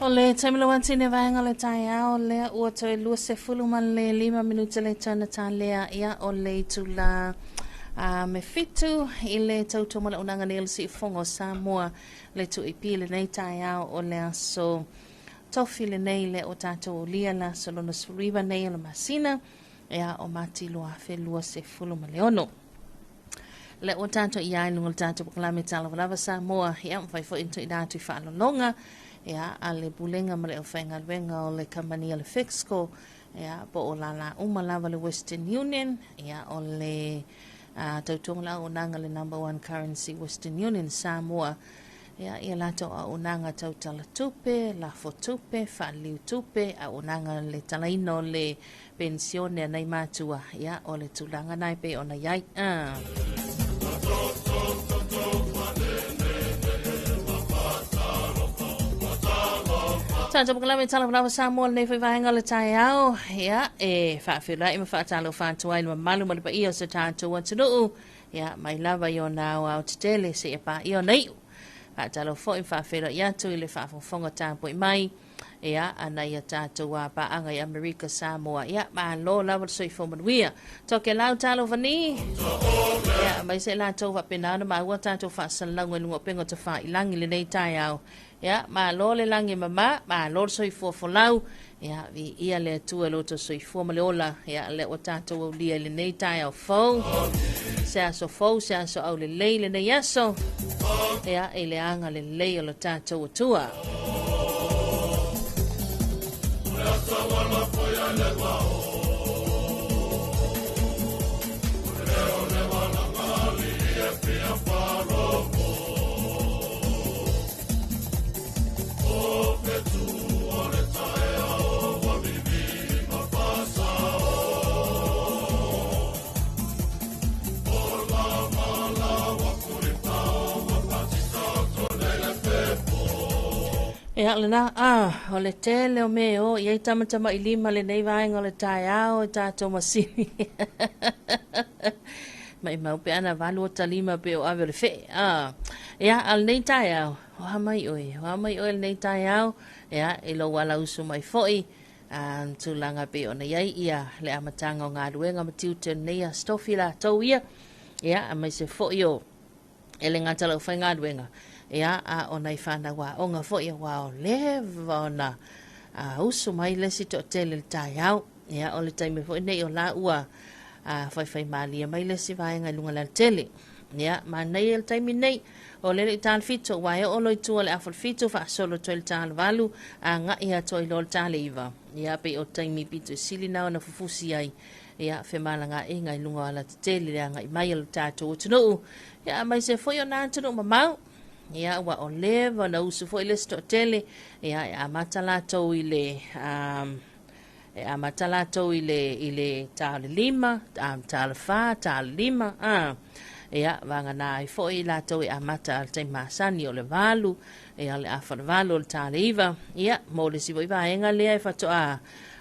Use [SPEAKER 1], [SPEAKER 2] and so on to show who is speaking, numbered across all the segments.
[SPEAKER 1] O le taimi lava tini vaega o le taeao lea ua toe 25 minute le tana talea ia o le itula a me fitu i le tautua ma le nei o le siufofoga o Samoa le 2AP lenei taeao o le aso Tofi lenei le o tatou aulia le aso lona 19 nei o le masina ia o Mati 2026. Le ua tatou i ai luga o le tatou polokalame Talofa Samoa, ia mafai foi ona tuuina atu i faalologa ia a le Pulega ma le aufaigaluega o le kamani o le Fixco, ia po o lala uma lava le Western Union, ia o le tautoga la auaunaga le number one currency Western Union Samoa, ia ia latou auaunaga tau tala tupe, lafo tupe, faaliliu tupe, auaunaga le talaina o le penisione a nai matua, ia o le tulaga na e pei ona i ai. Tatou polokalame Talofa Samoa lenei foi vaega o le taeao, ia e faafeiloai ma faatalofa atu ai le mamalu ma le paia o se tatou atunuu, ia mai lava i ona aoaotetele seia paia ona iu. Faatalofa foi ma faafeiloai atu i le faafogafoga tapuai mai ia ana ia tatou paaga i Amerika Samoa, ia malo lava le soifua manuia. Tokelau talofa ni. Ia mai se latou faapena ona maua tatou faasalalauga i luga o upega o tafailagi lenei taeao. Ia malo le lagi e mama, malo le soifua folau. Ia viia le Atua i lo outou soifua ma le ola. Ia lea ua tatou aulia i lenei taeao fou. Se aso fou, se aso aulelei lenei aso. Ia i le agalelei o lo tatou Atua. Ia lena, o le tele o me o i ai tamatamailima lenei vaega o le taeao e tatou masini. Maimau pe ana valu o talima pe o ave o le fee. Ia, a lenei taeao, o a mai oe, o a mai oe lenei taeao, ia, i lou ala usu mai foi, tulaga pei ona i ai ia le amataga o galuega ma tiute o lenei aso tofi latou ia, ia, aemaise foi o e le gata o le aufaigaluega, ia, a o nai fanau aoga foi, aua o leva ona usu mai le isi toatele i le taeao. Ia, o le taimi foi nei o la ua faifaimalie mai le isi vaega i luga o le alatele. Ia, manaia le taimi nei, o lele i ta le 7, aua e oo loa i tua o le afa o le 7, faasolo atu ai le ta le 8, agai atu ai loa le ta le 9. Ia, pei o taimi pito i sili na ona fufusi ai, ia, femalagaaiga i luga o alatetele le agai mai o le tatou atunuu, ia, aemaise foi o nā atunuu mamao. Ia, ua o leva ona usu foi le isi toatele, ia, e amata latou i le, E amata latou i le i le ta o le 5, ta o le 4, ta o le 5, a. Ia, vagana ai foi latou e amata i le taimi masani o le 8, ia, o le 7:30, o le ta o le 9, ia, mo le isi foi vaega lea e faatoa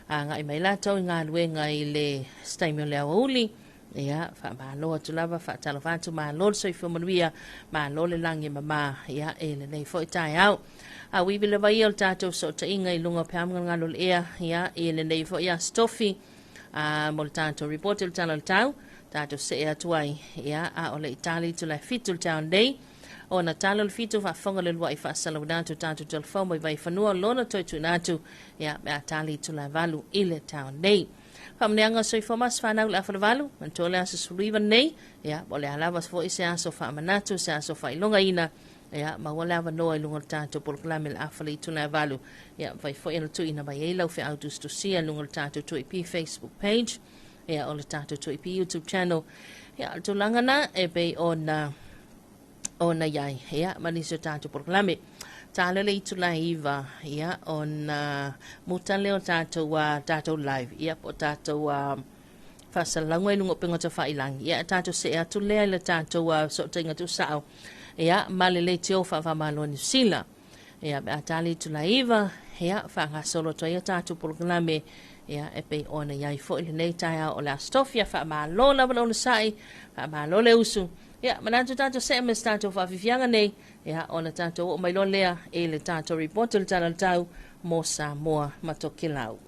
[SPEAKER 1] agai mai latou i galuega i le se taimi o le aoauli. Ia, faamalo atu lava, faatalofa atu, malo le soifua manuia, malo le lagi e mama, ia, e lenei foi taeao. A uivi lava ia o le tatou fesootaiga i luga o peau ma galogalo o le ea, ia, i lenei foi aso tofi, a, mo le tatou report o le Tala o le Tau, tatou see atu ai, ia, a o le i tali itula e 7 i le taeao nei, ona tala o le 7 faafofoga le uluai faasalauina atu tatou telefoni mai Vaifanua lona toe tuuina atu, ia, pe a tali itula e 8 i le taeao nei. Faamanuiaga o soifua ma aso fanau le afa le 8, manatua le aso 19 nei, ia, po o le a lava foi se aso faamanatu, se aso faailogaina, ia, maua le avanoa i luga o le tatou polokalame le afa le itula e 8, ia, mafai foi ona tuuina mai ai lau feau tusitusia i luga o le tatou 2AP Facebook page, ia, o le tatou 2AP YouTube channel, ia, o le tulaga na e pei ona ona iai, ia, ma nisi o tatou polokalame. Tala le itula e 9, ia, ona muta lea o tatou, tatou live, ia, po o tatou faasalalauga i luga o upega tafailagi, ia, tatou see atu lea i le tatou fesootaiga tuusao, ia, ma le leitio faava-o-Malo Niu Sila. Ia, pe a tali itula e 9, ia, faagasolo atu ai a tatou polokalame, ia, e pei ona iai foi lenei taeao o le Aso Tofi. Ia, faamalo lava le onosai, faamalo le usu. Ia, manatu tatou see ma se tatou faafiafiaga nei, ia, ona tatou oo mai loa lea i le tatou report o le Tala o le Tau mo Samoa ma Tokelau.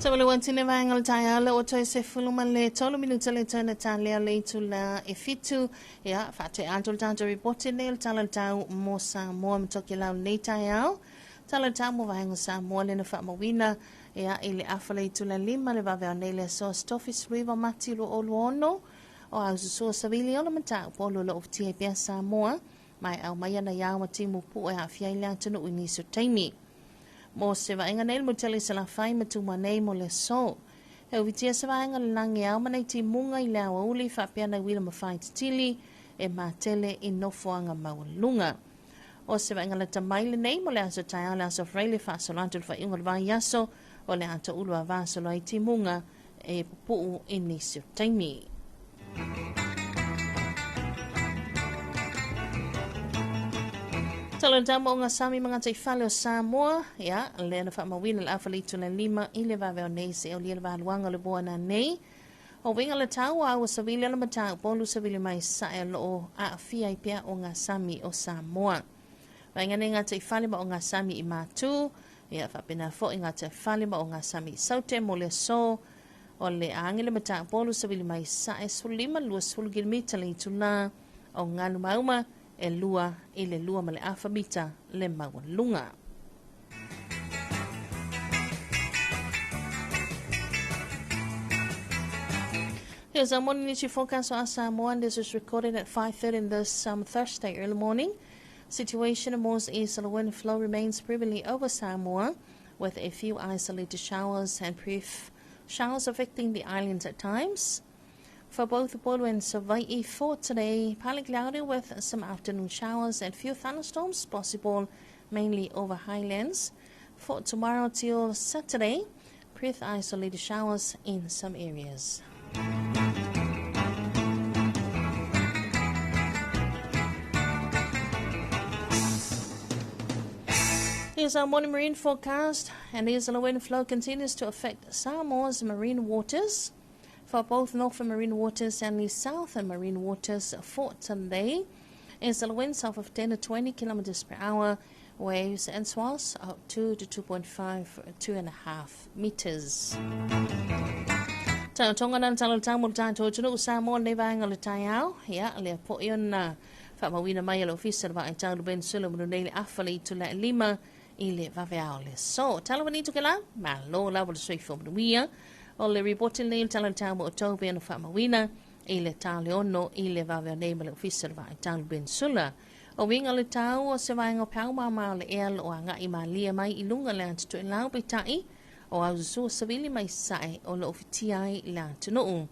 [SPEAKER 1] Sa le wantine vaega o le taeao lea ua toe 13 minute le toe na talea le itula e 7. Ia, faatea atu le tatou ripoti nei o le Tala o le Tau mo Samoa ma Tokelau lenei taeao. Tala o le Tau mo vaega o Samoa lea na faamauina ia, i le afa le itula 5 le vaveao nei le aso Aso Tofi 19 Mati 2026. O au susua savili o le mataupu o lo o ufitia ai pea Samoa ma e aumai ana iao ma timu pu'u e aafia ai le atunuu i nisi o taimi. Mo se vaaiga nei le motele i Salafai ma Tumua nei mo le aso. E ufitia se vaega o le lagi ao ma nei timuga i le aoauli faapea nai uila mawhai titili e matele i nofoaga maualuluga. O se vaaiga lata mai lenei mo le aso taeao le aso Fraile faasolo atu le faaiuga o le vaiaso o le a toulu a vasolo ai timuga e pupu'u i nisi o taimi. Tala le mo ngā sami ma ngā fale o Samoa, ia, lea na whaamawina le afa le itu le 5 i le vave o nei se o lia le valuanga o le boa na nei. O winga le tau a ua savili le matau polu savili mai sa e loo a fia i pea o ngā sami o Samoa. Vainga nei ngā fale ma o ngā sami i mātū, ia whapena fo i ngā fale ma o ngā sami i saute mo le so, o le ange le matau polu savili mai sa e sulima lua sulu kilomita le itula o ngalu mauma e lua i le lua ma le afa mita le maualunga. Here's our morning news forecast for Samoa, and this was recorded at 5:30 this Thursday early morning. Situation of most easterly wind flow remains prevalently over Samoa, with a few isolated showers and brief showers affecting the islands at times. For both Upolu and Savaii for today, partly cloudy with some afternoon showers and few thunderstorms possible, mainly over highlands. For tomorrow till Saturday, brief isolated showers in some areas. Here's our morning marine forecast, and easterly wind flow continues to affect Samoa's marine waters. For both northern marine waters and the southern marine waters for today, easterly winds south of 10 to 20 kilometers per hour, waves and swells up 2 to 2.5, 2.5 meters. Tau tonga na tala tau mo tātou tunu Samoa nei vaenga le taiao, ia le po i ona whaamawina mai le ofisa le vaai tau le ben sula mo nei le afa le itu le 5 i le vaveao le so. Tala wani tu ke la, ma lo la le soifo manuia. O le reporti nei le tala tau mo o tau pe ana whaamawina i le tau le ono i le vaveao nei ma le ofisa le vaai tau le ben sula. O winga le tau o se vaenga pau mama o le ea lo a ngai malia mai i lunga le atu e lau peitai o au susua savili mai sae o lo ofitia ai le atunuu.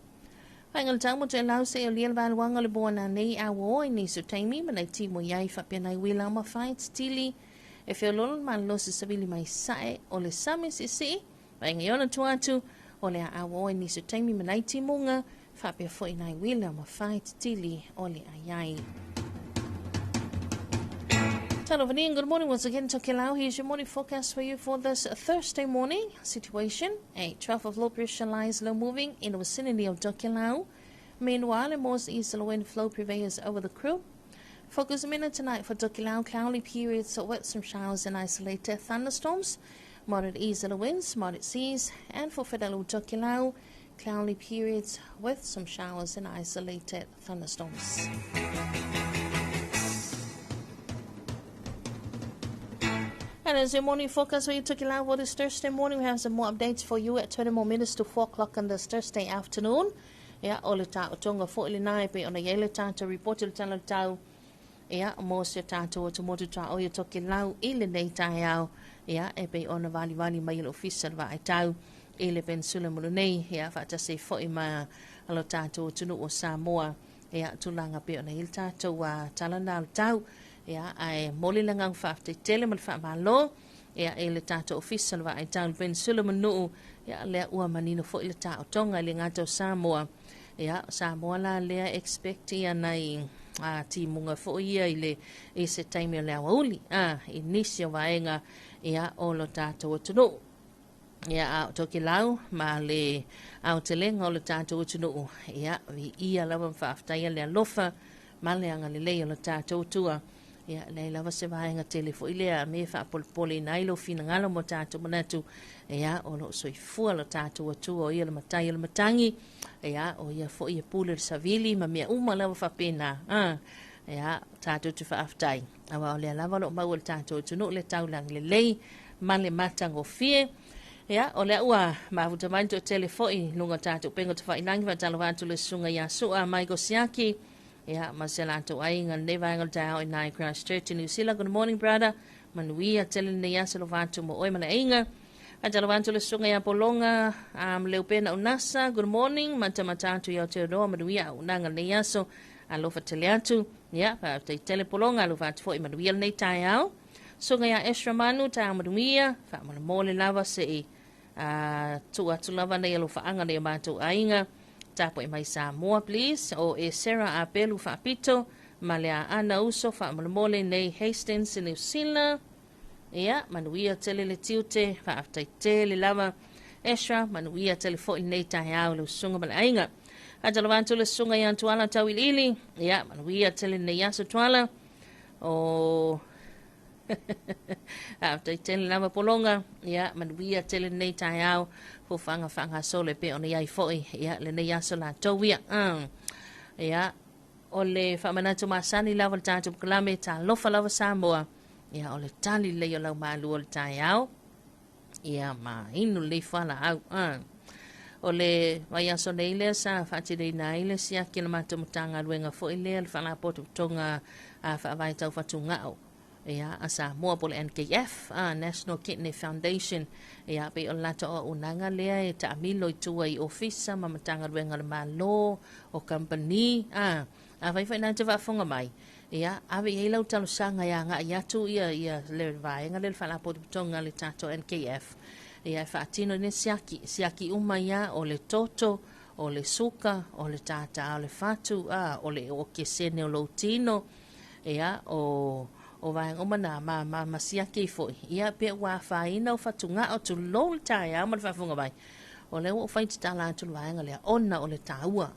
[SPEAKER 1] Vaenga le tau mo te lau se o lia le valuanga le boa na nei a o i niso taimi ma nei timo iai whapea nei wila ma whai titili e whiololo ma lo se savili mai sae o le sami sisi. Vaenga i ona tuatu o le a o i niso taimi ma nei timunga whapea fo i nei wila ma whai titili o le aiai. Talo good morning once again, Tokelau. Here's your morning forecast for you for this Thursday morning. Situation, a trough of low pressure lies low moving in the vicinity of Tokelau. Meanwhile, a most easterly wind flow prevails over the crew. Focus a minute tonight for Tokelau, cloudy periods with some showers and isolated thunderstorms. Moderate easterly winds, moderate seas, and for Fidelu Tokelau, cloudy periods with some showers and isolated thunderstorms. And as your morning forecast for you Tokelau for this Thursday morning, we have some more updates for you at 20 more minutes to 4 o'clock on this Thursday afternoon. Ia, o le tā o tonga fo i le nai pe ona iai le tātou report le tala tau. Ia, mo se tātou o te motu tā o ia Tokelau i le nei taeao. Ia, e pe ona vali vali mai le ofisa le vaai tau i le pensula mulu nei. Ia, whaatase fo i ma alo tātou o tunu o Samoa. Ia, tūlanga pe ona i le tātou a tala nā le tau. Ia, ai moli la ngang whaafte tele ma le whaamalo. Ia, e le tātou ofisa le vaai tau le pensula manu. Ia, lea ua manino fo i le tā o tonga i le ngātau Samoa. Ia, Samoa la lea expect ia nei a timunga fo ia i le i se taimi o le awauli. A, i nisi o vaenga ia o lo tātou atunuu. Ia, a o Tokelau ma le aotelenga o le tātou atunuu. Ia, vi ia lava mwhaaftaia le alofa ma le anga lelei o le tātou tua. Ia, e leai lava se vaega tele foi lea a me e faapolepoleina ai lou finagalo ma o tatou manatu. Ia, o lo o soifua lo tatou Atua, o ia le Matai o le Matagi. Ia, o ia foi e pule le savili ma mea uma lava faapena. Ia, tatou te faafetai, aua o lea lava o lo o maua e le tatou atunuu le taulaga lelei ma le matagofie. Ia, o lea ua mafuta mai le toatele foi i luga o tatou upega tafailagi. Faatalofa atu le susuga ia Sua Michael Siaki, ia, ma se latou aiga lenei vaega o le taeao i nai Christchurch, New Zealand. Good morning, brother. Manuia tele lenei aso alofa atu mo oe ma le aiga. Faatalofa atu le susuga ia Pologa Leupena Unasa. Good morning. Matamata atu i Aotearoa, manuia auaunaga lenei aso. Alofa tele atu. Ia, faafetai tele Pologa, alofa atu foi, manuia lenei taeao. Susuga ia Ezra Manu, taeao manuia, faamolemole lava se i tuu atu lava nei alofaaga nei o matou aiga. Tapuai mai Samoa, please. O e Sarah Apelu Faapito ma le Aana Uso faamolemole nei Hastings, New Zealand. Ia, manuia tele le tiute, faafetai tele lava. Ezra, manuia tele foi lenei taeao le susuga ma le aiga. Faatalofa atu le susuga ia Tuala Tauiliili. Ia, manuia tele lenei aso Tuala. O faafetai tele lava Pologa. Ia, manuia tele lenei taeao. Fofaga faagasolo e pei ona i ai foi, ia, lenei aso latou ia. Ia, o le faamanatu masani lava le tatou polokalame, talofa lava Samoa. Ia, o le tali lelei o lau malu o le taeao. Ia, ma inu lelei fualaau. O le vaiaso nei lea sa faatinoina ai le siaki a le matou Matagaluega foi lea, le Faalapotopotoga Faavae Tau Fatugao, ia, a Samoa po o le NKF, National Kidney Foundation. Ia, pei o le latou auaunaga lea e taamilo i tua i ofisa ma Matagaluega a le Malo, o kamupani. Afai foi na te faafofoga mai, ia, ave i ai lau talosaga e agai atu ia, ia le vaega lea, le Faalapotopotoga a le tatou NKF, ia, e faatino nei siaki, siaki uma ia, o le toto, o le suka, o le tātā o le fatu, o le okesene o lou tino, ia, o vaega uma na, ma siaki foi, ia, pe ua afaina o fatugao, tulou le taeao ma le faafofoga mai. O lea ua ou fai tatala atu le vaega lea, ona o le taua.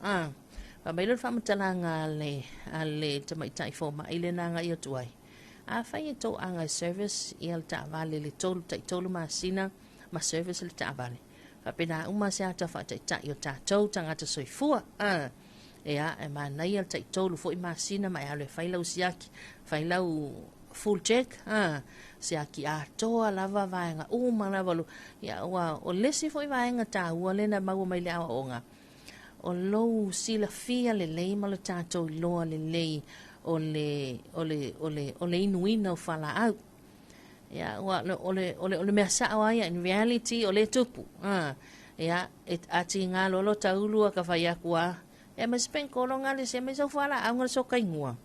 [SPEAKER 1] Fai mai le faamatalaga a le tamaitai fomai le na agai atu ai. Afai e toaga e service ia le taavale le 3 tai 3 masina ma service le taavale. Faapena uma se ata faataitai o tatou tagata soifua. Ia, e manaia le tai 3 foi masina ma e alu e fai lau siaki, fai lau full check, siaki atoa lava vaega uma lava. Ia, ua, o le isi foi vaega taua lea na maua mai le aoaoga, o lou silafia lelei ma le tatou iloa lelei o le, o le, o le, o le inuina o fualaau. Ia, ua, o le mea sao ai, in reality, o le tupu. Ia, e ati ngā lolo taulu a ka whai aku a, e mai se penkolo ngā le se mai sau fualaau ngā le so kaingua.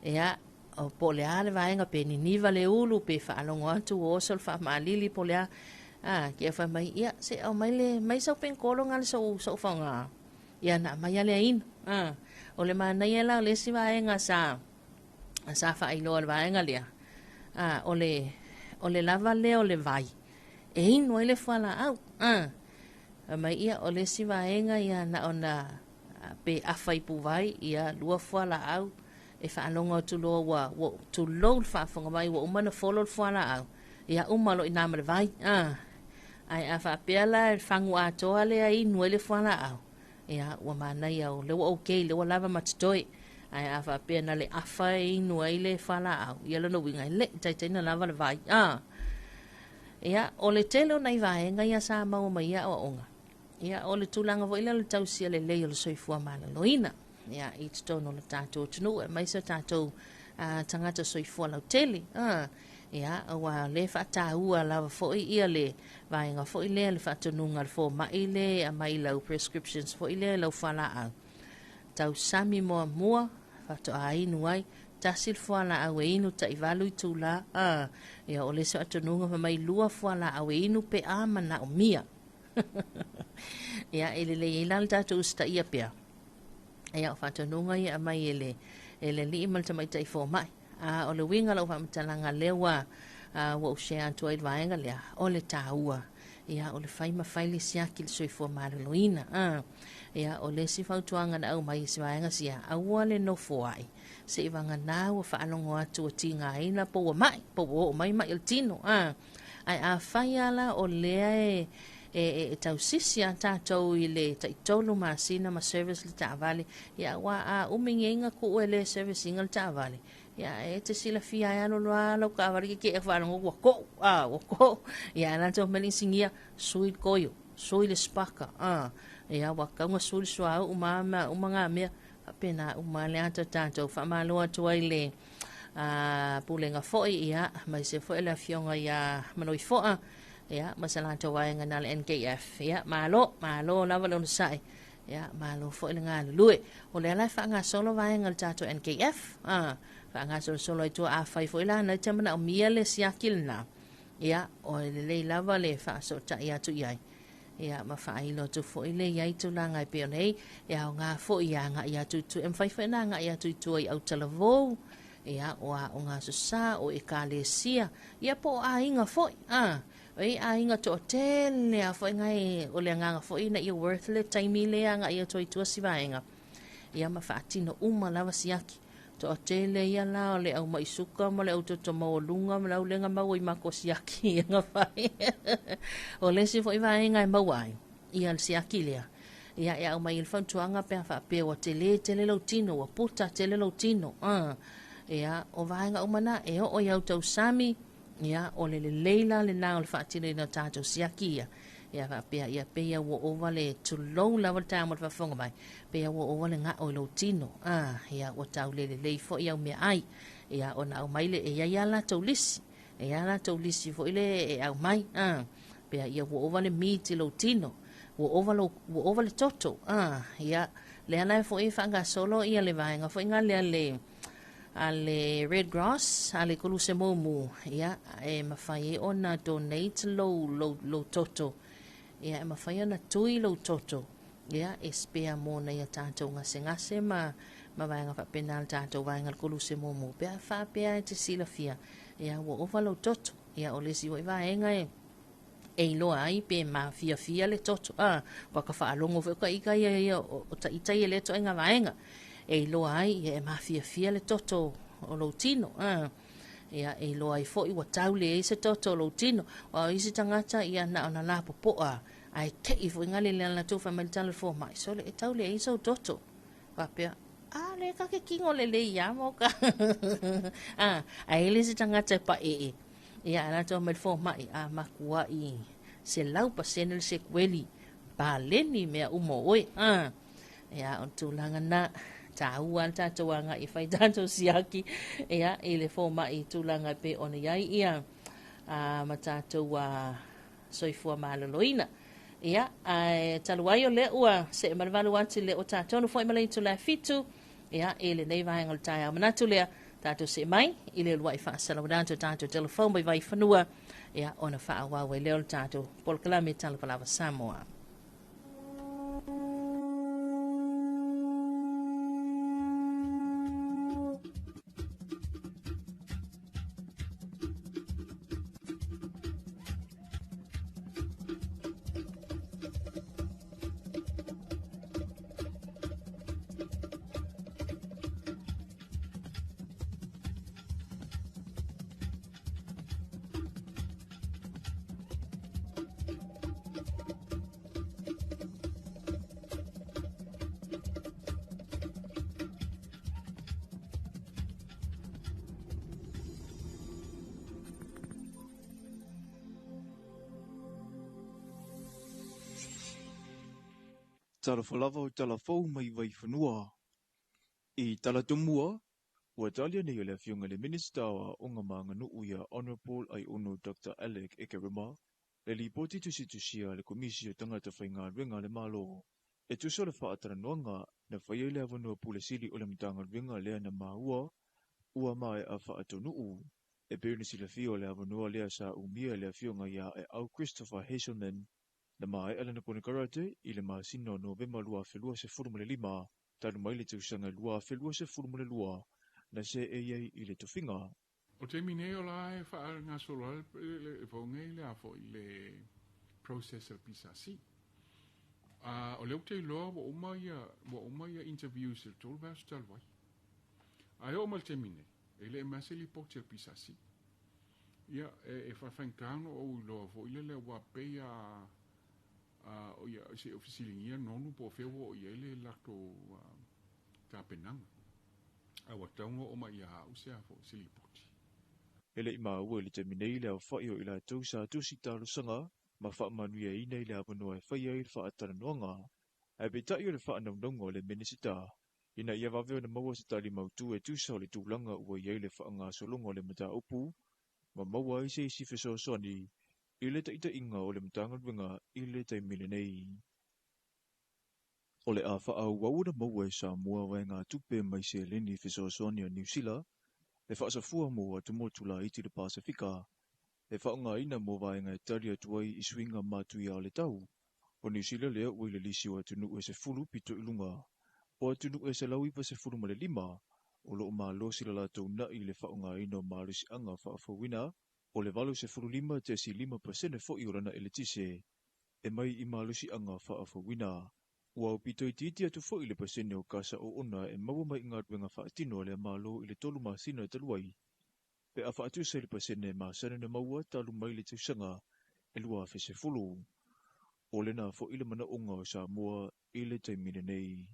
[SPEAKER 1] Ia, o po le a le vaega pe niniva le ulu pe whaalongo atu o oso le whaamalili po le a. Kia whai mai, ia, se au mai le, mai sau penkolo ngā le so, so whaonga. Ia, na mai ale inu. O le manaia la o le isi vaega sa faailoa le vaega lea. O le lava lea o le vai e inu ai le fualaau. Mai ia, o le isi vaega ia na ona pe afa i puvai, ia, lua fualaau e faalogo atu loa ua tulou le faafofoga mai ua uma ona folo le fualaau. Ia, uma loa i nā ma le vai. Ae a faapea la e fagu atoa lea inu ai le fualaau, ia, ua manaia o lea ua okay, lea ua lava ma totoe. Ae a faapea na le afa e inu ai le fualaau, ia, lona uiga e le'i taitaina lava le vai. Ia, o le tele o nai vaega ia sa maua mai ia aoaoga. Ia, o le tulaga foi lea o le tausia lelei o le soifua maloloina, ia, i totonu o le tatou atunuu, aemaise o tatou tagata soifua lautele. Ia, ua le faataua lava foi ia le vaega foi lea, le faatonuga a le fomai le aumai lau prescriptions foi lea, lau fualaau. Tausami muamua faatoa inu ai. Tasi le fualaau e inu tai 8 itula. Ia, o le isi faatonuga fai mai lua fualaau e inu pe a manaomia. Ia, e lelei ai la le tatou usitaia pea. Ia, o faatonuga ia aumai e le alii ma le tamaitai fomai. O le uiga o lau faamatalaga lea ua ou share atu ai le vaega lea, o le taua. Ia, o le fai ma fai le siaki le soifua maloloina. Ia, o le isi fautuaga na aumai i se vaega sia, aua le nofo ai. Seiavagana ua faalogo atu ua tigaina po ua ma'i, po ua oo mai ma'i o le tino, a. Ae afai lava la o lea e, e, e tausisi lava tatou i le taitolu masina ma service le taavale, ia aua a umi nei tuu e le service ina le taavale, ia e te silafia ai alu loa lau taavale ke ke faalogo ua to'u, a, ua to'u. Ia ae latou fai mai le inisinia, sui le koio, sui le spaka, a. Ia ua tatau ona sui le suauu ma a uma na mea. Faapena uma le ata tatou faamalo atu ai le pulega foi, ia, aemaise foi le afioga ia Manoifoa, ia, ma se latou vaega na le NKF. Ia, malo, malo lava le onosai. Ia, malo foi le galulue. O lea la e faagasolo vaega o le tatou NKF, faagasolosolo ai tua afai foi la na te manaomia le siaki lena. Ia, o le lelei lava le faasootai atu i ai. Ia, ma faailo atu foi le i ai tulaga e pei ona i ai, e aoga foi e agai atu i tua, e mafai foi ona agai atu i tua i autalavou, ia, o aoga aso sa, o ekalesia, ia po o aiga foi, a, o i aiga toatele lava foi nai, o le agaga foi ina ia worth le taimi le agai atu ai i tua si vaega, ia ma faatino uma lava siaki. Toatele ia la o le au ma'i suka ma le au toto maualuga ma le au lega maua i mako siaki ia na fai. O le isi foi vaega e maua ai ia le siaki lea, ia e aumai ai le fautuaga pe a faapea ua tele tele lou tino, ua puta tele lou tino. Ia, o vaega uma na e oo i au tausami, ia, o le lelei la lena o le faatinoina o tatou siaki ia. Ia faapea, ia pei ua ova le tulou lava le taeao mo le faafofoga mai, pei ua ova le gao i lou tino, ia ua tau le lelei foi au meaai. Ia ona aumai le, e i ai lava latou lisi, e i ai lava latou lisi foi le e aumai, pea ia ua ova le meat i lou tino, ua ova lou, ua ova le toto, ia, lea la e foi e faagasolo ia le vaega foi nga lea le, a le Red Cross, a le Koluse Mumu, ia, e mafai ai ona donate lou, lou, lou toto, ia, e mafai ona tui lou toto, ia, e spare mo nai a tatou gasegase ma, ma vaega faapena le tatou vaega le Koluse Mumu, pe a faapea e te silafia, ia, ua ova lou toto, ia, o le isi foi vaega e, e iloa ai pe mafiafia le toto, a, ua ka faalogo foi ka ika ia ia o taita ia lea ituaiga vaega, e iloa ai ia e mafiafia le toto o lou tino, a, ia e iloa ai foi ua tau leai se toto o lou tino, aua o isi tagata ia na ona lapopoa ae tei foi gale le latou fai mai le tala o le fomai, sole e tau leai sou toto, faapea, a lea ka ke kino lelei ia mo ka, a, ae le se tagata e paee. Ia, ae latou mai le fomai, a matuai 100% le sekueli, paleni mea uma o oe. A, ia, o le tulaga na, taua le tatou agai e fai tatou siaki, ia, i le fomai i tulaga e pei ona i ai, ia, a, ma tatou a, soifua maloloina. Ia, ae talu ai o lea ua see ma le valu atu i le o tatonu foi ma le itula e 7, ia, i lenei vaega o le taeao manatu lea, tatou see mai i le uluai faasalauina atu o tatou telefoni mai Vaifanua, ia, ona faaauau ai lea o le tatou polokalame Talofa Lava Samoa.
[SPEAKER 2] Talofa lava o tala fou mai Vaifanua. I tala tomua, ua talia nei o le afioga i le Minisita o Aoga ma Aganuu ia Honourable Aiono Dr Alec Ekerema le lipoti tusitusia a le Komisi o Tagata Faigaluega a le Malo e tusa o le faatalanoaga na faia i le avanoa pule sili o le Matagaluega lea na maua ua maea faatonuu. E pei ona silafia o le avanoa lea sa umia e le afioga ia Aeau Christopher Hazelman na maea lana konekarate i le masina o Novema 2025, talu mai le tausaga 2022 na seei ai i le tofiga.
[SPEAKER 3] O taimi nei o la e faagasolo ai le fou nei le a foi le process o le PSC. O lea ou te iloa ua uma ia interviews i le tolu vaiaso talu ai. Ae oo mai le taimi nei, e le mea se lipoti a le PSC. Ia, e faafaigata ona ou iloa foi lele aua pei a ia se o fesiligia Nonu po o fea ua oo i ai le latou tapenaga. Ae ua tatau ona oo mai ia au se a foi se lipoti.
[SPEAKER 2] E le i maua i le taimi nei le aofa'i o i latou sa tusi talosaga ma faamanuiaina i le avanoa e faia ai le faatalanoaga. Ae peitai o le faanaunauga o le Minisita ina ia vave ona maua se tali mautū e tusa o le tulaga ua i ai le faagasologa o le mataupu ma maua ai se isi fesoasoani i le taʻitaʻiga o le Matagaluega i le taimi lenei. O le a faaauau ona maua e Samoa vaegatupe mai seleni fesoasoani a Niu Sila e faasafua mo atumotu laiti le Pasefika e faaaogaina mo vaega e tali atu ai i suiga matuia o le tau. O Niu Sila lea ua i le lisi o atunuu e 10 pito i luga o atunuu e 195 o loo malosi le latou na'i i le faaaogaina o malosiaga faafouina, o le 85.5% fo'i o lana eletise e mai i malosiaga faafouina. Ua aupito itiiti atu fo'i le pasene o kasa oona e maua mai i galuega faatino a le Malo i le 3 masina talu ai, pe a faatusa i le pasene e masani ona maua talu mai le tausaga e 2010. O lena fo'i le manaoga o Samoa i le taimi lenei.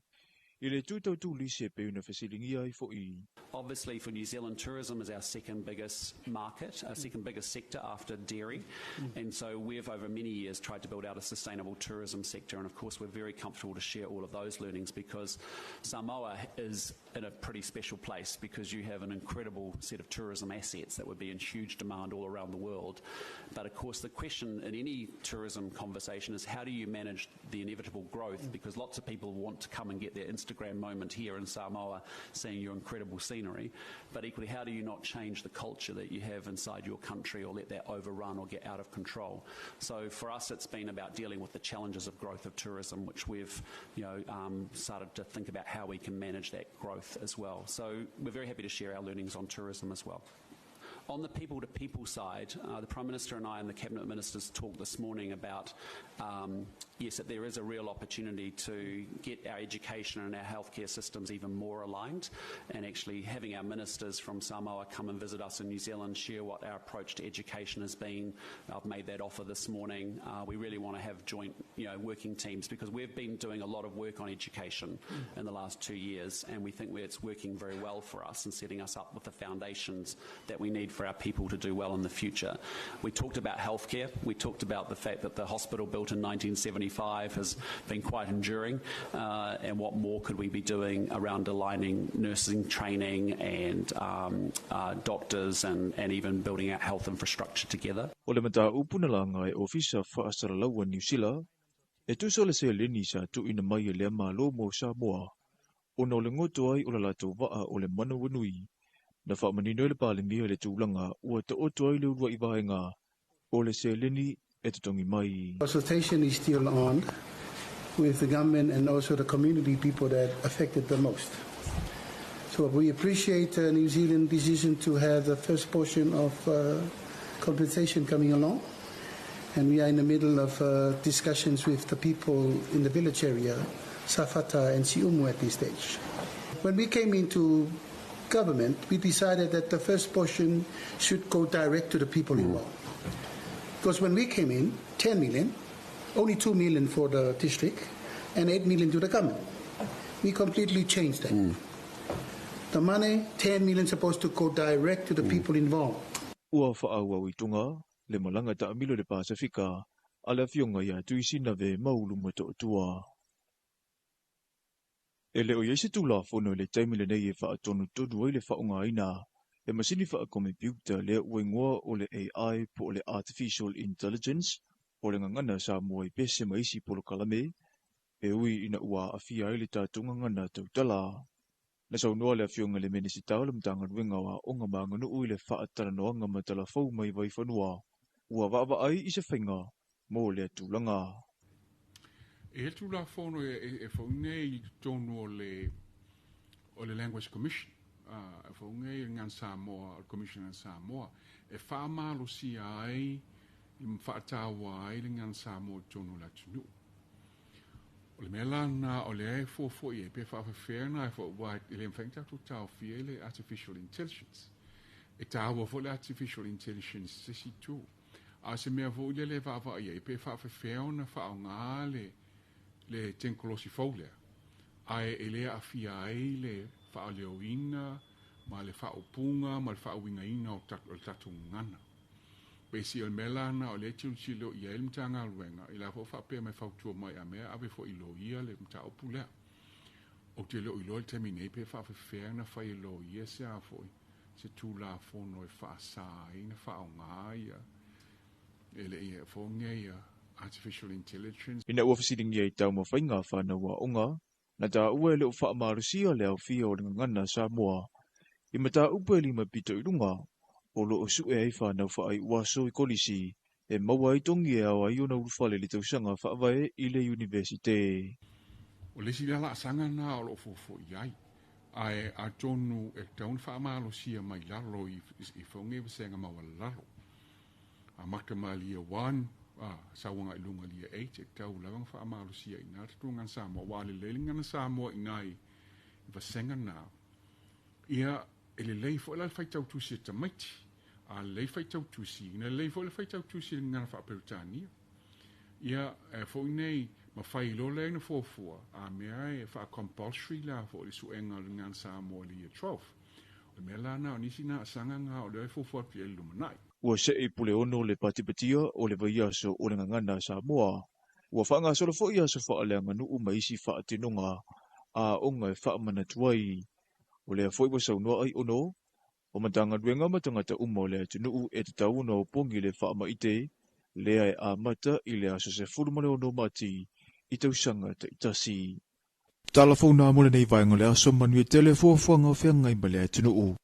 [SPEAKER 2] I le tu tautulisi e pei ona fesiligia ai fo'i.
[SPEAKER 4] Obviously, for New Zealand, tourism is our second biggest market, our second biggest sector after dairy. And so we've, over many years, tried to build out a sustainable tourism sector. And of course, we're very comfortable to share all of those learnings because Samoa is in a pretty special place because you have an incredible set of tourism assets that would be in huge demand all around the world. But of course, the question in any tourism conversation is how do you manage the inevitable growth? Because lots of people want to come and get their Instagram moment here in Samoa, seeing your incredible scenery. But equally, how do you not change the culture that you have inside your country or let that overrun or get out of control? So for us, it's been about dealing with the challenges of growth of tourism, which we've started to think about how we can manage that growth as well. So we're very happy to share our learnings on tourism as well. On the people-to-people side, the Prime Minister and I and the Cabinet Ministers talked this morning about, yes, that there is a real opportunity to get our education and our healthcare systems even more aligned, and actually having our ministers from Samoa come and visit us in New Zealand, share what our approach to education has been. I've made that offer this morning. We really want to have joint, working teams because we've been doing a lot of work on education in the last 2 years, and we think it's working very well for us and setting us up with the foundations that we need for our people to do well in the future. We talked about healthcare. We talked about the fact that the hospital built in 1975 has been quite enduring, and what more could we be doing around aligning nursing training and doctors and even building out health infrastructure together.
[SPEAKER 2] O le mataupu na laga e Ofisa Faasalalaua Niu Sila e tusa o le seleni sa tuuina mai e lea Malo mo Samoa ona o le goto ai o le latou vaa o le Manawanui. Na faamanino e le Palemia le tulaga ua taoto ai le uluai vaega o le seleni e totogi mai.
[SPEAKER 5] Consultation is still on with the government and also the community people that affected the most. So we appreciate New Zealand decision to have the first portion of compensation coming along. And we are in the middle of discussions with the people in the village area, Safata and Siumu at this stage. When we came into government, we decided that the first portion should go direct to the people involved. Because when we came in, 10 million, only 2 million for the district and 8 million to the government. We completely changed that. The money, 10 million, supposed to go direct to the people involved.
[SPEAKER 2] Ua faaauau i Toga le malaga taamilo i le Pasefika a le afioga ia Tuisinave Maulu Motootua. E le o i ai se Tulafono i le taimi lenei e faatonutonu ai le faaaogaina e masini faakomepiuta lea ua igoa o le AI po o le Artificial Intelligence o le gagana Samoa i pese ma isi polokalame e ui ina ua aafia ai le tatou gagana tautala. Na saunoa le afioga i le Minisita o le Matagaluega o Aoga ma Aganuu i le faatalanoaga ma talafou mai Vaifanua ua vaavaai i se faiga mo lea tulaga.
[SPEAKER 3] E le Tulafono e fauga i totonu o le Language Commission, e fauga i le Samoa, o le Commission a Samoa, e faamalosia ai ma faataua ai le gagana Samoa i totonu o le atunuu. O le mea la lena o lea e fuafua i ai pe faafefea ona e foi aua e le mafai ona tatou taofia i le artificial intelligence. E taua foi le artificial intelligence i se isi itu. A o se mea foi lele e vaavaai i ai pe faafefea ona faaaoga le le tekonolosi fou lea ae e le aafia ai le faaleoina ma le faaupuga ma le faauigaina o le tatou gagana. Pei o le mea la lena o lea e tilotilo i ai le Matagaluega, i la foi faapea mai fautua mai a mea ave foi i loia le mataupu lea. Ou te le o iloa i le taimi nei pe faafefea ona fai e loia se a foi se Tulafono e faasa ai ona faaaoga ia e le i fogia ia artificial intelligence.
[SPEAKER 2] Ina ua fesiligia i taumafaiga a fanau aoga, na taua e le o faamalosia le aofia o le gagana Samoa i mataupu e lima pito i luga o lo o sue ai fanau faaiuaso i kolisi e maua ai togi e ao ai ona ulufale i le tausaga faavae i le Iunivesite.
[SPEAKER 3] O le isi lea laasaga lena o lo o fuafua i ai, ae atonu e tatau ona faamalosia mai lalo i foge vasega maualalalo. Amata mai le Year 1, sau agai i luga i le Year 8, e tatau lava ona faamalosia i ina le tatou gagana Samoa, aua a lelei le gagana Samoa i ina i vasega na, ia, e lelei foi la le faitau tusi a tamaiti. A lelei le faitau tusi, ina lelei foi le faitau tusi i le gagana faa-Peretania. Ia, e foi nei, ma fai loa lea ina fuafua, a mea e faa-compulsory la foi le suega o le gagana Samoa i le Year 12. O le mea la lena, o nisi na asaga na o lea e fuafua atu i ai i le lumanai.
[SPEAKER 2] Ua see i Puleono le patipatia o le vaiaso o le gagana a Samoa. Ua faagasolo foi aso faaleaganuu ma isi faatinoga aoga e faamanatu ai. O lea foi ua saunoa Aiono, o Matagaluega ma tagata uma o le atunuu e tatau ona opogi le faamaite lea e amata i le aso 16 Mati i tausaga taitasi. Tala fou na mo lenei vaega o le aso, manuia tele fuafuaga o feagai ma le atunuu.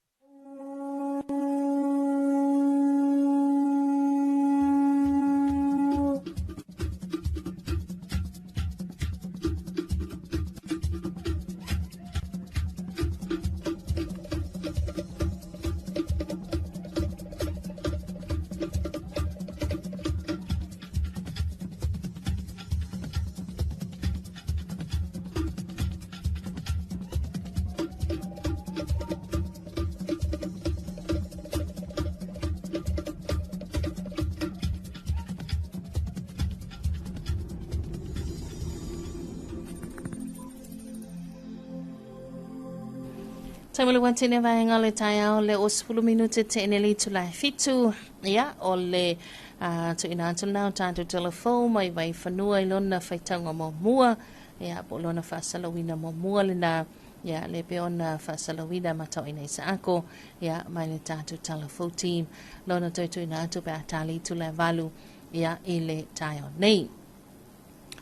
[SPEAKER 1] Taimole ua tene vaega o le taeao le o 10 minute te ene le itula e fitu. Ia, o le uh, tuuina atu lena o tātou telefou mai vai whanua i lona whaitauga muamua. Ia, po o lona faasalauina muamua lena. Ia, le pe ona faasalauina ma tauina i saako. Ia, mai le tātou telefou team. Lona toe tuuina atu pe a tali itula e valu. Ia, i le taeao nei.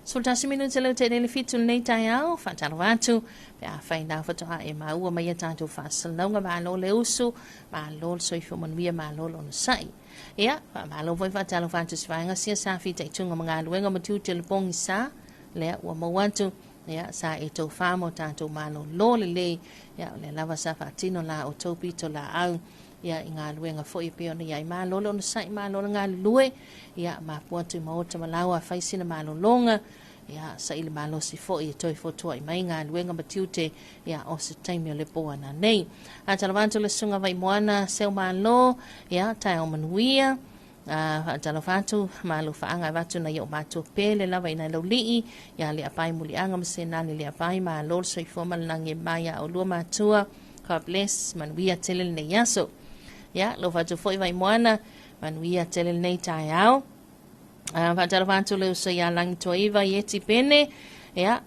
[SPEAKER 1] 11 minute leu te le fitu lenei taeao, whaatalo atu, pe a whai nā whatoa e maua mai a tātou whaasalauga, malo le usu, malo le soifua manuia, malo lona sa'i. Ia, faamalo foi faatalofa atu se vaega sia sa fitaituga ma galuega ma tiute le pogisa, lea ua maua atu, ia, sa e tou fa mo tātou malōlō lelei, ia, o lea lava sa faatino la outou pito laau, ia, i galuega foi e pei ona i ai. Malo le onosai, malo le galulue, ia, mafua atu i maota ma laua fai sina malologa, ia, saili malosi foi e toe fotua'i mai galuega ma tiute, ia, o se taimi o le po ana nei. A talofa atu le susuga Vaimoana Seumalo, ia, taeao manuia, a faatalofa atu, malo faaga avatu nai o'u matua pele lava i nai laulii, ia Leapai Muliaga ma Senani Leapai, malo le soifua ma le lagi e mai a oulua matua, God bless, manuia tele lenei aso. Ia, alofa atu foi Vaimoana, manuia tele lenei taeao. Faatalofa atu le uso ia Lagitoaiva i Eti Pene. Ia,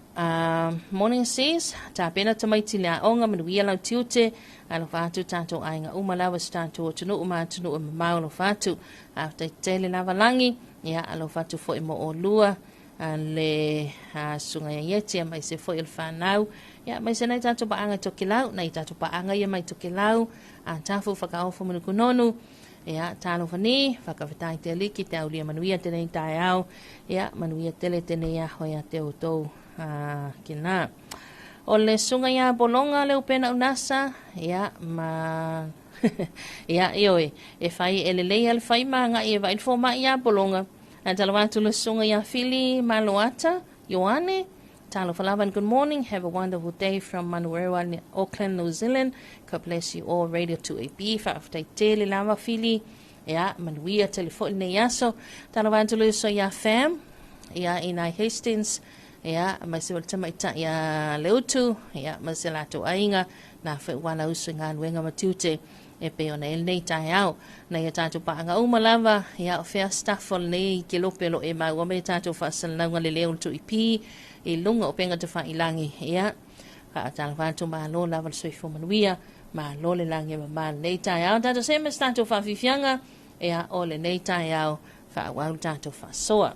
[SPEAKER 1] morning sis, tapena tamaiti le aoga, manuia lau tiute, alofa atu tātou aiga uma lava si tātou atunuu ma atunuu e mamao alofa atu. Faafetai tele lava Lagi, ia alofa atu foi mo olua le susuga ia Ieti aemaise foi o le whanau. Ia, aemaise nai tātou paaga i Tokelau, nai tātou paaga ia mai Tokelau, a tafu whakaofo manukunonu. Ia, talofa ni, whakawhetai te aliki, te aulia manuia tenei taeao. Ia, manuia tele tenei aho ia te outou ke nā. O le susuga ia Bolonga le upena unasa, ia, ma ia, ioe, e fai e lelei a le fai ma agai e vaai le fomai ia Bolonga. Ae talofa atu le susuga ia Fili Maloata, Ioane, Talofa lava and good morning. Have a wonderful day from Manurewa, Auckland, New Zealand. God bless you all. Radio 2AB. Faafetai tele lava Fili. Ia, manuia tele foi lenei aso. Talofa atu le uso ia Fam. Ia, i nai Hastings. Ia, ma se o le tamaitai ia Leutu. Ia, ma se latou aiga. Na foi ua la uso i galuega ma tiute e pei ona i lenei taeao. Nai a tatou paaga uma lava, ia o fea staff o lenei kelope o lo o e maua mai tatou faasalalauga le leo o le 2EP i luga o upega tafailagi. Ia, faatalofa atu, malo lava le soifua manuia, malo le lagi e mama lenei taeao. Tatou see ma se tatou faafiafiaga, ia o lenei taeao faaauau le tatou faasoa.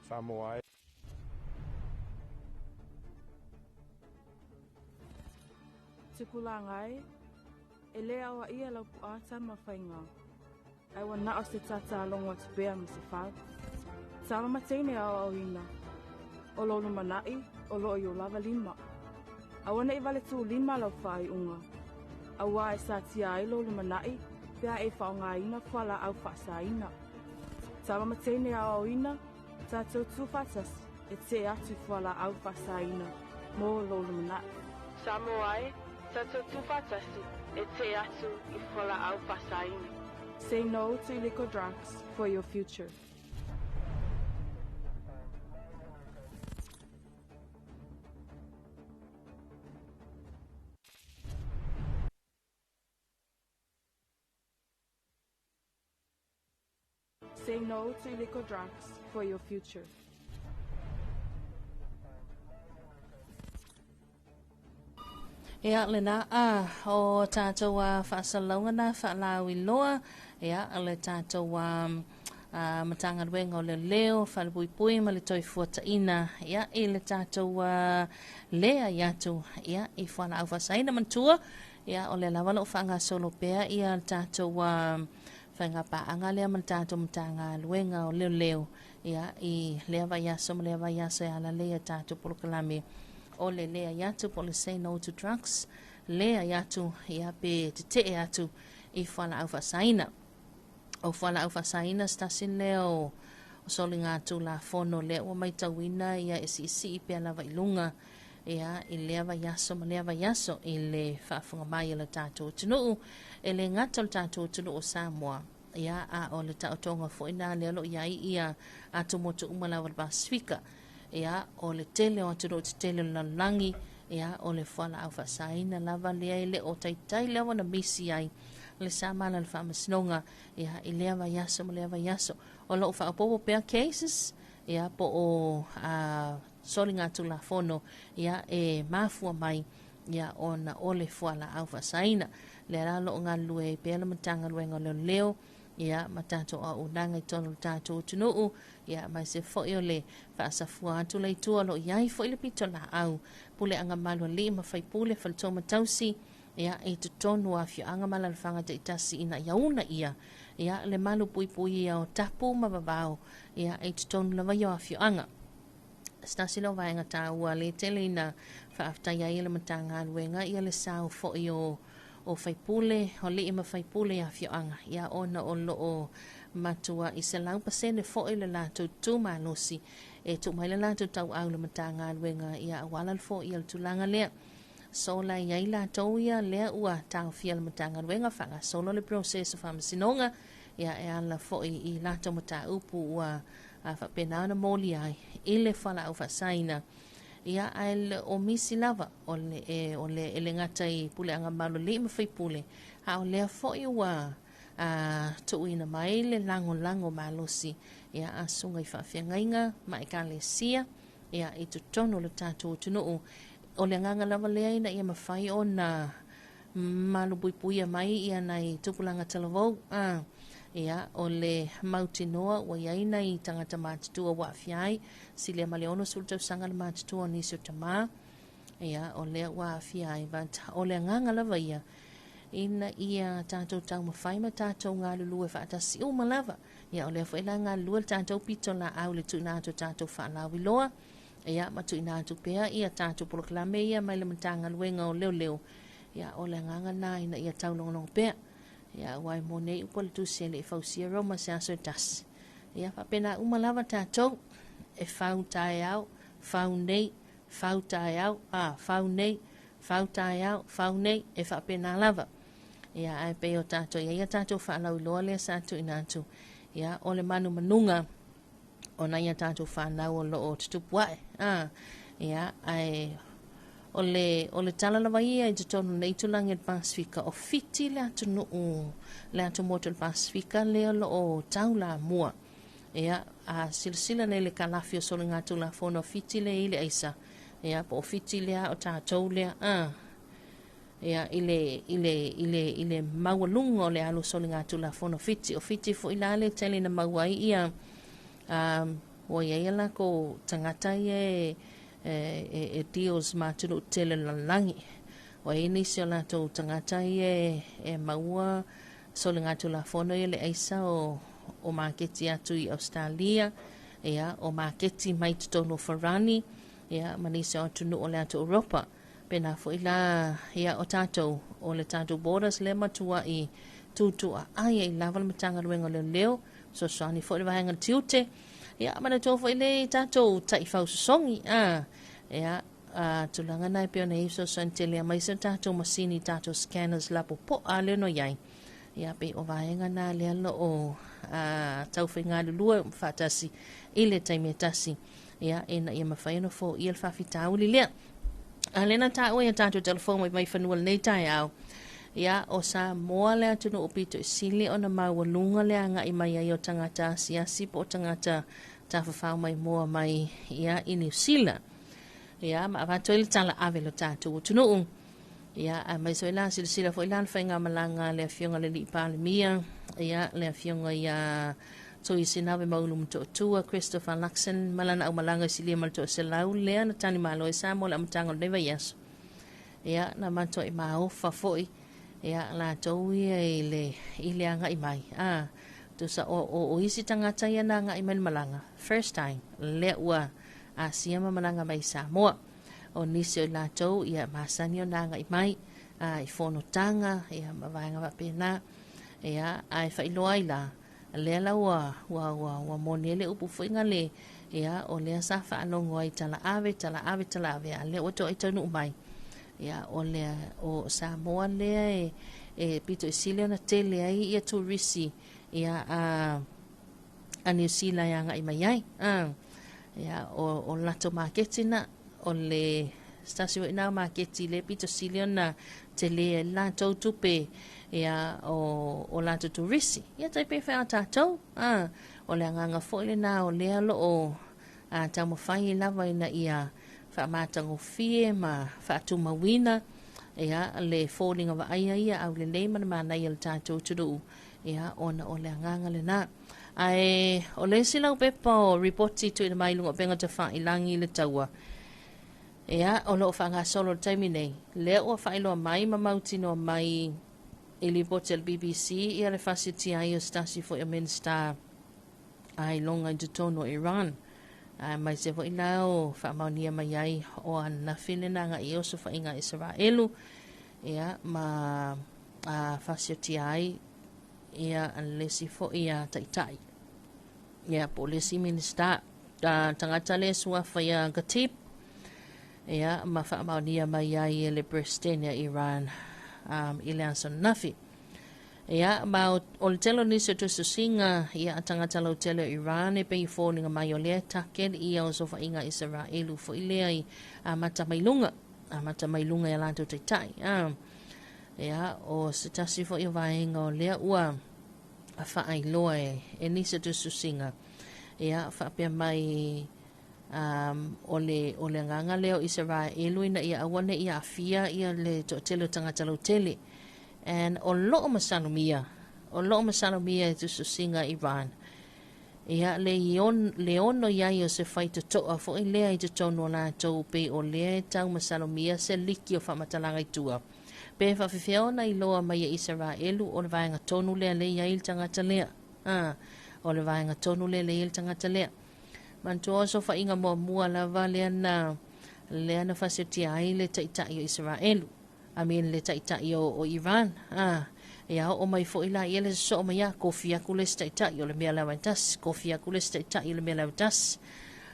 [SPEAKER 6] Samoa e.
[SPEAKER 7] Tupulaga e, e le aoaia lau puata ma faiga, ae ua na o se tatalogo atu pea ma se fau. Tama ma teine aoaoina, o lou lumanai o lo o i o lava lima. Aua ne i vale tulima lau faaiuga, auā e satia ai lou lumanai pe a e faaaogaina fualaau faasaina. Tama ma teine aoaoina, tatou tuufaatasi e tee atu i fualaau faasaina mo lou lumanai. Samoa e, tatou tuufaatasi e tee atu i fualaau faasaina. Say no to illegal drugs for your future. Say no to illegal drugs for your future.
[SPEAKER 1] Ia lena a o tātou a faasalalauga na faalauiloa ia le tātou a a Matagaluega o Leoleo, Falepuipui ma le Toefuataiga ia i le tātou a leai atu ia i fualaau faasaina manatua ia o lea lava o lo o faagasolo pea ia le tātou a faiga paaga lea ma le tātou Matagaluega o Leoleo ia i lea vaiaso ma lea vaiaso e ala lea tātou polokalame o le leai atu po o le Say No to Drugs leai atu ia pe tetee atu i fualaau faasaina. O fualaau faasaina se tasi lea o soligatulafono lea ua matauina ia e siisii pea lava i luga ia i lea vaiaso ma lea vaiaso i le faafofoga mai a le tatou atunuu e le gata o le tatou atunuu o Samoa ia a o le taotoga foi na lea o lo o i ai ia atumotu uma lava o le Pasefika ia o le tele o atunuu tetele o le lalolagi ia o le fualaau faasaina lava lea e le o taitai lava ona misi ai le samala o le faamasinoga ia i lea vaiaso ma lea vaiaso. O lo o faaopoopo pea cases ia po o a soligatulafono ia e mafua mai ia ona o le fualaau faasaina. Lea la o lo o galulue ai pea le Matagaluega o Leoleo ia ma tatou auaunaga i totonu o le tatou atunuu ia aemaise foi o le faasafua atu la i tua o lo o i ai foi le pitolaau puleaga malu alii ma faipule faletua ma tausi ia i totonu o afioaga ma alaalafaga taitasi ina ia uunaia ia le malu puipuia o tapu ma vavao ia i totonu lava ia o afioaga. Se tasi lea o vaega taua le tele ina faafetaia ai e le Matagaluega ia le sao foi o o faipule, o alii ma faipule i afioaga, ia ona o lo o matuai 100% foi le latou tu malosi e tuu mai le latou tauau i le Matagaluega ia aua la le foia o le tulaga lea. Sola i ai latou ia lea ua taofia le Matagaluega faagasolo le process o faamasinoga ia e ala foi i latou mataupu ua faapena ona molia ai i le fualaau faasaina ia ae le o misi lava o le e, o le e le gata i puleaga malu alii ma faipule a o lea foi ua a tuuina mai le lagolago malosi ia a susuga i faafeagaiga ma ekalesia ia i totonu o le tatou atunuu. O le agaga lava lea ina ia mafai ona malupuipuia mai ia nai tupulaga talavou. A, ia, o le mautinoa ua i ai nai tagata matutua ua aafia ai, silia ma le 60 tausaga le matutua o nisi o tamā, ia, o lea ua aafia ai. But o le agaga lava ia, ina ia tatou taumafai ma tatou galulue faatasi uma lava. Ia, o lea foi la galulue le tatou pitolaau i le tuuina atu o tatou faalauiloa, ia, ma tuuina atu pea ia tatou polokalame ia mai le Matagaluega o Leoleo. Ia, o le agaga lena ina ia taulogologo pea. Ia, aua e moni ai upu a le Tusi e le i fausia Roma se aso e tasi. Ia, faapena uma lava tatou, e fau taeao, fau nei, fau taeao, a, fau nei, fau taeao, fau nei, e faapena lava. Ia, ae pei o tatou i ai a tatou faalauiloa lea sa tuuina atu, ia, o le manumanuga o nai a tatou fanau o lo o tutupu ae. A, ia, ae o le, o le tala lava ia i totonu o lenei itulagi o le Pasefika, o Fiti le atunuu, le atumotu o le Pasefika lea o lo o taulamua. Ia, a silasila nei le kalafi o soligatulafono a Fiti lea i le aisa, ia, po o Fiti lea o tatou lea, a, ia, i le, i le, i le, i le maualuga o le alu o soligatulafono a Fiti. O Fiti foi la le tele na maua ai ia, a, Ua i ai a latou tagata ia e, e, e, e deals ma atunuu tetele o le lalolagi. Ua i ai nisi o latou tagata ia e, e maua soligatulafono ia le aisa o, o maketi atu i Ausetalia, ia, o maketi mai totonu o Farani, ia, ma nisi o atunuu o le atu Europa. Pēnā foi la, ia, o tatou, o le tatou borders lea matuai tutuaai ai lava le Matagaluega o Leoleo, fesoasoani foi le vaega tiute, ia, manatua foi le tatou taifau sosogi, a, ia, a, tulaga na e pei ona i ai fesoasoani tele aemaise o tatou masini, tatou scanners lapopoa lea no i ai. Ia, pei o vaega na lea lo o a, taufaigalulue faatasi i le taimi e tasi, ia, ina ia mafai ona foia le faafitauli lea. A lea na taua i a tatou telefoni mai Vaifanua lenei taeao, ia, o Samoa le atunuu pito i sili ona maualuga le agai mai ai o tagata asiasi po o tagata tafafao maimoa mai ia i Niu Sila. Ia, ma avatu ai le tala ave lo tatou atunuu. Ia, aemaise foi la silasila foi la le faigamalaga a le Afioga i le Alii Palemia, ia, le Afioga ia Toisinave Maulu Motootua, Christopher Luxon, ma lana aumalaga i silia ma le 100 lea na tali malo ai Samoa i le amataga o lenei vaiaso. Ia, na matuai maofa foi, ia, latou ia i le, i le agai mai. A, tusa o, o, o isi tagata ia na agai mai le malaga, first time, lea ua asia ma malaga mai i Samoa. O nisi o i latou, ia, masani ona agai mai, a, i fonotaga, ia, ma vaega faapena. Ia, ae faailoa ai la, lea la ua, ua, ua, ua moni ai le upu foi na le, ia, o lea sa faalogo ai tala ave, tala ave, tala ave, a lea ua toai taunuu mai. Ia, o le, o Samoa lea e, e pito i sili ona tele ai ia turisi, ia, a, a Niu Sila e agai mai ai. A, ia, o, o latou maketi na, o le se tasi foi na o maketi le pito sili ona tele ai le latou tupe, ia, o, o latou turisi. Ia, tai pei foi a tatou, a, o le agaga foi lena o lea o lo o a, taumafai ai lava ina ia faamatagofie ma faatumauina, ia, le foliga vaaia ia aulelei ma le manaia o le tatou atunuu, ia, ona o le agaga lena. Ae o le isi laupepa o ripoti tuuina mai i luga o upega tafailagi i le taua, ia, o lo o faagasolo i le taimi nei, lea ua faailoa mai ma mautinoa mai i lipoti a le BBC ia le fasitia ai o se tasi foi o Minisita a iloga i totonu o Iran, aemaise foi la o faamaonia mai ai o ananafi le na agai i osofaiga a Isaraelu, ia, ma a fasiotia ai ia le isi foi a taitai, ia, po o le isi Minisita, a tagata lea suafa ia Khatib, ia, ma faamaonia mai ai e le Peresetene a Iran i le aso ananafi. Ia, ma o, o le tele o nisi o tusitusiga, ia, a tagata lautele o Iran e pei e foliga mai o lea e target ia osofaiga a Isaraelu foi lea i amata mai luga, amata mai luga i a latou taitai. A, ia, o se tasi foi o vaega o lea ua faailoa e, e nisi o tusitusiga, ia, faapea mai um, o le, o le agaga lea o Isaraelu ina ia aua ne i aafia ia le toatele o tagata lautele. And o loo masalomia, o loo masalomia e tusitusiga Iran. Ia, le, ion, le ono i ai o se faitotoa foi lea i totonu o latou pei o lea e tau masalomia se liki o faamatalaga i tua. Pe faafefea ona iloa mai e Isaraelu o le vaega tonu lea le i ai le tagata lea. A, o le vaega tonu lea le i ai le tagata lea. Manatua o sofaiga muamua lava lea na, lea na fasiotia ai le taitai o Isaraelu. I mean le taitai o, o Iran. A, ia oo mai foi la ia le sosoo mai a, kofi aku le isi taitai o le mea lava e tasi, kofi aku le isi taitai o le mea lava e tasi.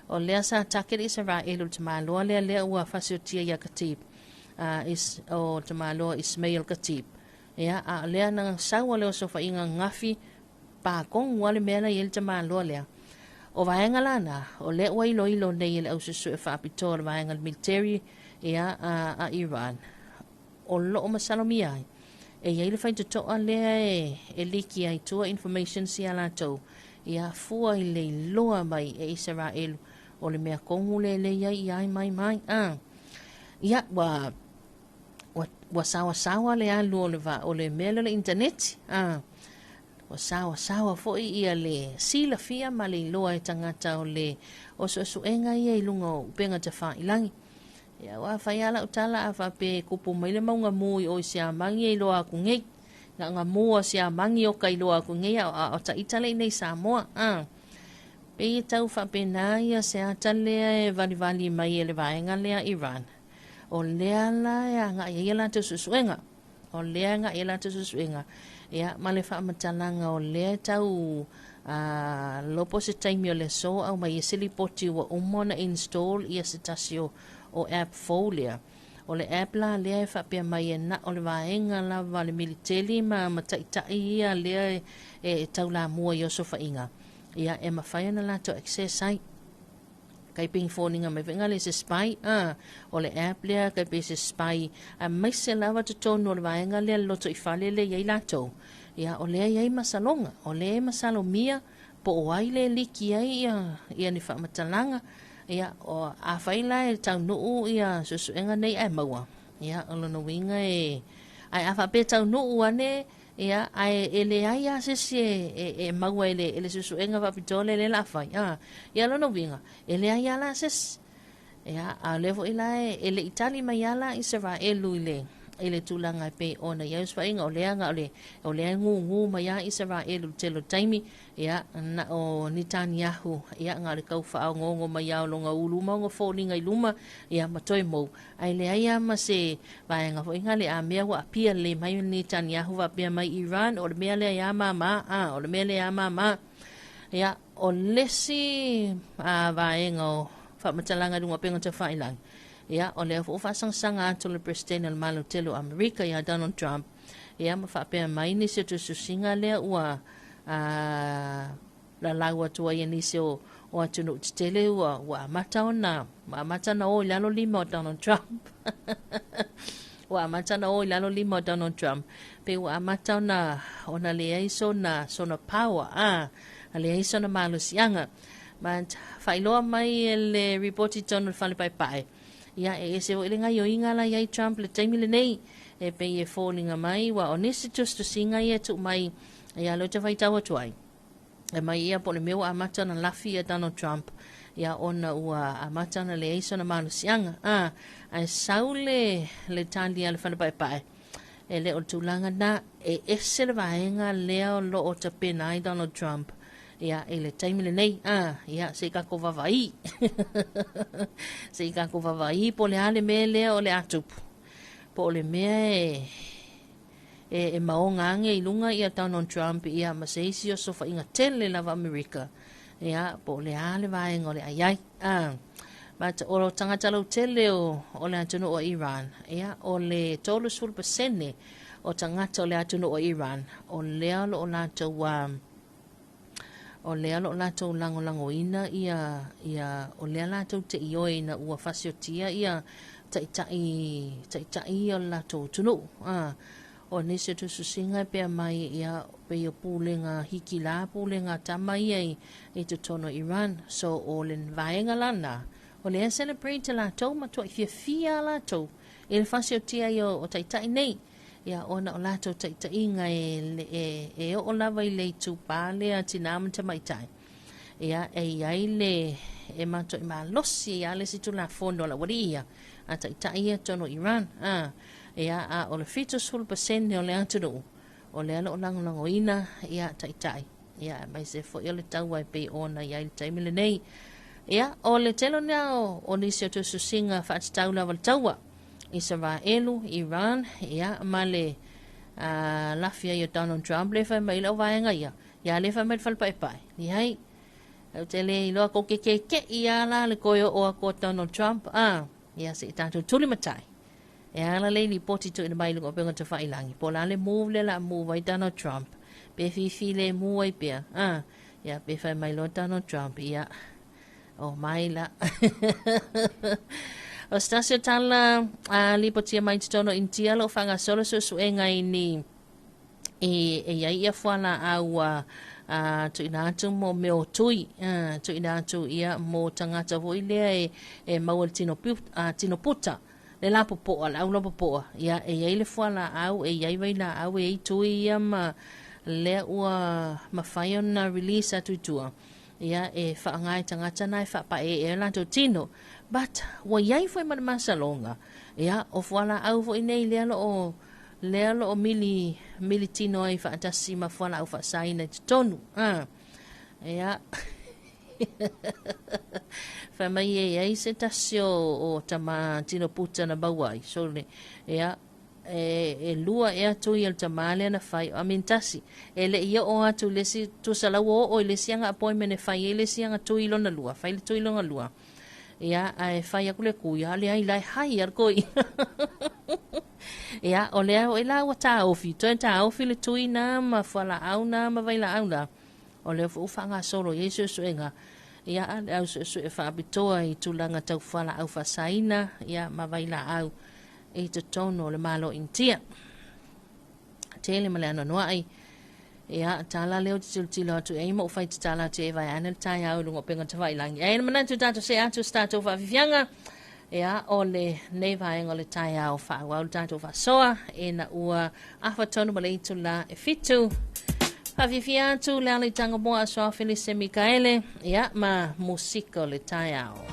[SPEAKER 1] O lea sa target Isaraelu le tamaloa lea lea ua fasiotia ia Khatib. A, is, o le tamaloa Ismail Khatib. Ia, a o lea na sau a le osofaiga gafi pākogu a le mea la i ai le tamaloa lea. O vaega la na, o lea ua iloilo nei e le ausuesue faapitoa o le vaega military ia a, a Iran, o loo masalomia ai e i ai le faitotoa lea e, e liki ai tua informations ia latou, ia fua i le iloa mai e Isaraelu o le mea kogu le le i ai ia ai mai mai. A, ia, ua, ua, ua sawasawa le alu o le, va, o le mea lea o le initaneti. A, Ua saoasaoa foi ia le silafia ma le iloa e tagata o le o suesuega ia i luga o upega tafailagi. Ia, ua fai lava lau tala a faapea e kupu mai le mauga mu i o i Siamagi e iloa aku nei. Na o nga mu a Siamagi oka iloa aku nei a o ta ita le i nei Samoa. A. Pei e tau faapena ia se ata lea e valivali mai e le vaega lea Iran. O lea la e agai ai a latou suesuega. O lea e agai ai a latou suesuega. Ia, ma le faamatalaga o lea e tau a lopo se taimi o le aso aumai ai se lipoti ua uma ona install ia se tasi o o app fou lea. O le app la lea e faapea mai e na o le vaega lava a le militeli ma ma taitai ia lea e e taulamua i osofaiga. Ia, e mafai ona latou access ai. Kai pei foliga mai foi le se spy a o le app lea kai pei se spy aemaise lava totonu o le vaega lea le lotoifale lea i ai latou. Ia, o lea e i ai masaloga, o lea e masalomia po o ai le liki ai ia ia ni faamatalaga. Ia, o afai la e taunuu ia suesuega nei ae maua, ia, o lona uiga e ae a faapea e taunuu ane. Ia, ae e leai lava se isi e maua e le suesuega faapitoa lea o le a fai. A, ia lona uiga, e leai lava la se isi. Ia, a o lea foi la e le i tali mai lava la Isaraelu i le i le tulaga e pei ona i ai osofaiga, o lea na o le o lea e gugu mai lava Isaraelu i le tele o taimi. Ia, na o Netaniahu, ia, na o le tau faaogogo mai lava o lona ulu ma ona foliga i luma, ia, ma toe mou. Ae leai lava ma se vaega foi lea a mea ua apia lelei mai Netaniahu faapea mai Iran, o le mea lea ia mama, a, o le mea lea ia mama. Ia, o le isi vaega o faamatalaga i luga o upega tafailagi, ia, o lea foi ua faasagasagaga atu le Peresetene o le Malo Tele o Amerika ia Donald Trump, ia, ma faapea mai nisi o tusitusiga lea ua a lalau atu ai e nisi o o atunuu tetele ua ua amata ona ua amata ona o i lalo lima o Donald Trump. Ua amata ona o i lalo lima o Donald Trump. Pe ua amata ona ona leai sona sona power, a leai sona malosiaga. But faailoa mai e le ripoti tonu le fale paepae. Ia, e ese foi le gaioiga la iai Trump le taimi lenei. E pei e foliga mai ua o nisi tusitusiga ia e tuu mai ia lea ou te faitau atu ai. E mai ia po o le mea ua amata ona lafi ia Donald Trump ia ona ua amata ona leai sona malosiaga. A, ae sau le, le tali a le fale paepae. E le o le tulaga na, e ese le vaega lea o lo o tapena ai Donald Trump ia i le taimi lenei. A, ia, se i tatou vaavaai. Se i tatou vaavaai po o le a le mea lea o le a tupu. Po o le mea e e, e maoga age i luga ia Donald Trump ia ma se isi osofaiga tele lava Amerika. Ia, po o le a le vaega o le a i ai. A, but o tagata lautele o, o le atunuu o Iran, ia, o le 30% o tagata o le atunuu o Iran, o lea o lo o latou um, o lea o lo o latou lagolagoina ia, ia, o lea latou te ioe ina ua fasiotia ia taitai, taitai ia o le latou atunuu. A, o nisi o tusitusiga e pea mai ia pei o pulega hikila, pulega tama ia i, i totonu o Iran. So o le vaega la na, o lea e celebrate latou matuai fiafia latou i le fasiotia ia o taitai nei. Ia, ona o latou taitaiga e, e, e oo lava i le itupā lea tinā ma tamaitai. Ia, e i ai le, e matuai malosi ai lava le isi Tulafono a le aualii ia, a taitai ia totonu o Iran. A, ia, a o le 70% o le atunuu, o lea o lo o lagolagoina ia taitai. Ia, aemaise foi o le taua e pei ona i ai le taimi lenei. Ia, o le tele lea o, o nisi o tusitusiga faatatau lava le taua. Isaraelu, Iran, ia, ma le uh, lafi ai o Donald Trump, le fai mai lau vaega ia, ia le fai mai le fale paepae. Leai, ou te le iloa ko ke keke'i a la le koe oo aku o Donald Trump, a, ia se i tatou tuli matai. E ala le lipoti tuuina mai i luga o upega tafailagi, po o le a le move lea o le a move ai Donald Trump, pe fifilemu ai pea, a, ia, pe fai mai loa Donald Trump, ia, O mai la. O se tasi o tala a lipotia mai totonu o Initia lo o faagasolo suesuega i ni e, e i ai ia fualaau a a tuuina atu mo mea o tui, a, tuuina atu ia mo tagata foi lea e, e maua le tino, a, tino puta, le lapopoa, le au lapopoa, ia e i ai le fualaau, e i ai vailaau, e i ai tui ia ma Lea ua mafai ona release atu i tua, ia, e faaaoga e tagata na e faapaepae ai o latou tino. But ua i ai foi ma le masaloga, ia, o fualaau foi nei lea loo lea loo mili mili tino ai faatasi ma fualaau faasaina i totonu. Ah. Ia. Fai mai e ai se tasi o tama tino puta na maua ai. So, le, ia, e lua ea tui o le tamā lea na fai, I mean tasi, e le i oo atu i le isi, tusa la ua oo i le isi aga appointment e fai ai le isi aga tui lona lua, fai le tui lona lua. Ia, ae fai aku le kui, a leai la e hai a le koi. Ia, o lea hoʻi la ua taofi, toe taofi le tui na ma fualaau na ma vailaau na. O lea foi ua faagasolo i ai suesuega, ia, a le au suesue faapitoa i tulaga tau fualaau faasaina, ia, ma vailaau i totonu o le Malo Initia. Tele ma le anoanoai. Ia, tala lea ou te tilotilo atu i ai ma ou fai tatala atu i ai vaeane le taeao i luga o upega tafailagi. Ae na manatu tatou see atu se tatou faafiafiaga. Ia, o lenei vaega o le taeao faaauau le tatou faasoa ina ua afa tonu ma le itula e 7. Faafiafia atu le ala i Tagamoa Aso Felise Mikaele, ia, ma musika o le taeao.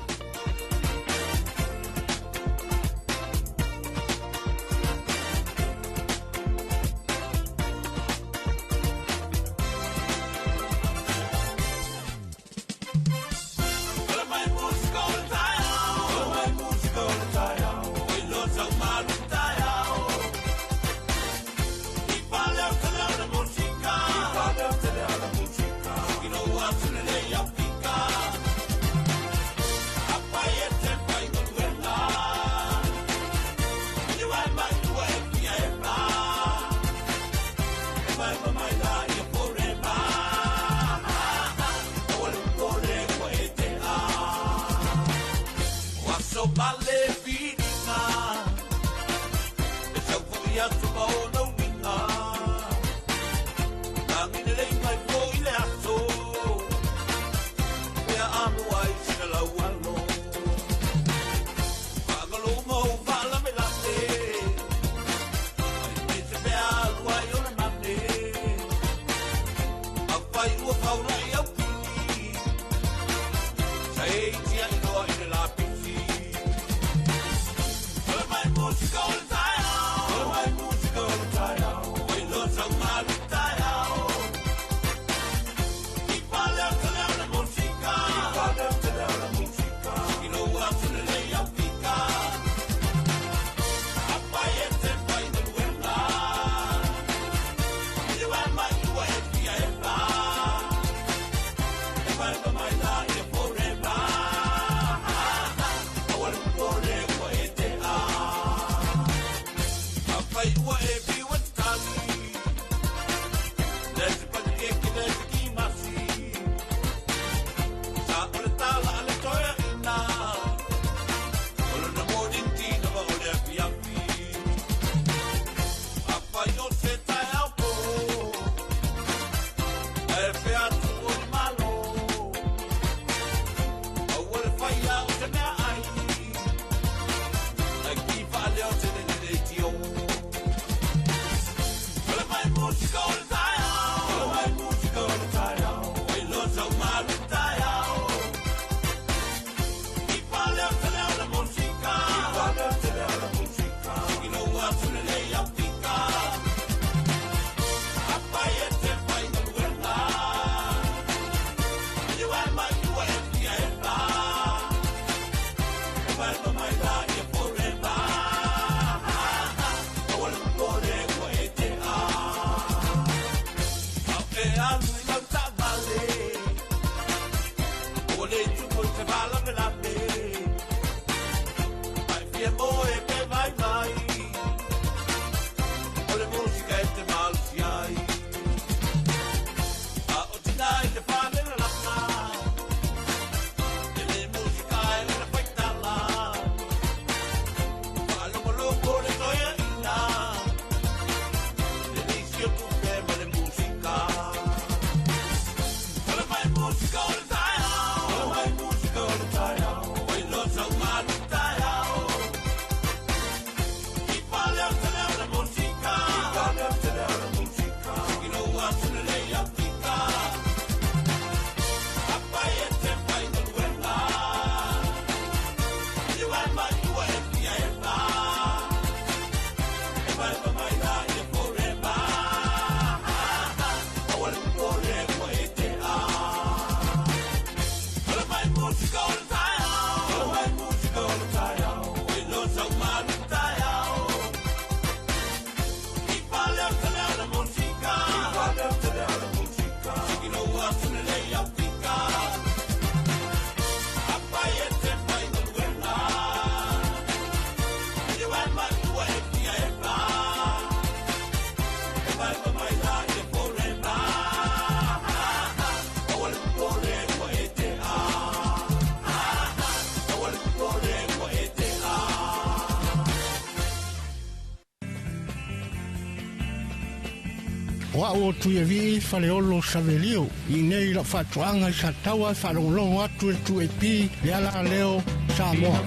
[SPEAKER 5] O au o Tuiavii Faleolo Savelio i nei lau faatoaga i Sataua e faalogologo atu i le 2AP le ala leo Samoa.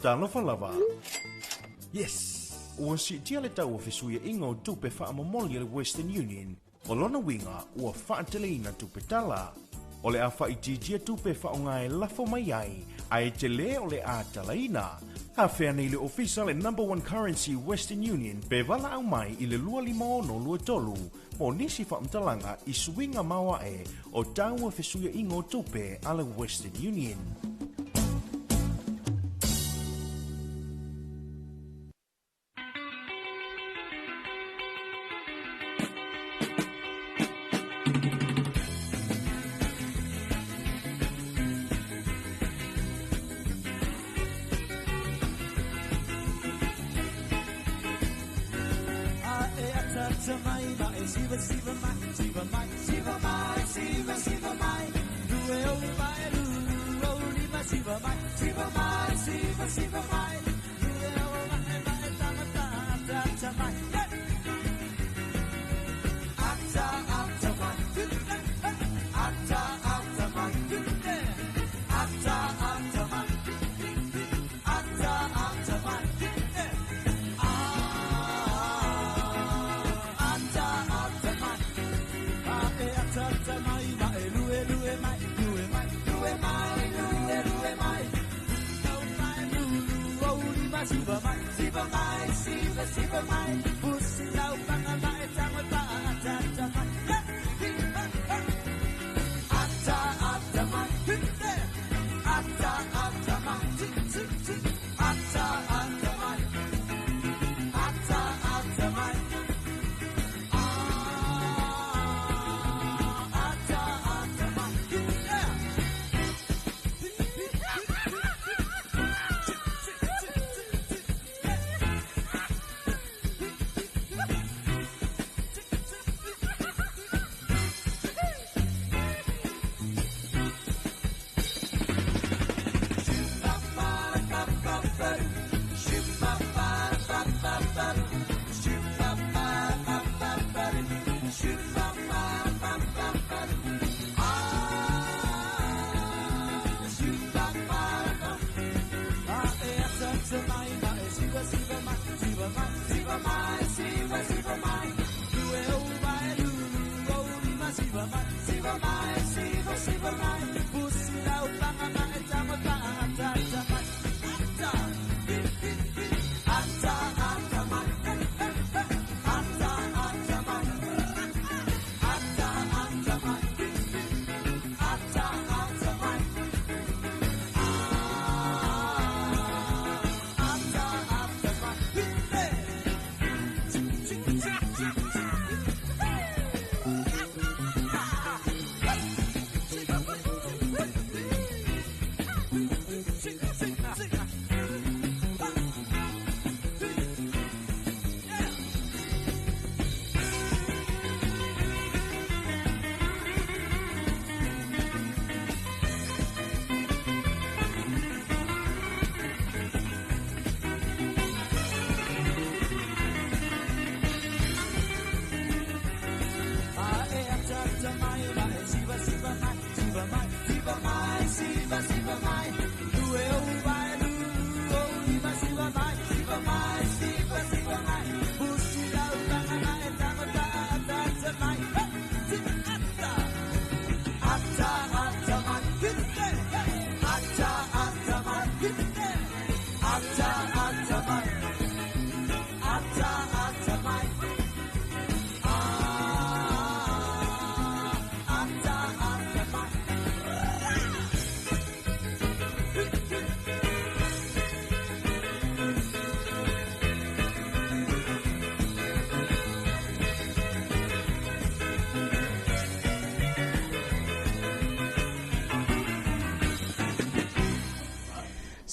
[SPEAKER 6] Talofa lava. Yes! Ua siitia le tau o fesuiaiga o tupe faamomoli a le Western Union. O lona uiga, ua faateleina tupe tala. O le a faaitiitia tupe e faaaoga e lafo mai ai, ae tele o le a talaina. Afea nei le ofisa le Number One Currency Western Union pe valaau mai i le 25623 mo nisi faamatalaga i suiga maoae o tau o fesuiaiga o tupe a le Western Union.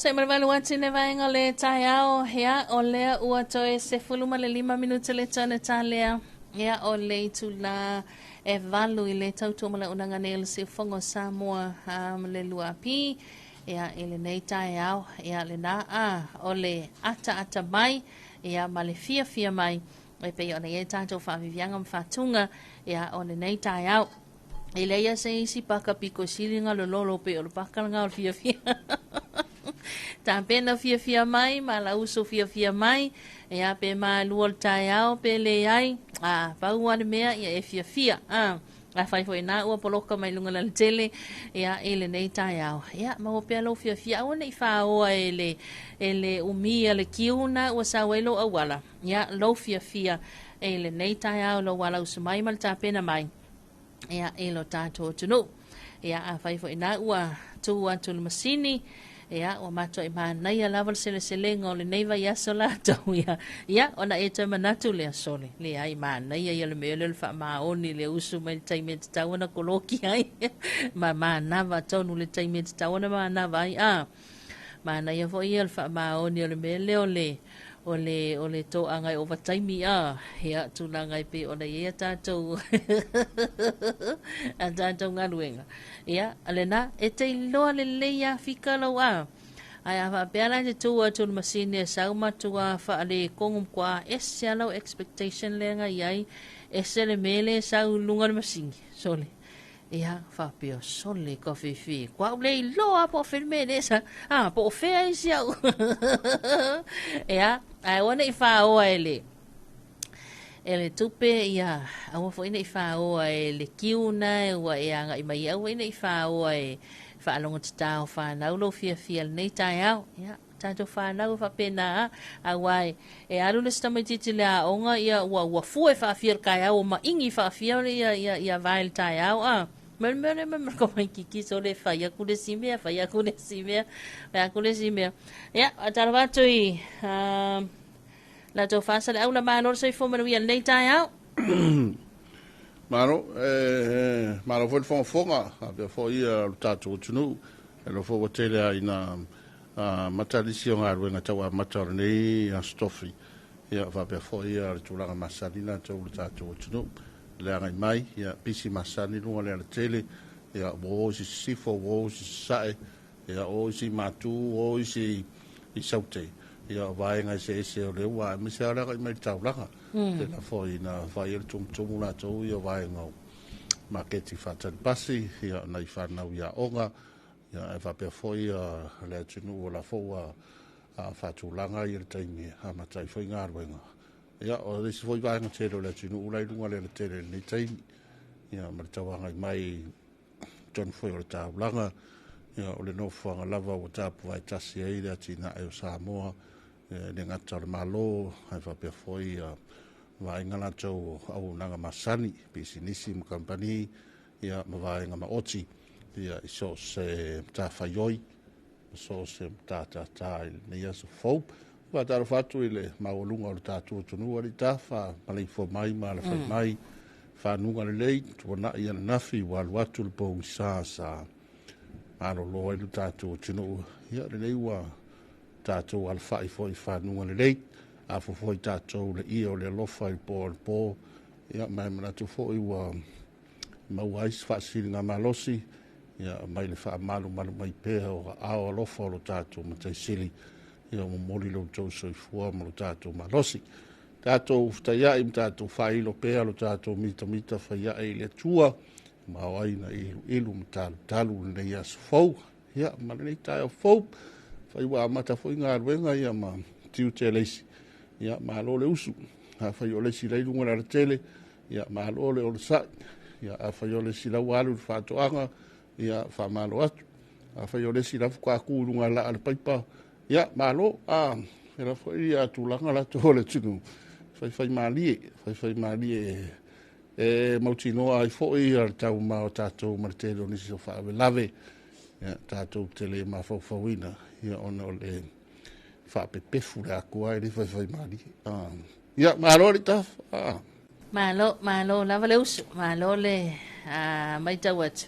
[SPEAKER 1] Se ma le valu atu le vaega o le taeao, ia, o lea ua toe 15 minute le tona talea, ia, o le itula e 8 i le tautua ma le unaga nei o le siufogo o Samoa ma le 2AP, ia, i lenei taeao, ia, lena a, o le ataata mai, ia, ma le fiafia mai, e pei ona i ai tatou faaviviaga ma faatuga, ia, o lenei taeao. E leai lava se isi paka pito sili ona lololo pei o le paka lena o le fiafia. Tapena fiafia mai, ma lauso fiafia mai, ia pe malua o le taeao pe leai, a pau lava le mea ia e fiafia. A afai foi na ua poloka mai luga o le alatele, ia i lenei taeao, ia maua pea lou fiafia, aua ne i faoa e le e le umi a le kiu na ua sau ai lou auala, ia lou fiafia i lenei taeao lou alausu mai ma le tapena mai. Ia, i lo tatou atunuu. Ia, afai foi na ua tu atu le masini, ia, ua matuai manaia lava le seleselega o lenei vaiaso latou, ia, ia, ona e toe manatu lea, sole, leai, manaia ia le mea lea o le faamaoni le usu mai le taimi e tatau ona koloki ai, ma manava tonu le taimi e tatau ona manava ai, a, manaia foi ia le faamaoni o le mea lea o le, o le, o le toaga e ovataimi a, ia, tulaga e pei ona i ai a tatou, a tatou galuega. Ia, lena, e te iloa lelei lava fika lou a. Ae a faapea la e te tu atu i le masini e sau matua faaletonu matua ese lava lau expectation lea na i ai, ese le mea lea e sau i luga o le masini. Sole. Ia, faapea, sole ka fefe, ko au le iloa po o fea le mea lea sa, a, po o fea isi au. Ia, ae aua ne i faoa e le, e le tupe, ia, aua foi ne i faoa e le kiu na ua e agai mai, aua foi ne i faoa e faalogo tatao fanau lou fiafia i lenei taeao. Ia, tatou fanau e faapena lava, aua e, e alu le isi tamaitiiti i le aoga, ia, ua, ua fua e faafia i le taeao, ua maigi faafia ia, ia, ia vae i le taeao, a. Ma le mea lea ma ka Waikiki, sole fai aku le isi mea, fai aku le isi mea, fai aku le isi mea. Ia, faatalofa atu i la tou faasaleau la malo le soifua manuia i lenei taeao.
[SPEAKER 8] Malo, e malo foi le fogafoga, faapea foi ia lo tatou atunuu. E iloa foi ua tele lava ina amata nisi o galuega tau amata o lenei Aso Tofi, ia faapea foi ia le tulaga masani latou o le tatou atunuu. Le agai mai, ia pisi masani luga o le alatele, ia ua o isi sisifo, ua o isi sasae, ia o isi matu, o isi i Saute, ia o vaega eseese o lea ua aemaise lava le agai mai i le taulaga. Tele foi ina fai ai le tumutumu latou ia o vaega o maketi faatali pasi, ia nai fanau i aoga, ia ae faapea foi le atunuu o la foi ua faatulaga ia le taimi e amata ai foi galuega. Ia o le isi foi vaega tele o le atunuu la i luga o le alatele i lenei taimi, ia ma le tauagai mai i totonu foi o le taulaga, ia o le nofoaga lava ua tapuvae tasi ai le atinae o Samoa, e le gata o le Malo, ae faapea foi ia vaega latou o auaunaga masani, pisinisi ma kamupani, ia ma vaega maoti, ia i so o se matafaioi, ma so o se matatātā i lenei aso fou. Faatalofa atu i le maualuga o le tatou atunuu, alii tafa, maleifua mai ma alafai mai, fanuga lelei, tuanai ananafi, ua alu atu le pogisa sa malolo ai lo tatou atunuu. Ia lenei ua tatou alafai foi i fanuga lelei, afua foi tatou le ie o le alofa i le po o le po, ia ma e manatu foi ua maua ai se faasiliga malosi, ia mai le faamalumalu mai pea o aao alofa o lo tatou Matai Sili, ia momoli lo outou soifua ma lo tatou malosi. Tatou fetaiai ma tatou faailo pea lo tatou mitamita faiae i le Atua, ma o ai na iluilu ma talutalu lenei aso fou, ia ma lenei taeao fou, fai ua amata foi galuega ia ma tiute le isi, ia malo le usu, afai o le isi la i luga o le alatele, ia malo le onosai, ia afai o le isi la ua alu i le faatoaga, ia faamalo atu, afai o le isi la faatoa tu i luga laa o le paipa, ia malo, a fela foi ia tulaga latou o le atunuu, faifai malie, faifai malie e mautinoa ai foi le taumama o tatou ma le tele o nisi o faalavelave, ia tatou te le mafaufauina, ia ona o le faapepefu le Atua e le faifai malie. Ia, malo le tafa.
[SPEAKER 1] Malo, malo lava le usu, malo le matau atu.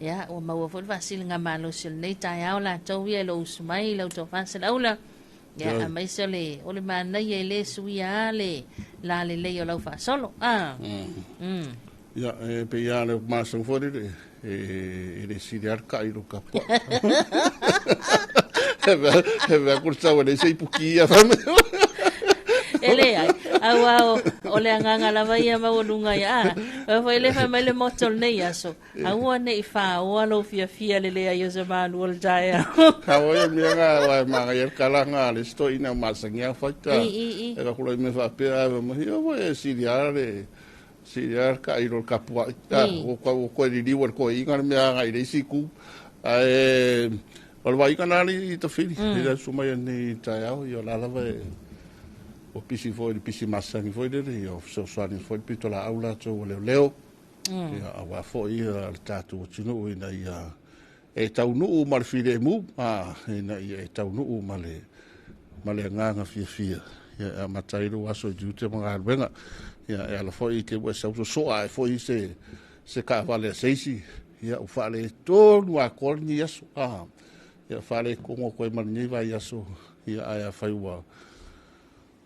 [SPEAKER 1] Ia, ua maua foi le faasiligamalosi o lenei taeao latou ia i lou usu mai i lau tofa Saleaula. Ia, aemaise o le, o le manaia e le suia lava le lalelei o lau faasolo. A.
[SPEAKER 8] Ia, e pei lava o le masani foi lele, e le sili lava le kai i lou kapuaʻi. E mea ku le tau e leai se ipuki ia fai mai.
[SPEAKER 1] E leai, auā o le agaga lava ia maualuga ia. A, foi le fai mai le motto o lenei aso, Aua ne i fāoa lou fiafia le leai o se malu o le taeao.
[SPEAKER 8] Aua ia mea nga wa e manga ia kala nga le sto ina masangi a faita.
[SPEAKER 1] I, i, i.
[SPEAKER 8] E ka kula i me faapea a ma ia wa e sili a le sili a ka i lo kapua.
[SPEAKER 1] I.
[SPEAKER 8] O ka o ko li wa ko inga le mea nga i le isi ku. Ae o le vaaiga na ali i tafili. I le aso mai nei taeao ia la lava e o pisi foi le pisi masangi foi lele ia o fesoasoani foi le pito laau latou o leoleo. Ia, aua foi le tatou atunuu ina ia e taunuu ma le filemu, a, ina ia e taunuu ma le, ma le agaga fiafia. Ia, e amata ai lou aso i tiute ma galuega. Ia, e ala foi i te ua e sau sosoa ae foi se, se taavale a se isi, ia, ua faaletonu atoa lenei aso. A, ia, faaletonu atu ai ma lenei vaiaso, ia, ae afai ua,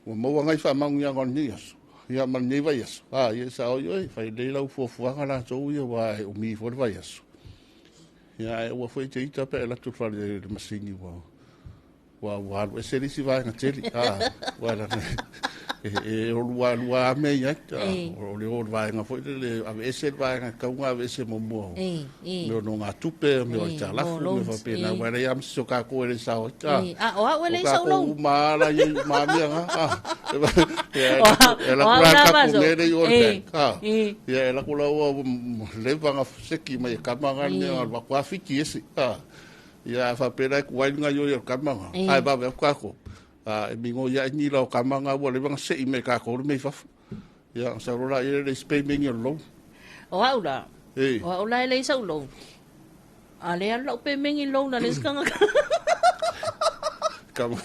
[SPEAKER 8] Ua maua nai faamanuiaga o lenei aso, ia ma lenei vaiaso. A, ia e sao ai oe, fai lelei lau fuafuaga latou ia aua e umi foi le vaiaso. Ia ae aua foi e te ita pe a e alu atu i le fale i le masini ua ua ua alu ese le isi vaega tele. A, aua leaga e o lua lua lava mea i ai. A, o le o i le vaega foi lele aveese le vaega e tatau ona aveese muamua. Mea o nogatupe, mea o aitalafu, mea faapena, aua e leai lava ma se isi o tatou e le sao ai.
[SPEAKER 1] A o au e leai sau loan.
[SPEAKER 8] O tatou uma lava la e i ai uma lava mea na. E alu atu la le tatou mea lea i o i le bank. Ia e alu atu la ua leva ona seki mai e kama na le mea, alu atu lava fiti ese. Ia a faapea la e tuai le gaoioi o le kama na, ae vave atu tatou. E migoi ae nila o kama na ua leva ona sei mai e tatou le mea i fafo. Ia, ona sau loa lea le isi payment o le loan.
[SPEAKER 1] O au la, o au la e leai sau loan. A lea alu lau payment i loan a le isi tagata.
[SPEAKER 8] Kama,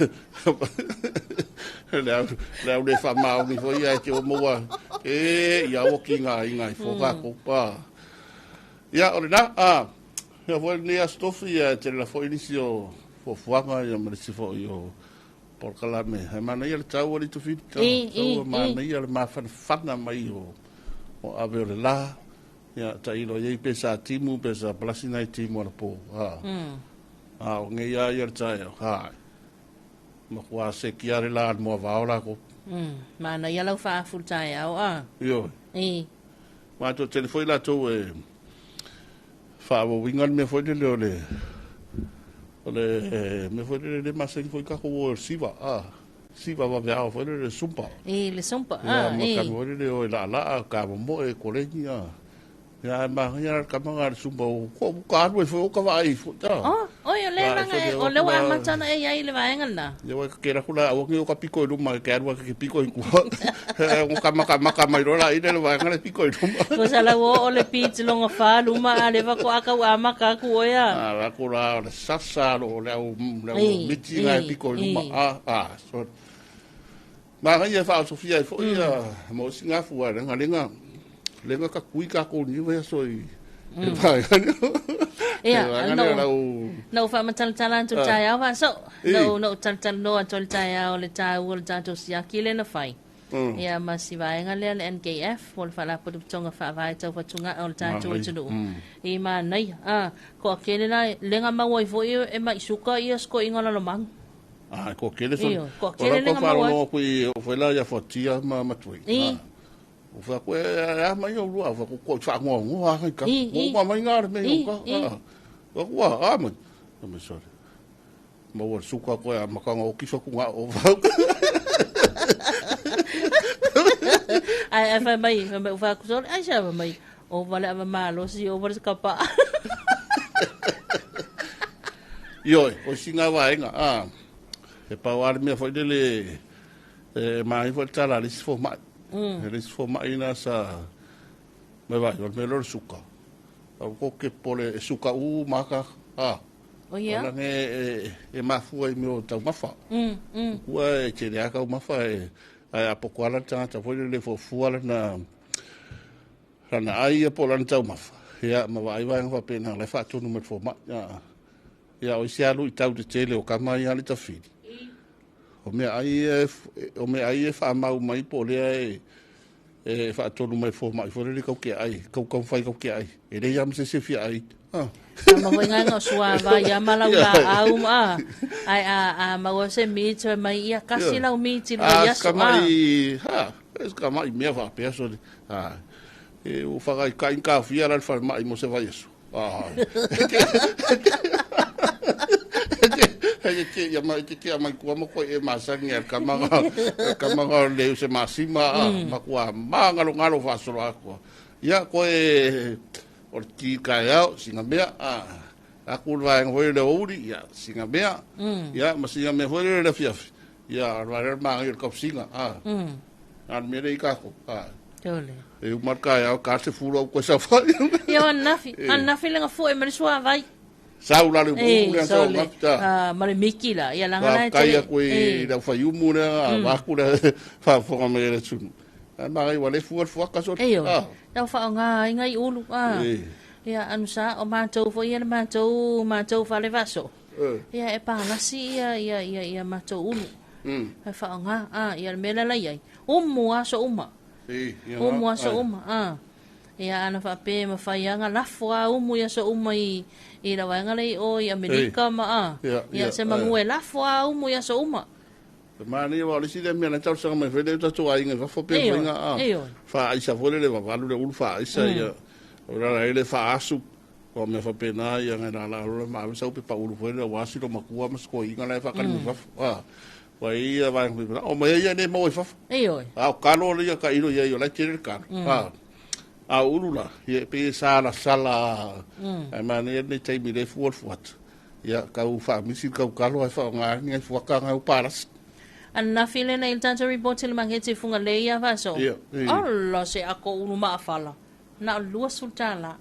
[SPEAKER 8] le au, le au le faamaoni foi ia e te o maua, e, ia aua ki ngā inga i fō kākou pā. Ia, o lena, a, ia foi lenei aso tofi, ia e tele la foi nisi o fuafuaga, ia ma nisi foi o polokalame. E manaia le tau alii Tufili, tau, tau e manaia le mafanafana mai o, o ave o le la. Ia, tailo i ai pe sa timu, pe sa palasi nai timu anapo. Ha. A o nei a ia le taeao. Ha. Matua seki a le la le moa vao lākou.
[SPEAKER 1] Manaia lau faafu le taeao, a.
[SPEAKER 8] Ioe.
[SPEAKER 1] I.
[SPEAKER 8] Matou tele foi latou e faaauauina le mea foi lele o le o le mea foi lele le masani foi tatou o le siva a siva vaveao foi lele le sumpa.
[SPEAKER 1] I le sumpa a
[SPEAKER 8] i. Ia ma foi lele o e laalaa ka momoe koleni a. Ia ae manaia la le tama na le sumpa o ko ka alu ai foi o ka vaai foi ta.
[SPEAKER 1] Oh, oi o le langa e o le ua amata ona e iai i le vaega lena.
[SPEAKER 8] Ia ua ke raku la aua nei o ka piko i luma ke alu ke piko i tua. O ka maka maka mai loa la i le vaega le piko i luma.
[SPEAKER 1] Ko sa la o le pit longa fa luma a le va ko aka ua amaka aku oe a.
[SPEAKER 8] A la ko la o le sasa lo le au le au miti na e piko i luma a a so. Manaia e faaosofia ai foi ia mo isi gafu ae leaga lega lega ka kui tatou i lenei vaiaso i le vaega lea.
[SPEAKER 1] Ia,
[SPEAKER 8] Le vaega
[SPEAKER 1] no,
[SPEAKER 8] lea o lau
[SPEAKER 1] na ou faamatalatala atu i le taeao faaso. Na ou, na ou talatalanoa atu i le taeao le taua o le tatou siaki lea na fai. Ia, ma si vaega lea le NKF, mo le Faalapotopotoga Faavae Tau Fatugao o le tatou atunuu. I manaia. A, toatele la, lega mau ai foi e mai suka ia sikoiga o Lalomanu.
[SPEAKER 8] Ah, ko kele so.
[SPEAKER 1] Io, ko
[SPEAKER 8] O
[SPEAKER 1] kele
[SPEAKER 8] lau
[SPEAKER 1] lenga
[SPEAKER 8] kau
[SPEAKER 1] mau ai.
[SPEAKER 8] faalogo aku i o foi la ia Fuatia ma Matuai.
[SPEAKER 1] I.
[SPEAKER 8] Ah. O fai aku, e a mai o lua, fai aku, ko whaangoa ngoa ngai ka.
[SPEAKER 1] I, i.
[SPEAKER 8] Mo ma mai ngā me
[SPEAKER 1] I,
[SPEAKER 8] o ka.
[SPEAKER 1] i.
[SPEAKER 8] Ah. Fai aku, a, a mai. A mai sorry. Maua le suka koe a makanga o kifa ku ngā o vau.
[SPEAKER 1] Ai, ai fai mai, fai mai, o fai aku sorry, ai sa mai. O vale ava malosi, o vale skapa.
[SPEAKER 8] Ioe, o isi ngā vaega, a, e pau lava le mea foi lele e manaia foi le tala a le isi fomai. E le isi fomai lena sa mai vaai, o le mea lea o le suka. Aua ko ke popole e suka uma lava tagata, a.
[SPEAKER 1] O ia?
[SPEAKER 8] O lana e mafua i mea o taumafa. Kua e tele lava taumafa e, ae a poto lava la le tagata foi lele e fuafua lana, lana ai ia po o lana taumafa. Ia ma vaai vaega faapena la e faatonu mai le fomai. Ia o isi alu i tau tetele o kama ia le tafili. O mea ai e faamau mai po lea e faatonu mai fomai foi le kau ke ai, kau kau fai kau ke ai. E le ia ma se se fia ai.
[SPEAKER 1] Ma foi ngai sua va ia ma lau la au ma ai a maua se mi te mai ia kasi lau mi ti lo ia
[SPEAKER 8] sua. Mai ha, es ka mai mea fa pea so. E o whakai ka inka fia la whare mai mo se vai aso. Hei te ia mai te kia mai kua mo koe e masangi al kamanga le se masima makua mangalo ngalo fasolo akua. Ia koe o ti kai au singa mea aku vai ngoi le uri ia singa mea. Ia ma singa mea foi le fiafi. Ia vai ma ngai ko singa. An mere i kako.
[SPEAKER 1] Tole.
[SPEAKER 8] E umarka ia ka se furo ko sa fa.
[SPEAKER 1] Ia annafi lenga fu e marisua vai.
[SPEAKER 8] Sau la le mu le sau ngapta.
[SPEAKER 1] Mare miki la ia langa la
[SPEAKER 8] te. Kai ko i la fa yumu le va ku le fa fo me le tsu. Ma ngai wale fu fu ka so.
[SPEAKER 1] Tau fa nga ngai ulu. Ia anusa o matou fo ia matou fa le vaso. Ia e pa lasi ia ia ia ia matou ulu. Fa nga ia me la la ia. Umu aso uma. Umu aso uma. Ia ana fa pe ma fa ia nga lafo a umu ia so uma i la waenga lei o i Amerika ma ia se mangue lafo a umu ia so uma.
[SPEAKER 8] Ma ni wa le si le mea na tau sanga mai fele ta tu ai nga fo pe nga fa isa fo le va le ulu fa isa ia o la le fa asu o me fa pe na ia nga la la ma sa pe pa ulu fo le wa si lo makua ma sko inga la fa ka ni fa wa ia va o ma ia ne mo fa a o kalo le ia ka ilo ia la tele ka a ulu la ia pe sala sala ai ma ne ne taimi le fu fuat ia ka u fa misi ka kalo ai fa nga ni fu ka nga u paras
[SPEAKER 1] anna file na il tanto report le mangete funga le ia fa so alla se ako ulu ma fala na lua sultala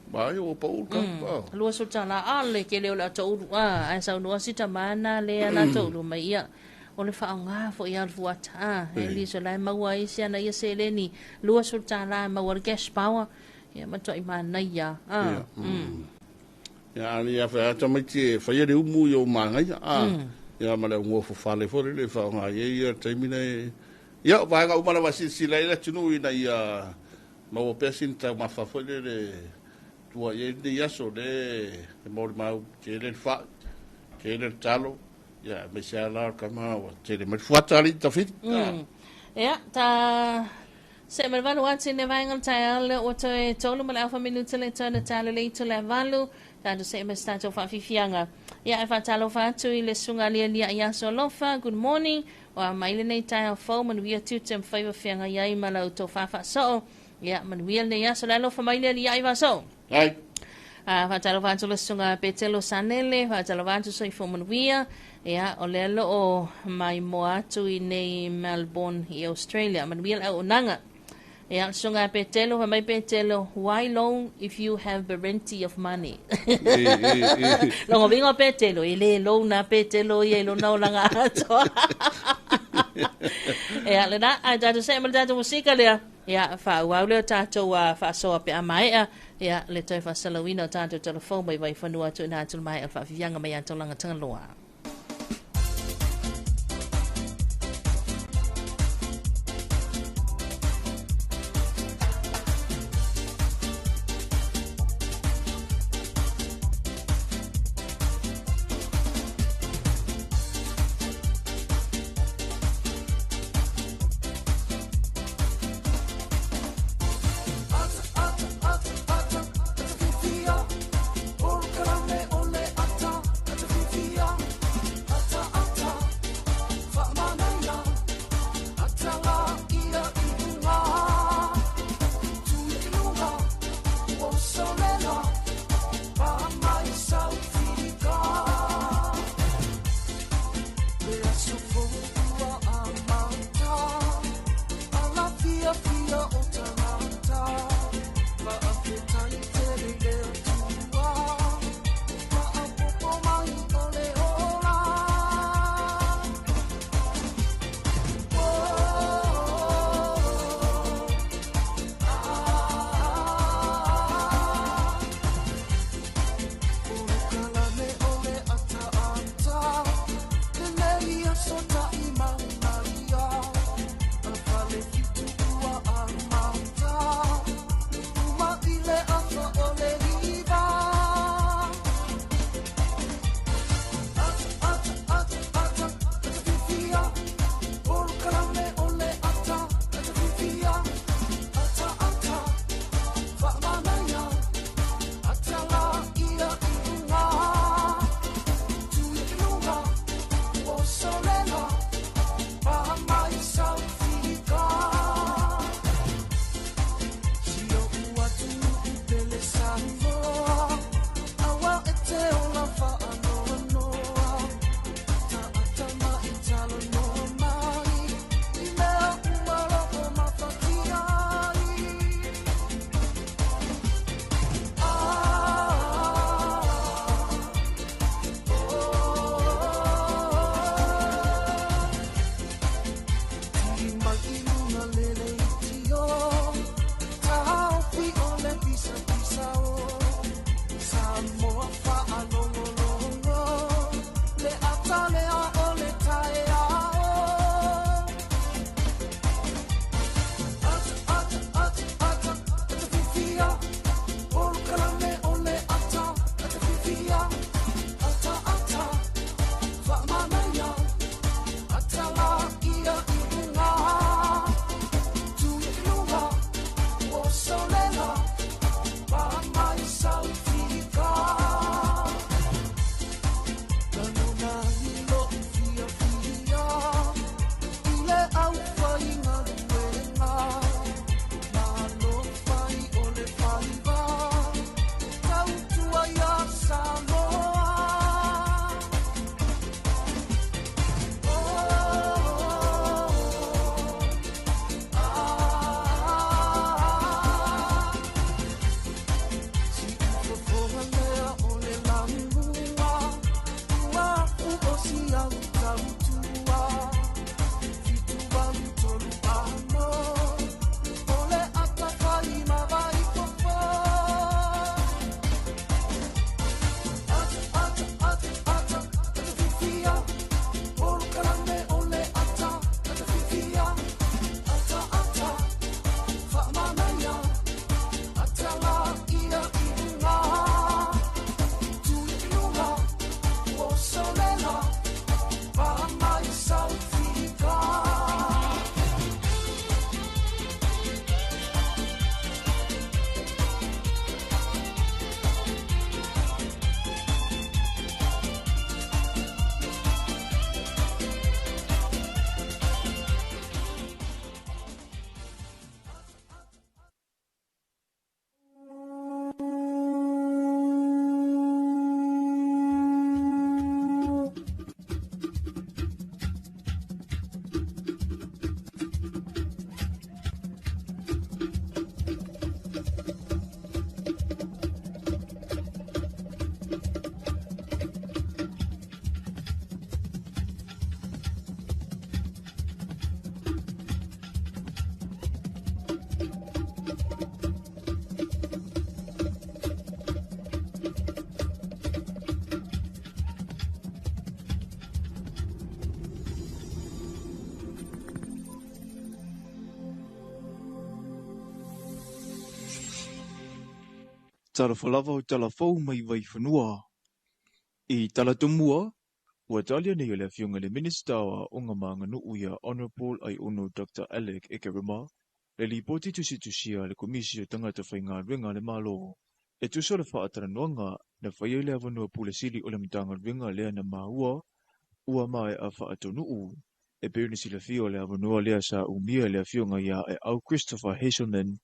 [SPEAKER 8] ba yo pa u ka
[SPEAKER 1] lua sultala alle ke le o to ulu ai sa no sita mana le ana to ulu mai ia o le whaonga fo ia fuata e li so lai maua isi ana ia seleni lua sultala maua cash power ia matua i mana ia
[SPEAKER 8] ia ani ia fa ta mai te fa ia le umu yo manga ia ia ma le ngo fo fale fo le whaonga ia ia taimi nei ia vaega uma lava silasila i le atunuu ina ia maua pea sina taumafa foi le tua ia nei aso le e molimau tele le fa'i tele le talo ia me se ala kama wa tele mai fuata ali tafiti
[SPEAKER 1] ia ta se me valu ati ne vainga ta le o te tolu ma le alfa minuta le tona ta le to le valu ta se me sta to fa fifianga ia e fa talo fa tu i le sunga lia lia ia solofa good morning wa mai le nei ta fo man we tu tem fa fianga ia i mala to fa fa so ia man we le ia so la fa mai le ia i va so
[SPEAKER 8] ai
[SPEAKER 1] fa talo fa tu le sunga petelo sanele fa talo fa tu so i fo man we ia o le lo o mai moatu i nei Melbourne i Australia man we au nanga ia sunga petelo fa mai petelo why loan if you have plenty of money longo vingo petelo ile loan na petelo ia lo na langa ato ia le na a tatu se mal tatu musika le ia fa wa le tatu wa fa so pe amaea ia le toi fa salawina tatu telefone mai vai fanua tu na tu mai fa fianga mai atu langa tangaloa.
[SPEAKER 9] Ata,
[SPEAKER 2] Talofa lava o tala fou mai Vaifanua. I tala tumua, ua talia nei e le Afioga i le Minisita o Aoga ma Aganuu ia Honourable Aiono Dr Alec Ekerema le lipoti tusitusia a le Komisi o Tagata Faigaluega a le Malo e tusa o le faatalanoaga na faia i le avanoa Pule Sili o le Matagaluega lea na maua ua maea faataunuu. E pei ona silafia o le avanoa lea sa umia e le Afioga ia Aeau Christopher Hazelman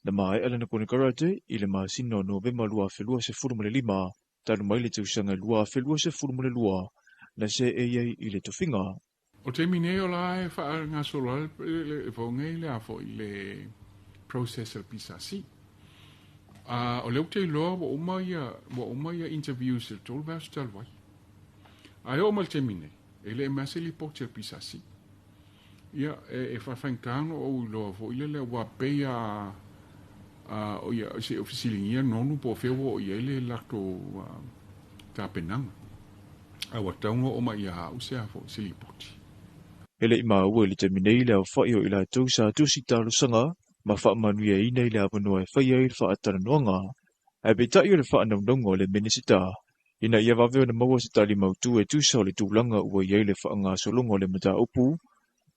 [SPEAKER 2] na maea lana konekarate i le masina o Novema 2025, talu mai le tausaga 2022 na seei ai i le tofiga.
[SPEAKER 3] O le taimi nei o la e faagasolo lava le fofoga i le a foi le process a le PSC. A o lea ou te iloa ua uma ia ua uma ia interviews i le 3 vaiaso talu ai. Ae oo mai le taimi nei, e le i mea se lipoti a le PSC. Ia, e faafaigata ona ou iloa foi lele aua pei a a ia se i fesiligia Nonu po o fea ua oo i ai le latou tapenaga. A ua tatau ona oo mai ia au se a foi se lipoti.
[SPEAKER 2] E le i maua i le taimi nei le aofai o i latou sa tusi talosaga ma faamanuiaina i le avanoa e faia ai le faatalanoaga. Ae peitai o le faanaunauga o le Minisita ina ia vave ona maua se tali mautu e tusa o le tulaga ua i ai le faagasologa o le mataupu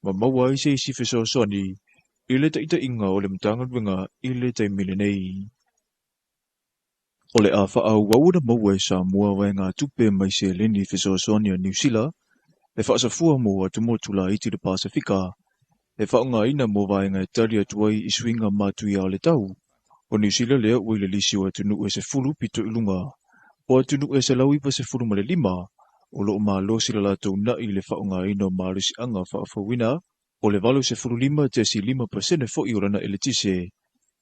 [SPEAKER 2] ma maua ai se isi fesoasoani i le taitaiga o le Matagaluega i le taimi lenei. O le a faaauau ona maua e Samoa vaegatupe mai seleni fesoasoani a Niu Sila e faasafua mo atumotu laiti i le Pasefika e faaaogaina mo vaega e tali atu ai i suiga matuia o le tau. O Niu Sila lea ua i le lisi o atunuu e 10 pito i luga o atunuu e 195 o lo o malosi le latou na'i i le faaaogaina o malosiaga faafouina, o le 85.5% foi o lana eletise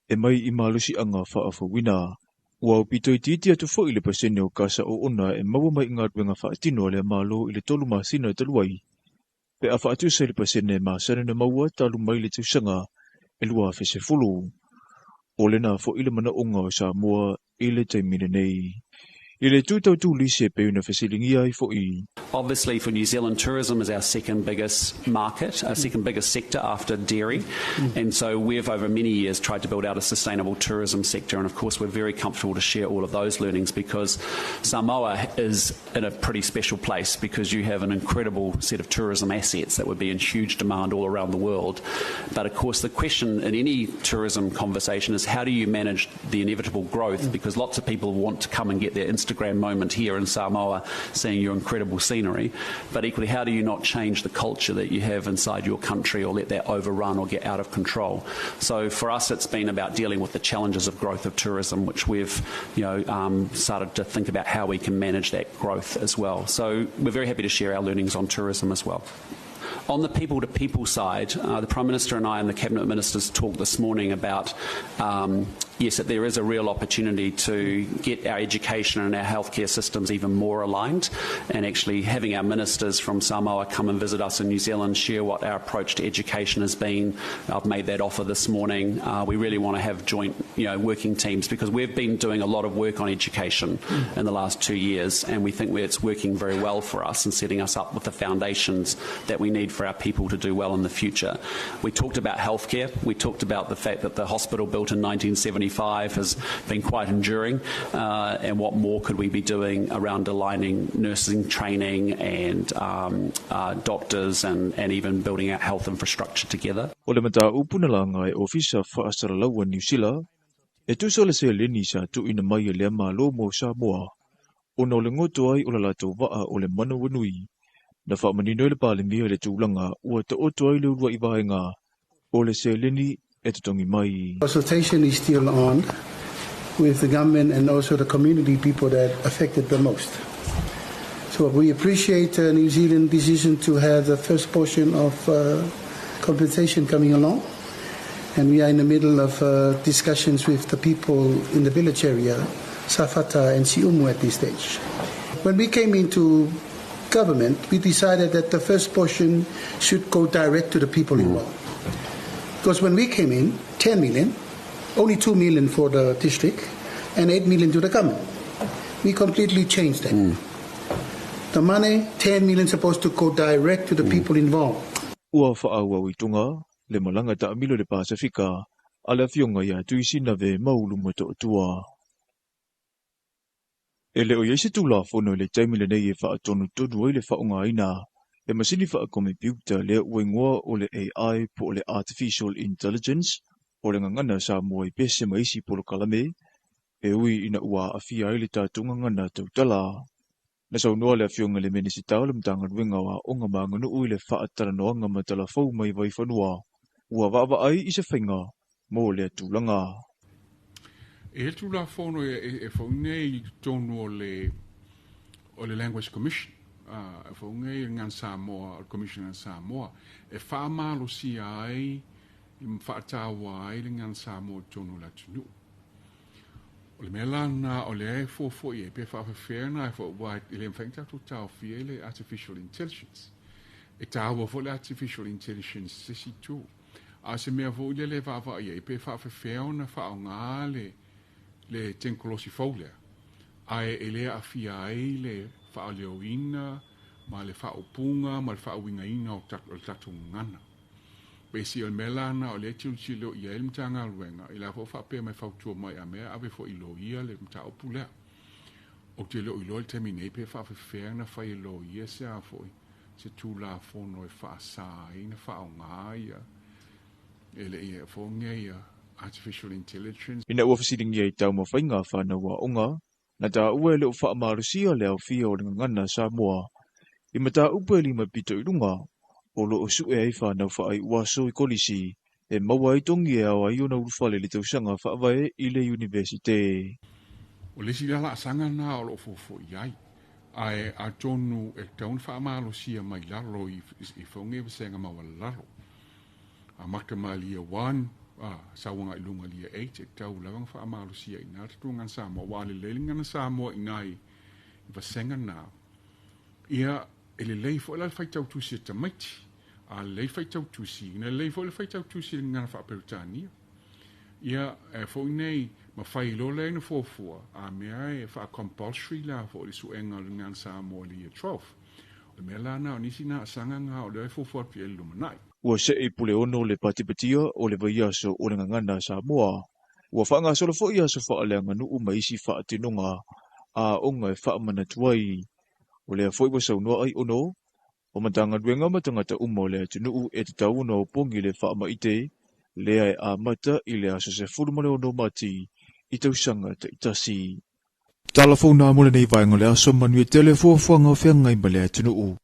[SPEAKER 2] e mai i malosiaga faafouina. Ua aupito itiiti atu foi le pasene o kasa oona e maua mai i galuega faatino a lea Malo i le 3 masina talu ai, pe a faatusa i le pasene e masani ona maua talu mai le tausaga e 2010. O lena foi le manaoga o Samoa i le taimi lenei. I le tu tautulisi e pei ona fesiligia ai foi.
[SPEAKER 4] Obviously for New Zealand, tourism is our second biggest market, our second biggest sector after dairy. And so we've over many years tried to build out a sustainable tourism sector. And of course, we're very comfortable to share all of those learnings because Samoa is in a pretty special place because you have an incredible set of tourism assets that would be in huge demand all around the world. But of course, the question in any tourism conversation is how do you manage the inevitable growth? Because lots of people want to come and get their Instagram moment here in Samoa, seeing your incredible scenery. But equally, how do you not change the culture that you have inside your country or let that overrun or get out of control? So for us, it's been about dealing with the challenges of growth of tourism, which we've started to think about how we can manage that growth as well. So we're very happy to share our learnings on tourism as well. On the people-to-people side, the Prime Minister and I and the Cabinet Ministers talked this morning about, yes, that there is a real opportunity to get our education and our healthcare systems even more aligned, and actually having our ministers from Samoa come and visit us in New Zealand, share what our approach to education has been. I've made that offer this morning. We really want to have joint, working teams, because we've been doing a lot of work on education in the last 2 years, and we think it's working very well for us and setting us up with the foundations that we need for our people to do well in the future. We talked about healthcare. We talked about the fact that the hospital built in 1975 has been quite enduring, and what more could we be doing around aligning nursing training and doctors and even building out health infrastructure together.
[SPEAKER 2] O le mataupu na laga e Ofisa Faasalalau a Niu Sila, e tusa le seleni sa tuuina mai e lea Malo mo Samoa, ona o le goto ai o le latou vaa o le manawanui. Na faamanino ai le Palemia i le tulaga ua taoto ai le uluai vaega o le seleni e totogi mai.
[SPEAKER 5] Consultation is still on with the government and also the community people that affected the most. So we appreciate New Zealand decision to have the first portion of compensation coming along. And we are in the middle of discussions with the people in the village area, Safata and Siumu at this stage. When we came into government, we decided that the first portion should go direct to the people involved. Because when we came in, 10 million, only 2 million for the district and 8 million to the government. We completely changed that. The money, 10 million, supposed to go direct to the people involved.
[SPEAKER 2] Ua faaauau i Tonga le malaga taamilo i le Pasefika a le Afioga ia Tuisinave Maulu Motootua. E le o i ai se tulafono i le taimi lenei e faatonutonu ai le faaaogaina e masini faakomepiuta lea ua igoa o le AI po o le Artificial Intelligence o le gagana Samoa i pese ma isi polokalame e ui ina ua aafia ai le tatou gagana tautala. Na saunoa le Afioga i le Minisita o le Matagaluega o Aoga ma Aganuu i le faatalanoaga ma Talafou mai Vaifanua, ua vaavaai i se faiga mo lea tulaga.
[SPEAKER 3] E le tulafono e fauina i totonu o le Language Commission, e fauina i le Samoa, o le Commission a Samoa, e faamalosia ai ma faataua ai le gagana Samoa i totonu o le atunuu. O le mea la lena o lea e fuafua i ai pe faafefea na e ua e le mafai ona tatou taofia i le artificial intelligence. E taua foi le artificial intelligence se isi itu. A o se mea foi lea le vaavaai ai pe faafefea ona faaaoga le tekonolosi fou lea. Ae e le aafia ai le faaleoina ma le faaupuga ma le faauigaina o le tatou gagana. Pe si o le mea la na o lea tilotilo i ai le Matagaluega, i la foi faapea mai fautua mai a mea ave foi i loia le mataupu lea. Ou te le o iloa i le taimi nei pe faafefea na fai e loia se a foi se tulafono e faasa ai na faaaoga ia e le ia fogia ia artificial intelligence.
[SPEAKER 2] Ina ua fesiligia i taumafaiga a fanau aoga, na taua e le o faamalosia le aofia o le gagana Samoa i mataupu e lima pito i luga o lo o sue ai fanau faaiuaso i kolisi e maua ai togi e ao ai ona ulufale i le tausaga faavae i le Iunivesite.
[SPEAKER 3] O le isi la laasaga lena o loo fuafua i ai. Ae atonu e tatau ona faamalosia mai lalo i foge vasega maualalalo. Amata mai le Year 1, sau agai i luga i le Year 8, e tatau lava ona faamalosia i ina le tatou gagana Samoa. Ua lelei le gagana Samoa i ina i vasega na. Ia, e lelei foi la le faitau tusi a tamaiti. A lelei faitau tusi, na lelei foi le faitau tusi i le gagana faaperetania. Ia, e foi nei, ma fai loa lea ina fuafua, a mea e faa-compulsory la foi le suega o le gagana Samoa i le Year 12. O le mea la na o nisi na asaga nga o lea e fuafua atu i ai le lumanai.
[SPEAKER 2] Ua see i Puleono le patipatia o le vaiaso o le gagana Samoa. Ua faagasolo foi aso faaleaganuu ma isi faatinoga aoga e faamanatu ai. O lea foi ua saunoa Aiono, o Matagaluega ma tagata uma o le atunuu e tatau ona opogi le faamaite lea e amata i le aso 16 Mati i tausaga taitasi. Tala fou na mo lenei vaega o le aso, manuia tele fuafuaga o feagai ma le atunuu.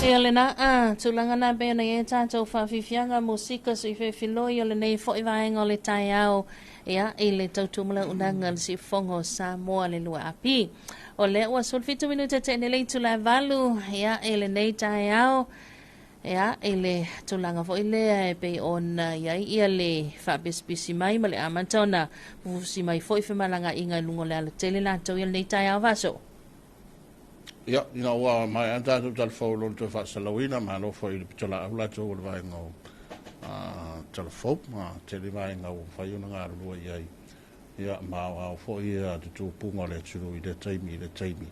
[SPEAKER 1] Ia lenā tulaga na pei ona i ai tatou faafiafiaga musika suifefiloi o lenei foi vaega o le taeao ia i le tautumalaunaga le siufofoga o Samoa le 2AP. O lea ua 17 minute te'e le itula e 8 ia i lenei taeao ia i le tulaga foi lea e pei ona i ai ia le faapisipisi mai ma le amata ona fufusi mai foi femalagaaiga i luga o le alatele latou ia lenei taeao vaaso.
[SPEAKER 8] Ia, ina ua maea tatou talafou lo le toe faasalauina, malo foi i le pitolaau latou o le vaega o talafou, ma tele vaega ua mafai ona galulue i ai. Ia, ma aoao foi ia tutupuga o le atunuu i lea taimi i lea taimi.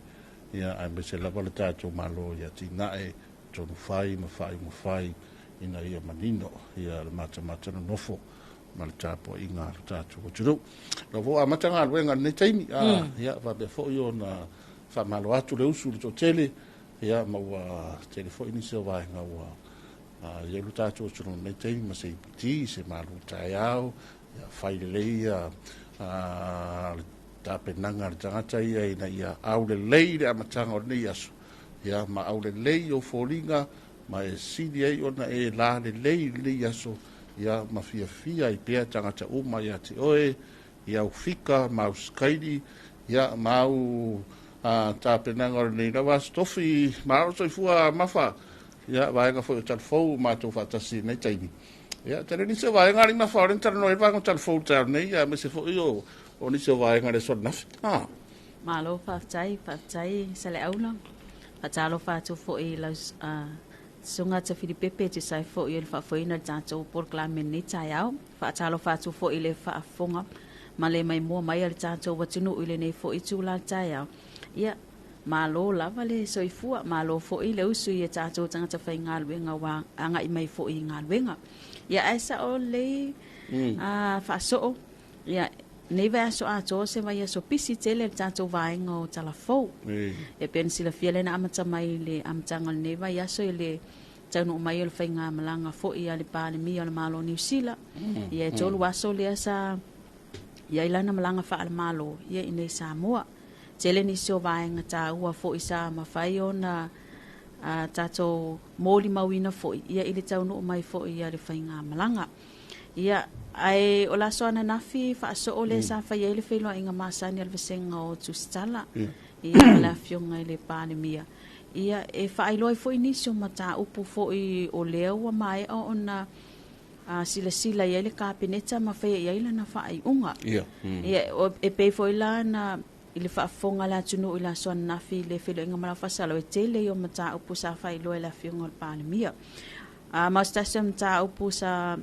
[SPEAKER 8] Ia, aemaise lava le tatou Malo i atinae, tonu fai ma faaiuga fai ina ia manino ia le matamata nonofo ma le tapuaiga a le tatou atunuu. Lau foi amata galuega i lenei taimi, ia faapea foi ona faamalo atu le usu i le toatele, ia ma ua tele foi nisi o vaega ua i ai lo tatou atunuu i lenei taimi ma se iputi, se malu taeao, ia fai lelei ia le tapenaga a le tagata ia ina ia aulelei le amataga o lenei aso, ia ma aulelei o foliga ma e sili ai ona e la lelei i lenei aso, ia ma fiafia ai pea tagata uma ia te oe, ia au fika ma au sikaili, ia ma au tapenaga o lenei lava aso tofi, malo soifua Mafa, ia vaega foi o talafou matou faatasi i lenei taimi. Ia, tele nisi o vaega ali Mafa o lea na talanoa ai le vaega o talafou i le taeao nei, aemaise foi o nisi o vaega le aso ananafi.
[SPEAKER 9] Malo faafetai, faafetai Saleaula. Faatalofa atu foi i lau Susuga Tafilipepe e tusa ai foi o le faafoeina o le tatou polokalame i lenei taeao. Faatalofa atu foi i le faafofoga ma le maimoa mai a le tatou atunuu i lenei foi itula taeao. Ia, malo lava le soifua, malo foi le usu i a tatou tagata faigaluega ua agai mai foi i galuega. Ia, ae sao lelei faasoo. Ia, nei vaiaso atoa se vaiaso pisi tele le tatou vaega o Talafou. E pei ona silafia lea na amata mai i le amataga o lenei vaiaso i le taunuu mai o le faigamalaga foi a le Palemia o le Malo o Niu Sila. Ia, e 3 aso lea sa i ai lana malaga faale-Malo ia i nei Samoa. Tele nisi o vaega taua foi sa mafai ona tatou molimauina foi ia i le taunuu mai foi a le faigamalaga. Ia, ae o le aso ananafi faasoo lea sa fai ai le feiloaiga masani a le vasega o Tusitala ia ma le afioga i le Palemia. Ia, e faailoa ai foi nisi o mataupu foi o lea ua maea ona silasila i ai le Kapeneta ma faia i ai lana faaiuga. Ia, e pei foi la na i le faafofoga a le atunuu i le aso ananafi i le feiloaiga ma lau faasalalau, e tele ia o mataupu sa faailoa e le afioga o le Palemia. Ma o se tasi o mataupu sa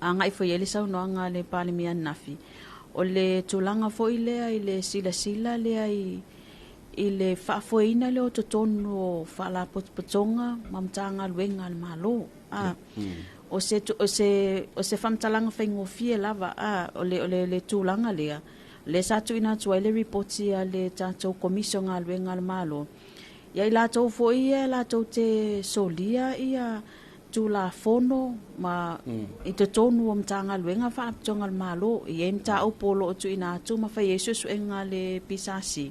[SPEAKER 9] agai foi ai le saunoaga a le Palemia ananafi, o le tulaga foi lea i le silasila lea i le faafoeina lea o totonu o faalapotopotoga ma Matagaluega a le Malo. O se faamatalaga faigofie lava o le tulaga lea, lea sa tuuina atu ai le ripoti a le tatou Komisi o Galuega a le Malo. Ia i latou foi ia latou te solia ia Tulafono ma i totonu o Matagaluega Faalapotopotoga a le Malo, e i ai mataupu o lo o tuuina atu ma fai ai suesuega a le PSC.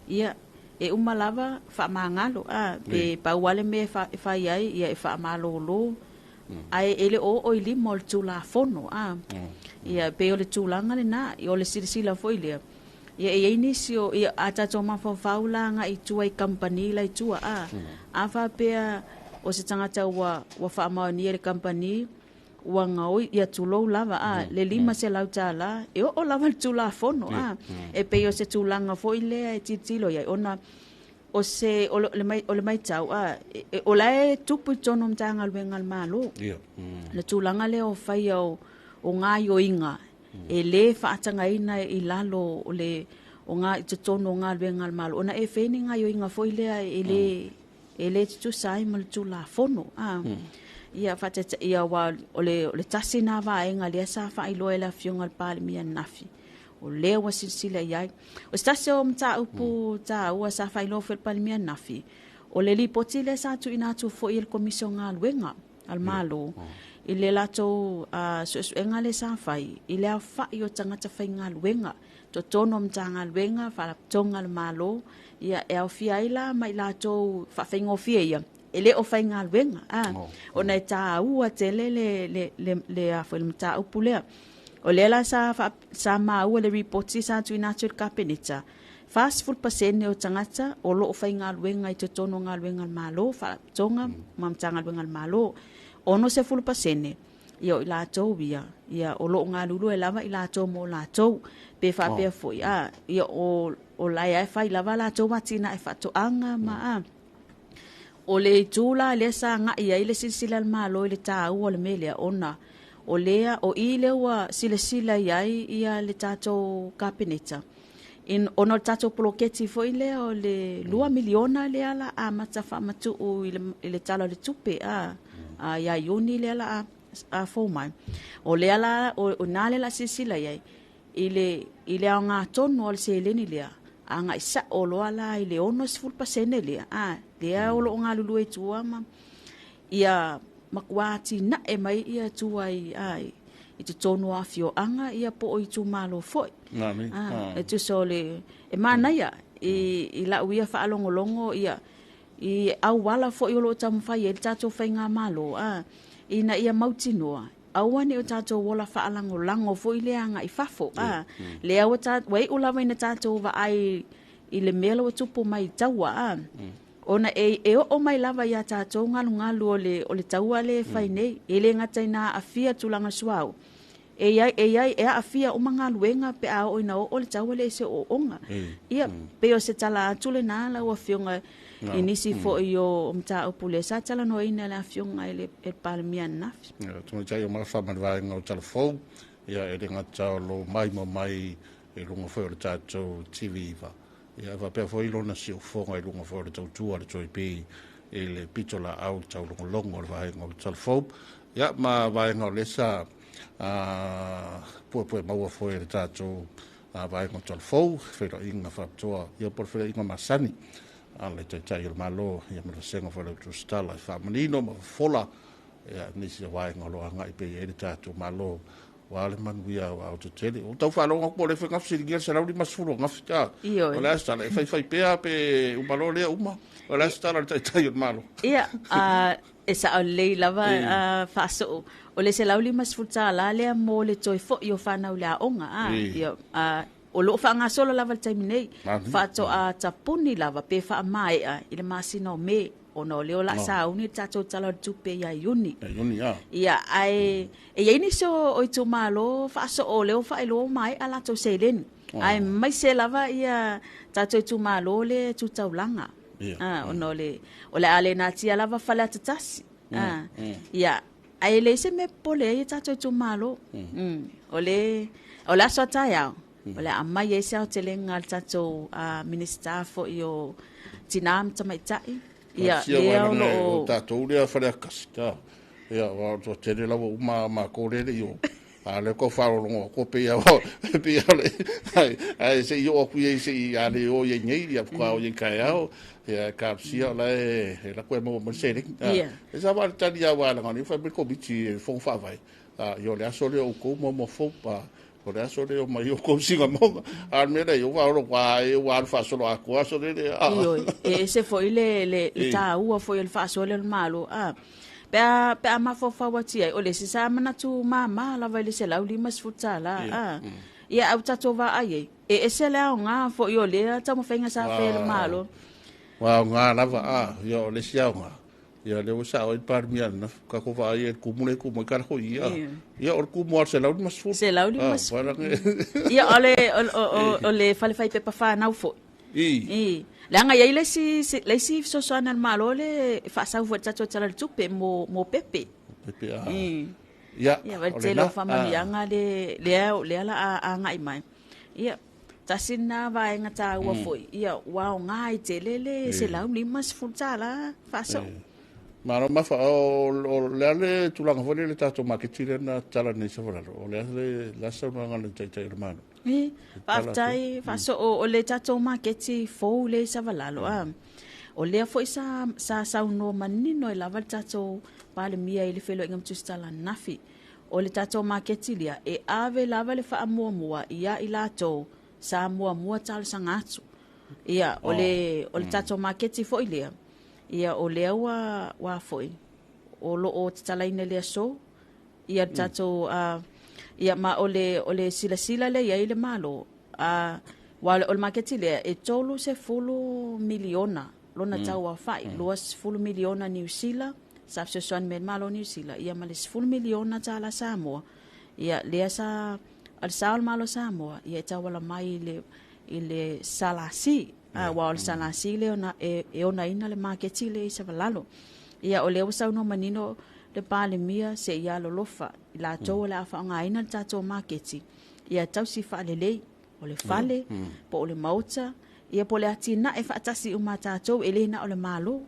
[SPEAKER 9] Ia, e uma lava faamagalo, pe pau lava le mea e fai ai, ia e faamalolo, ae e le o oo i lima o le Tulafono. Ia, pei o le tulaga lena, o le silasila foi lea. Ia, e i ai nisi o, ia, a tatou mafaufau la agai i tua i kamupani la i tua, a faapea o se tagata ua faamaonia i le kamupani, ua gaoi, ia tulou lava, le $500, e oo lava le Tulafono, e pei o se tulaga foi lea e tilotilo i ai, ona o se, o le maitau, o la e tupu i totonu o Matagaluega a le Malo, le tulaga lea o faia o gaoioiga, e lē faatagaina i lalo o le o ngā i totonu o galuega a le Malo, ona e fai ni gaoioiga foi lea e lē tutusa ai ma le Tulafono. Ia faataitaia ua o le tasi nā vaega lea sa faailoa e le afioga i le Palemia ananafi, o lea ua silasila i ai. O se tasi o mataupu taua sa faailoa foi e le Palemia ananafi, o le lipoti lea sa tuuina atu foi e le Komisi o Galuega a le Malo i le latou suesuega lea sa fai i le aofai o tagata faigaluega totonu o Matagaluega Faalapotopotoga a le Malo, ia e aofia ai la ma i latou faafaigofie ia e le o faigaluega a ona e tāua tele le le le le a foi le mataupu lea. O lea la sa fa, sa maua le ripoti sa tuuina atu i le Kapeneta, 40% o tagata o lo o faigaluega i totonu o galuega a le Malo, faalapotopotoga ma Matagaluega a le Malo. 60% ia o i latou ia, ia o lo o galulue lava i latou mo latou. Pe faapea foi, a, ia o la e fai lava latou atinae faatoaga ma a. O le itu la lea sa agai ai le silasila a le Malo i le tāua o le mea lea, ona o lea, o i lea ua silasila i ai ia le tatou Kapeneta, in, ona o le tatou poloketi foi lea o le 2 miliona lea la amata faamatuu i le Tala o le Tupe a, a ia Iuni lea la a fou mai. O lea la, o nā lea la silasila i ai, i le aoga tonu o le seleni lea, agai sa'o loa la i le 60% lea, a, lea o lo o galulue i tua ma ia matua atinae mai ia tua i, a, i totonu o afioaga ia po o itumalo foi.
[SPEAKER 8] Nani.
[SPEAKER 9] A, e tusa o le e manaia i lau ia faalogologo ia i auala foi o lo o taumafai ai le tatou faigamalo a ina ia mautinoa aua ne i o tatou ola faalagolago foi lea agai fafo a lea ua ta ua iu lava ina tatou vaai i le mea la ua tupu mai i taua a ona e oo mai lava ia tatou galugalu o le taua le e fai nei e le gata ina aafia tulaga suauu e iai e iai e aafia uma galuega pe a oo ina oo le taua le se ooonga ia pei o se tala atu lenā lau afioga i nisi foi o mataupu lea sa talanoaina e le afioga i le Palemia ananafi.
[SPEAKER 8] Ia, tamaitai o Malafa ma le vaega o Talafou, ia e le gata o lo mai ma mai i luga foi o le tatou TV9. Ia, e faapea foi lona siufofoga i luga foi o le tautua a le Joy B i le pito laau taulogologo o le vaega o le Talafou. Ia, ma vaega o lea sa puepue maua foi e le tatou vaega o Talafou, feiloaiga faapitoa, ia po o le feiloaiga masani a le Taitai o le Malo, ia ma le vasega foi o le Autusitala e faamanino ma fofola ia nisi o vaega o lo o agai pea i ai le tatou Malo ua le manuia o ao tetele. O tau faalogo atu po o le faiga fesiligia le 150 gafi ta.
[SPEAKER 9] Ioe.
[SPEAKER 8] O le a se tala e faifai pea pe uma loa lea uma. O le a se tala a le Taitai o le Malo.
[SPEAKER 9] Ia, e sao lelei lava a faasoo. O le $150 lea mo le toe foi o fanau i le aoga. A, ia, o loo faagasolo lava le taimi nei.
[SPEAKER 8] Manu.
[SPEAKER 9] Faatoa tapuni lava pe faamaea i le masina o Me, ona o lea o le a sauni le tatou Tala o le Tupe ia Iuni.
[SPEAKER 8] E Iuni a.
[SPEAKER 9] Ia, ae e iai nisi o itumalo faasoo o lea ua faailoa ua maea latou seleni. Ae maise lava ia tatou itumalo le tu taulaga. A, ona o le a le natia lava fale atatasi. A, ia, ae le se mea popole ai ia tatou itumalo. O le aso a taeao, o le a aumai ai se aotelega a le tatou Minisita foi o Tinā ma Tamaitai. Ia,
[SPEAKER 8] Sia
[SPEAKER 9] lea o
[SPEAKER 8] wala
[SPEAKER 9] lo
[SPEAKER 8] o
[SPEAKER 9] o
[SPEAKER 8] tatou lea fale akasi ta. Ia, wa o tele lava uma ma ko le le yo. A le ko whalolongo ko pe ia pe ia le ai ai se i o ku ia se i a le o ia nei ia ka o ia kai ao ia ka sia la e la ko mo mo se le. E sa wa tali ia wa la ngani fa be komiti e fo fa vai. A yo le aso le o ko mo mo fo pa o le aso le o mai o ko singa mo a me le yo wa ro wa e wa fa so a ko aso le le a.
[SPEAKER 9] Ioe, e ese foi le tāua foi o le faasoa lea o le Malo. A, pe a mafaufau atu ai, o le isi sa manatu māmā lava i le $150. A, ia au tatou vaai ai, e ese le aoga foi o lea taumafaiga sa faia e le Malo.
[SPEAKER 8] Wa o ngā lava a, ia o le isi aoga. Ia le ua sao ai le Palemia na, ka ko vaai e le kumu le kumu i kala hoi ia. Ia o le kumu a le 150.
[SPEAKER 9] 150.
[SPEAKER 8] Ah, wala nge.
[SPEAKER 9] Ia, o le, o, o, o, o le fale faipepa whanau foi. I. Leaga i ai le isi fesoasoani a le Malo le faasau foi i le tatou Tala o le Tupe mo pepe.
[SPEAKER 8] Pepe a.
[SPEAKER 9] I.
[SPEAKER 8] Ia,
[SPEAKER 9] Ia, vai
[SPEAKER 8] o le
[SPEAKER 9] tele
[SPEAKER 8] na.
[SPEAKER 9] o faamanuiaga le lea la a agai mai. Ia, tasi lena vaega tāua foi. Ia, ua aoga ai tele le $150 faasoo.
[SPEAKER 8] Malo mafa o le ale tulaga foi le tatou maketi le na tala nei sa falalo. O le ale la saunoaga le Taitai o le Malo.
[SPEAKER 9] E, faafetai faasoo o le tatou maketi fou le i Savalalo. A. O lea foi sa saunoa manino ai lava le tatou Palemia i le feiloaiga ma Tusitala ananafi. O le tatou maketi lea, e ave lava le faamuamua ia i latou sa muamua talosaga atu. Ia, o le tatou maketi foi lea. Ia o lea ua ua fo'i o lo'o tatalaina i le aso ia le tatou ia ma o le o le silasila lea i ai le Malo aua o le maketi lea e 30 miliona lona tau aofa'i, 20 miliona Niu Sila sa fesoasoani mai ai le Malo o Niu Sila ia ma le 10 miliona tala Samoa ia lea sa o le sao o le Malo o Samoa ia e tauala mai i le i le SLC aua o le SLC lea ona e onaina le maketi lea i Savalalo. Ia o lea ua saunoa manino le Palemia se i alolofa i latou o le a faaaogaina le tatou maketi ia tausi faalelei o le fale po o le maota ia po o le atinae faatasi uma a tatou e le na o le Malo.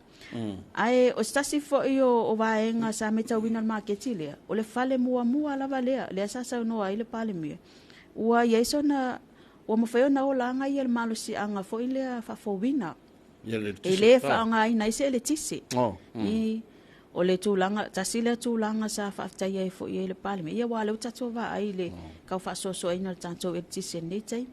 [SPEAKER 9] Ae o se tasi foi o vaega sa matauina le maketi lea, o le fale muamua lava lea, lea sa saunoa ai le Palemia, ua i ai sona ua mafai ona ola aga ia le malosiaga foi lea faafouina. E le faaaogaina ai se eletise. I o le tulaga, tasi lea tulaga sa faafetaia ai foi i le Palemia, ia aua o lea ua tatou vaai i le tau faasoasoaina o le tatou eletise i lenei taimi.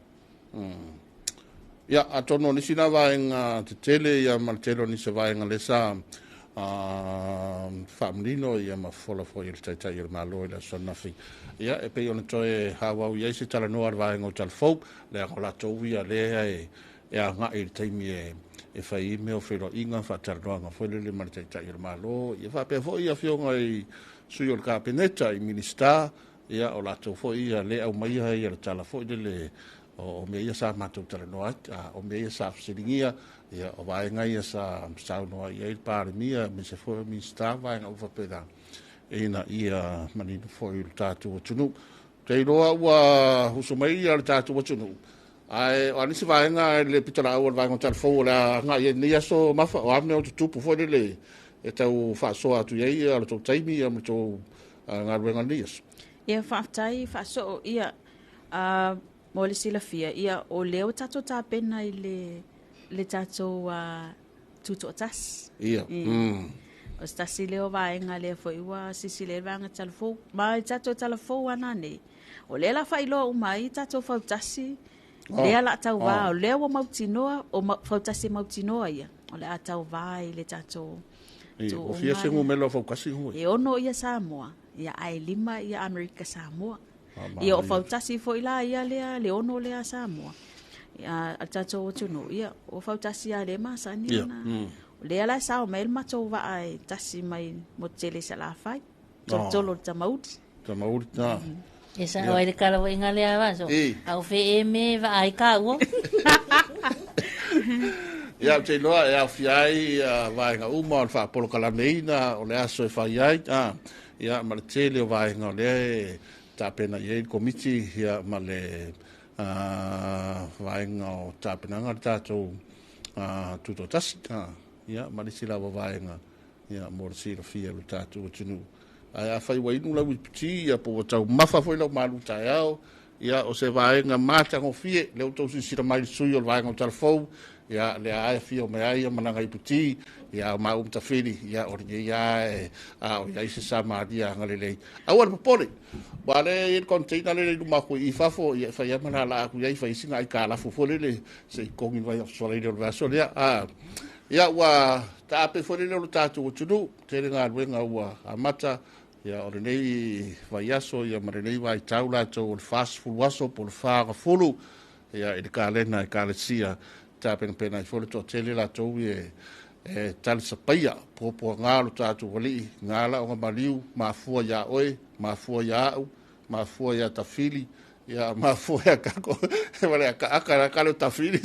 [SPEAKER 8] Ia, atonu o nisi na vaega tetele ia ma le tele o nisi o vaega lea sa faamanino ia ma fofola foi e le Taitai o le Malo i le aso ananafi. Ia, e pei ona toe auau i ai se talanoa a le vaega o Talafou, leaga o latou ia lea e agai i le taimi e fai ai mea o feiloaiga, faatalanoaga foi lele ma le Taitai o le Malo, ia faapea foi afioga i sui o le Kapeneta, i Minisita, ia o latou foi ia lea e aumaia ia le tala foi lele o mea ia sa matou talanoa ai, o mea ia sa fesiligia, ia o vaega ia sa saunoa i ai le Palemia, aemaise foi o Minisita, vaega uma faapena, ina ia manino foi i le tatou atunuu. Ou te iloa ua usu mai ia le tatou atunuu, ae o a nisi vaega i le pitolaau a le vaega o Talafou o le a agai ai i lenei aso Mafa, o a mea o tutupu foi lele e tau faasoa atu i ai le tou taimi ma le tou galuega i lenei aso.
[SPEAKER 9] Ia faafetai faasoo ia mo le silafia ia o lea ua tatou tapena i le le tatou tutoatasi.
[SPEAKER 8] Ia.
[SPEAKER 9] O se tasi lea o vaega lea foi ua silasila i ai le vaega talafou. Ma i tatou talafou ana nei, o lea la faailoa uma ai tatou fautasi, lea la tauvā, o lea ua mautinoa, o fautasi mautinoa ia, o le a tauvā i le tatou
[SPEAKER 8] Ua fia se numera o fautasi
[SPEAKER 9] foi? E 6 ia Samoa, ia ae 5 ia Amerika Samoa. Ia o fautasi foi la ia lea le 6 lea Samoa. Ia a le tatou atunuu, ia o fautasi a le masani ona. O lea la e sao mai le matou vaa e tasi mai Motutele i Salafai. Tolotolo le Tamauli.
[SPEAKER 8] Tamauli, na.
[SPEAKER 1] E sao ai le kala foi lea vaso. Au fe e me va ai ka ua.
[SPEAKER 8] Ia, ou te iloa e aofia ai vaega uma o le faapolokalameina o le aso e fai ai, ia, ma le tele o vaega o lea e tapena i ai le komiti, ia, ma le vaega o tapenaga le tatou tutoatasi, ia, ma le isi lava vaega, ia, mo le silafia e le tatou atunuu. Ae afai ua inu lau iputi, ia, po ua taumafa foi lau malu taeao, ia, o se vaega matagofie, lea ua tou silasila mai i le sui o le vaega o Talafou, ia, lea lava e afio mai ai malaga iputi, ia, o maua ma Tafili, ia, o lenei lava e a o i ai se Samaria agalelei. Aua le popole, aua o lea e i ai le container lea i luma atu i fafo, ia, e fai lava ma laalaa atu i ai, fai ai sina aitalafu foi lele, se i togi le vaiaso lea o le vaiaso lea. Ia, ua taape foi lele o le tatou atunuu, tele galuega ua amata, ia, o lenei vaiaso, ia, ma lenei vaitau latou o le 40 aso po o le 40, ia, i le kalena e Ekalesia, tapenapena ai foi le toatele latou e talisapaia puapuaga o le tatou alii, gala o maliu, mafua ia oe, mafua ia au, mafua ia Tafili, ia, mafua ia kako, e wale aka aka la le Tafili,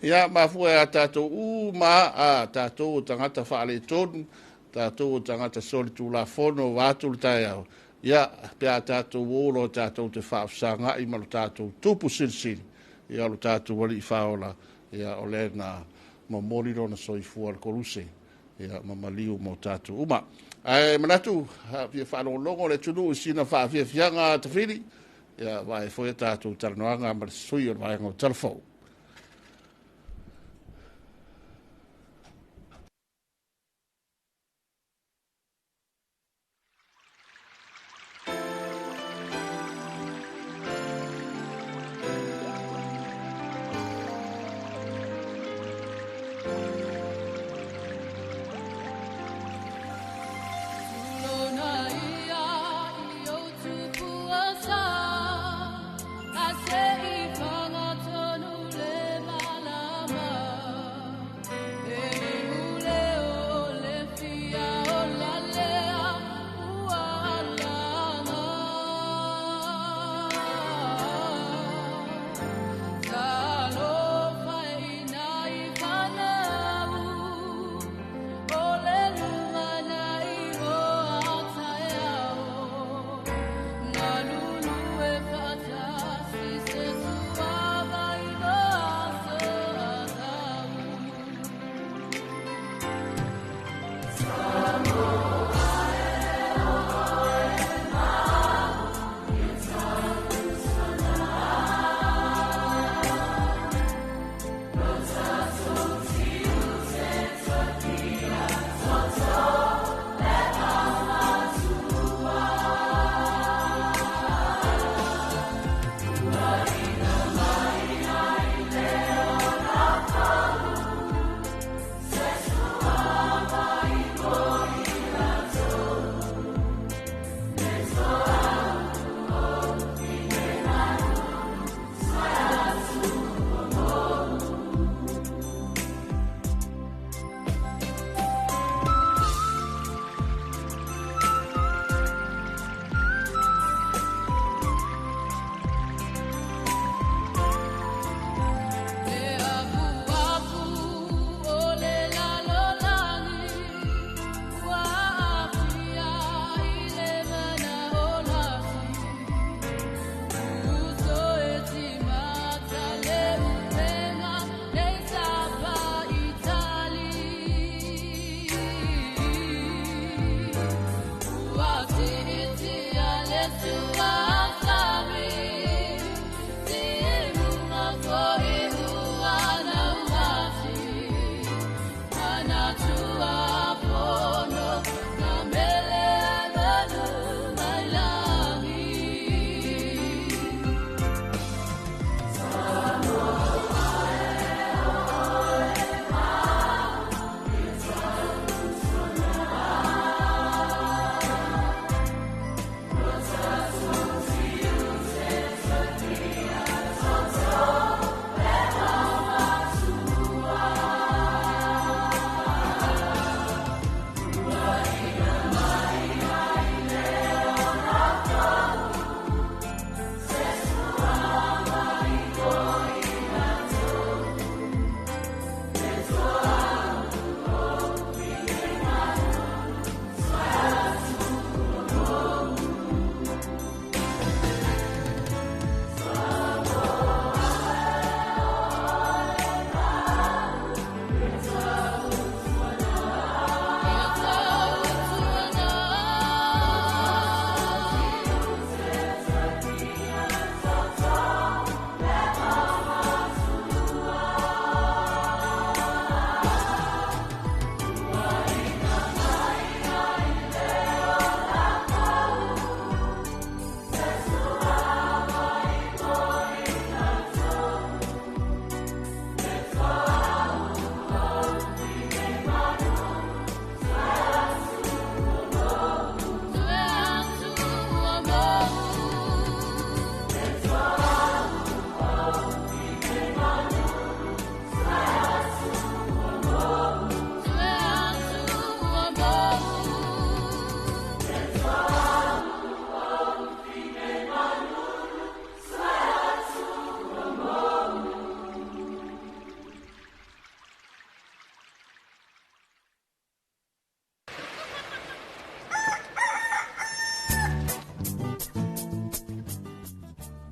[SPEAKER 8] ia, mafua ia tatou uma, a tatou o tagata faaletonu, tatou o tagata soli tulafono vaeatu le taeao, ia, pe a tatou o loa tatou te faafesagai ma lo tatou tupu silisili, ia, o lo tatou alii faaola, ia, o lea na momoli lona soifua le koluse, ia, ma maliu mo tatou uma. Ae manatu, fia faalogologo le atunuu i sina faafiafiaga Tafili, ia, vae foi a tatou talanoaga ma le sui o le vaega o Talafou.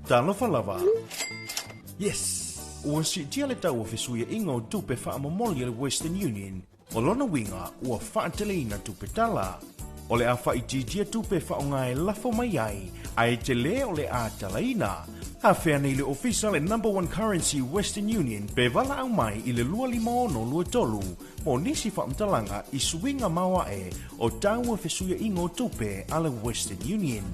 [SPEAKER 6] Talofa lava. Yes! Ua siitia le tau o fesuiaiga o tupe faamomoli a le Western Union, o lona uiga ua faateleina tupe tala. O le a faaitiitia tupe e faaaoga e lafo mai ai, ae tele o le a talaina. Afea nei le ofisa le Number One Currency Western Union pe valaau mai i le 25623 mo nisi faamatalaga i suiga maoae o tau o fesuiaiga o tupe a le Western Union.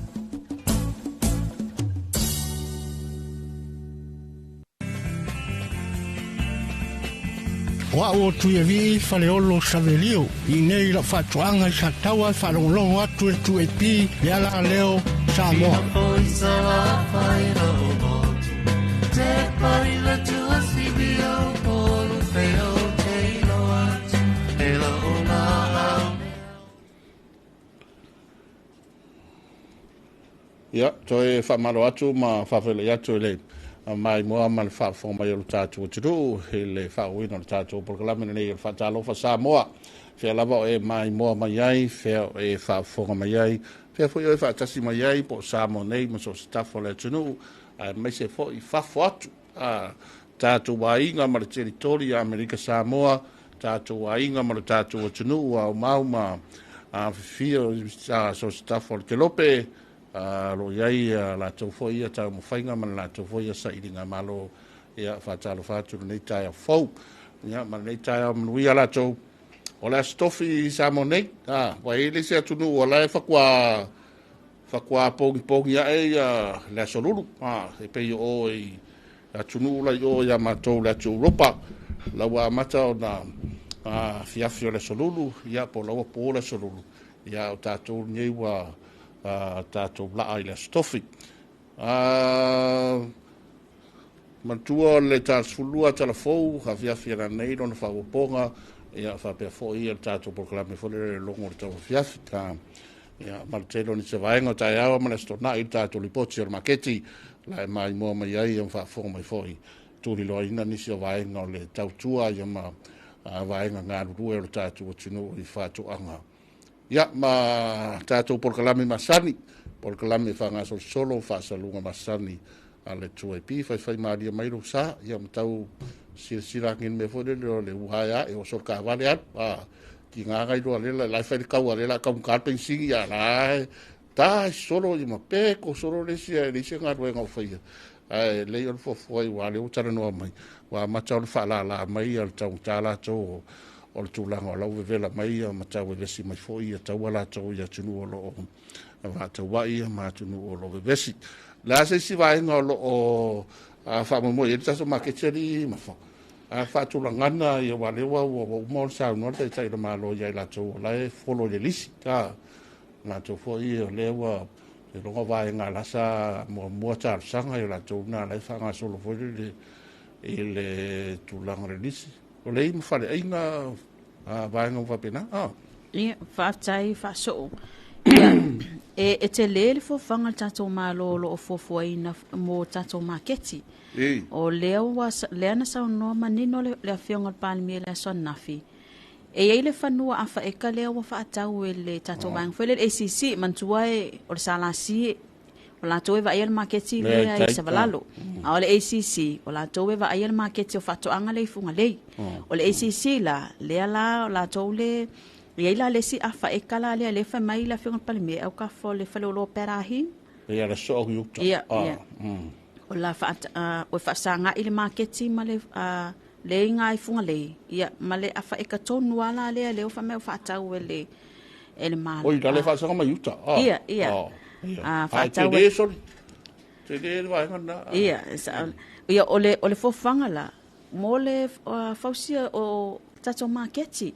[SPEAKER 5] O au o Tuialii Faleolo Savelio, i nei lau faatoaga i Sataua e faalogologo atu i le 2AP le ala leo Samoa.
[SPEAKER 8] Ia, toe faamalo atu ma faafeiloai atu i le maimoa ma le faafofoga mai o le tatou atunuu i le faaauauina o le tatou polokalame lenei o le Faatalofa Samoa. Fea lava o e maimoa mai ai, fea o e faafofoga mai ai, fea foi o e faatasi mai ai po o Samoa nei ma so o se tafa o le atunuu, aemaise foi fafo atu. A tatou aiga ma le teritori a Amerika Samoa, tatou aiga ma le tatou atunuu aumau ma afifio so o se tafa o le kelope, o lo o i ai latou foi ia taumafaiga ma le latou foi ia sailiga malo. Ia, faatalofa atu lenei taeao fou. Ia, ma lenei taeao manuia latou. O le Aso Tofi i Samoa nei, ua i ai le isi atunuu o la e faatoa faatoa pogipogi ae ia le Aso Lulu. E pei o oe i atunuu la i o ia matou le atu Europa, la ua amata ona afiafi o le Aso Lulu, ia po o la ua po le Aso Lulu, ia o tatou nei ua tatou laa i le Aso Tofi. Manatua o le ta 12 tala fou afiafi ana nei lona faaopoopoga, ia faapea foi le tatou polokalame foi le logo o le tauafiafi. Ia, ma le tele o nisi vaega o taeao ma le Aso Toonai le tatou lipoti o le maketi la e maimoa mai ai ma faafofoga mai foi tuliloaina nisi o vaega o le tautua ia ma vaega galulue o le tatou atunuu i faatoaga. Ia, ma tatou polokalame masani, polokalame faagasolosolo faasaluga masani a le 2AP, faifai malie mai lou sa, ia ma tau silasila ake i le mea foi lele o le uae ae o solo taavale alu. Tiga na iloa lea la e fai le taua lea la taugata le penisini ia la e ta solo ia ma peko solo le isi e leai se galuega o faia. Ae lelei o le fuafua aua lea ua talanoa mai ua amata ona faalala mai ia le taugata latou o le tulaga o la ua vevela mai ia ma tau vevesi mai foi ia taua latou i atunuu o lo o vaatauai ma atunuu o lo o vevesi. O le a se isi vaega o lo o faamoemoe i ai le tatou maketi alii ma fa faatulagana ia aua lea ua uma ona saunoa le Taitai o le Malo ia i latou o la e folo i le lisi. Latou foi o lea ua iloga vaega la sa muamua talosaga ia latou na la e faagasolo foi le i le tulaga o le lisi. O le i ma faleaiga vaega ua faapena.
[SPEAKER 9] Ia, faafetai faasoo. Ia, e tele le fuafuaga a le tatou Malo o lo o fuafuaina mo tatou maketi. O lea ua lea na saunoa manino le afioga i le Palemia i le aso ananafi, e i ai le fanua afaeka lea ua faatau e le tatou vaega foi lea le ACC, manatua e o le SLC o latou e vaaia le maketi lea i Savalalo. A o le ACC, o latou e vaaia le maketi o faatoaga lea i Fugalei. O le ACC la, lea la o latou le i ai la le isi afaeka la lea lea fai mai le afioga i le Palemia e aukafo o le faleoloa o Perahi.
[SPEAKER 8] Ia le soo i uta.
[SPEAKER 9] Ia, ia. O la o faasagai le maketi ma le le iga i Fugalei, ia ma le afaeka tonu lava la lea lea ua fai mai ua faatau e le Malo.
[SPEAKER 8] Oi, la le faasaga mai uta.
[SPEAKER 9] Ia, ia.
[SPEAKER 8] Faatau. Tele soli. Tele le vaega lena.
[SPEAKER 9] Ia, ia o le fuafuaga la mo le fausia o tatou maketi.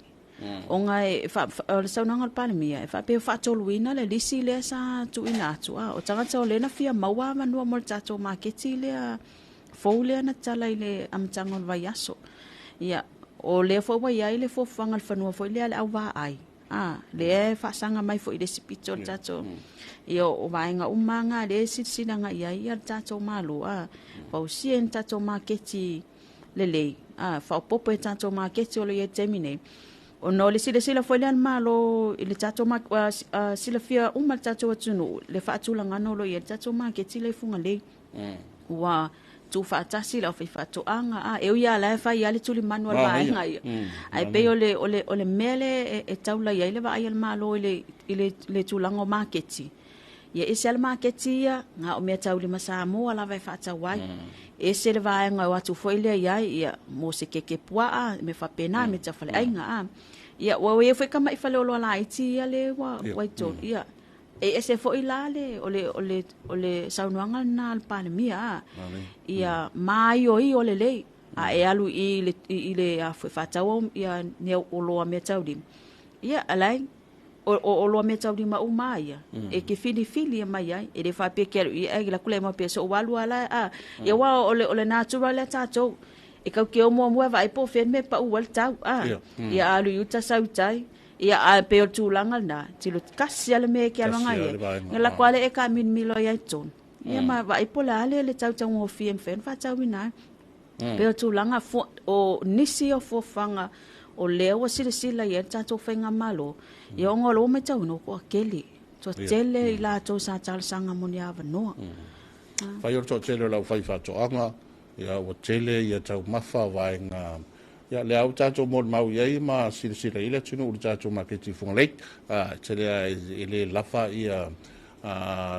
[SPEAKER 9] Ona e o le saunoaga a le Palemia e faapea e faatoluina le lisi lea sa tuuina atu o tagata o lea na fia maua avanoa mo le tatou maketi lea fou lea na tatala i le amataga o le vaiaso. Ia, o lea foi ua i ai le fuafuaga a le fanua foi lea le auvaai, lea e faasaga mai foi i le isi pito o le tatou, ia o vaega uma lava lea e silasila agai i ai le tatou Malo, fausia i le tatou maketi lelei, faaopoopo i tatou maketi o lo o i ai i le taimi nei. Ona o le silasila foi lea a le Malo i le tatou silafia uma le tatou atunuu le faatulagaga o lo o i ai le tatou maketi lea i Fugalei. Ua tuufaatasi le aufaifaatoaga a e ui lava la e fai lava le tulimanu a le vaega ia, ae pei o le o le o le mea lea e taula i ai le vaai a le Malo i le i le le tulaga o maketi. Ia ese lava le maketi ia, na o meataulima Samoa lava e faatau ai. Ese le vaega e o atu foi lea i ai, ia, mo se keke puaa, mea faapena, mea tau faleaiga, a. Ia, ua i ai foi tamai faleoloa laiti ia lea ua i totonu, ia, e ese foi la le, o le, o le, o le saunoaga lena a le Palemia, a. Ia maioio lelei, a e alu i le, i le, a foi, faatau ia ni au oloa meataulima, ia, alai, o oloa meataulima uma ia, e te filifili e mai ai. E le faapea e te alu i ai, la kule ma pe so walu ala a. Ia wa o le natural le tātou. E kau ke o mua mua vai po when me pa ual tau a. Ia alu i uta sau tai. Ia a pe o tūlanga na. Tilo kasi ale me ke alanga ia. Nga la kwale e ka min milo ia ton. Ia ma vai po la ale le tau tau ngofie mwhen fa tau ina. Pe o tūlanga o nisi o fuafuaga o lea ua silasila i ai le tatou faigamalo, ia ona o lea ua matauina ua toatele, toatele i latou sa talosaga mo ni avanoa.
[SPEAKER 8] Fai o le toatele o le aufaifaatoaga, ia ua tele ia taumafa o vaega, ia lea ua tatou molimau i ai ma silasila i ai le atunuu i le tatou maketi i Fugalei, e tele lava e le lava ia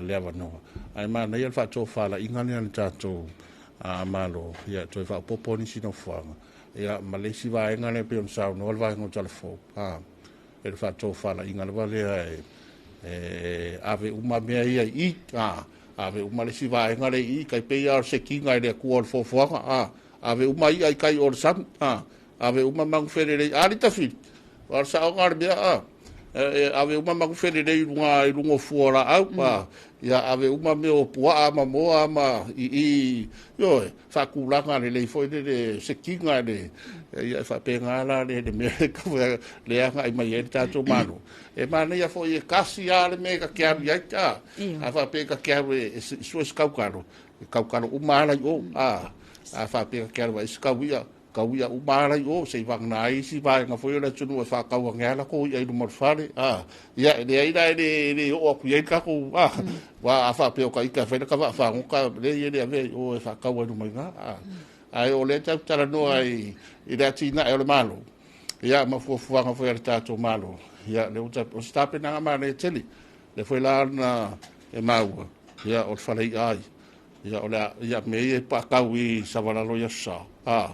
[SPEAKER 8] le avanoa. Ae manaia le faatofalaiga lea a le tatou Malo, ia toe faaopoopo nisi nofoaga. Ia, ma le isi vaega lea pei ona saunoa le vaega o Talafou, a, e le faatofalaiga lava lea e ave uma mea ia i i, a, ave uma le isi vaega lea i i, tai pei lava o le sekiga e le Atua o le foafoaga, a, ave uma i'a i tai o le sami, a, ave uma manu felelei, a le tafili, o le saoga o le mea, a, e ave uma manu felelei i luga i luga o fua o laau, a, ia ave uma mea o puaa ma moa ma i i, ioe, faatulaga lelei foi le sekiga le, ia e faapena la le le mea le agai mai ai le tatou Malo. E manaia foi e kasi lava le mea e ta te alu i ai, a, a faapea e ta te alu e sue se kaukalo, e kaukalo uma lava la i o, a, a faapea e ta te alu e se kau i'a, kau i'a uma lava la i o, se i vagana ai isi vaega foi o le atunuu e faatau ane lava latou i'a i luma o le fale, a, ia, e leai la e le oo atu i ai le tatou, a, aua a faapea o ta ita e fai lata vaa fagota, leai e le avea i o e faatau ai i luma i ina, a. Ae o lea tatou te talanoa i le atinae o le Malo, ia, ma fuafuaga foi a le tatou Malo, ia, lea ua, o se tapenaga manaia tele, lea foi la na e maua, ia, o le fale i'a ai. Ia, o le a, ia, mea ia e paatau i Savalalo i Aso Sa, a,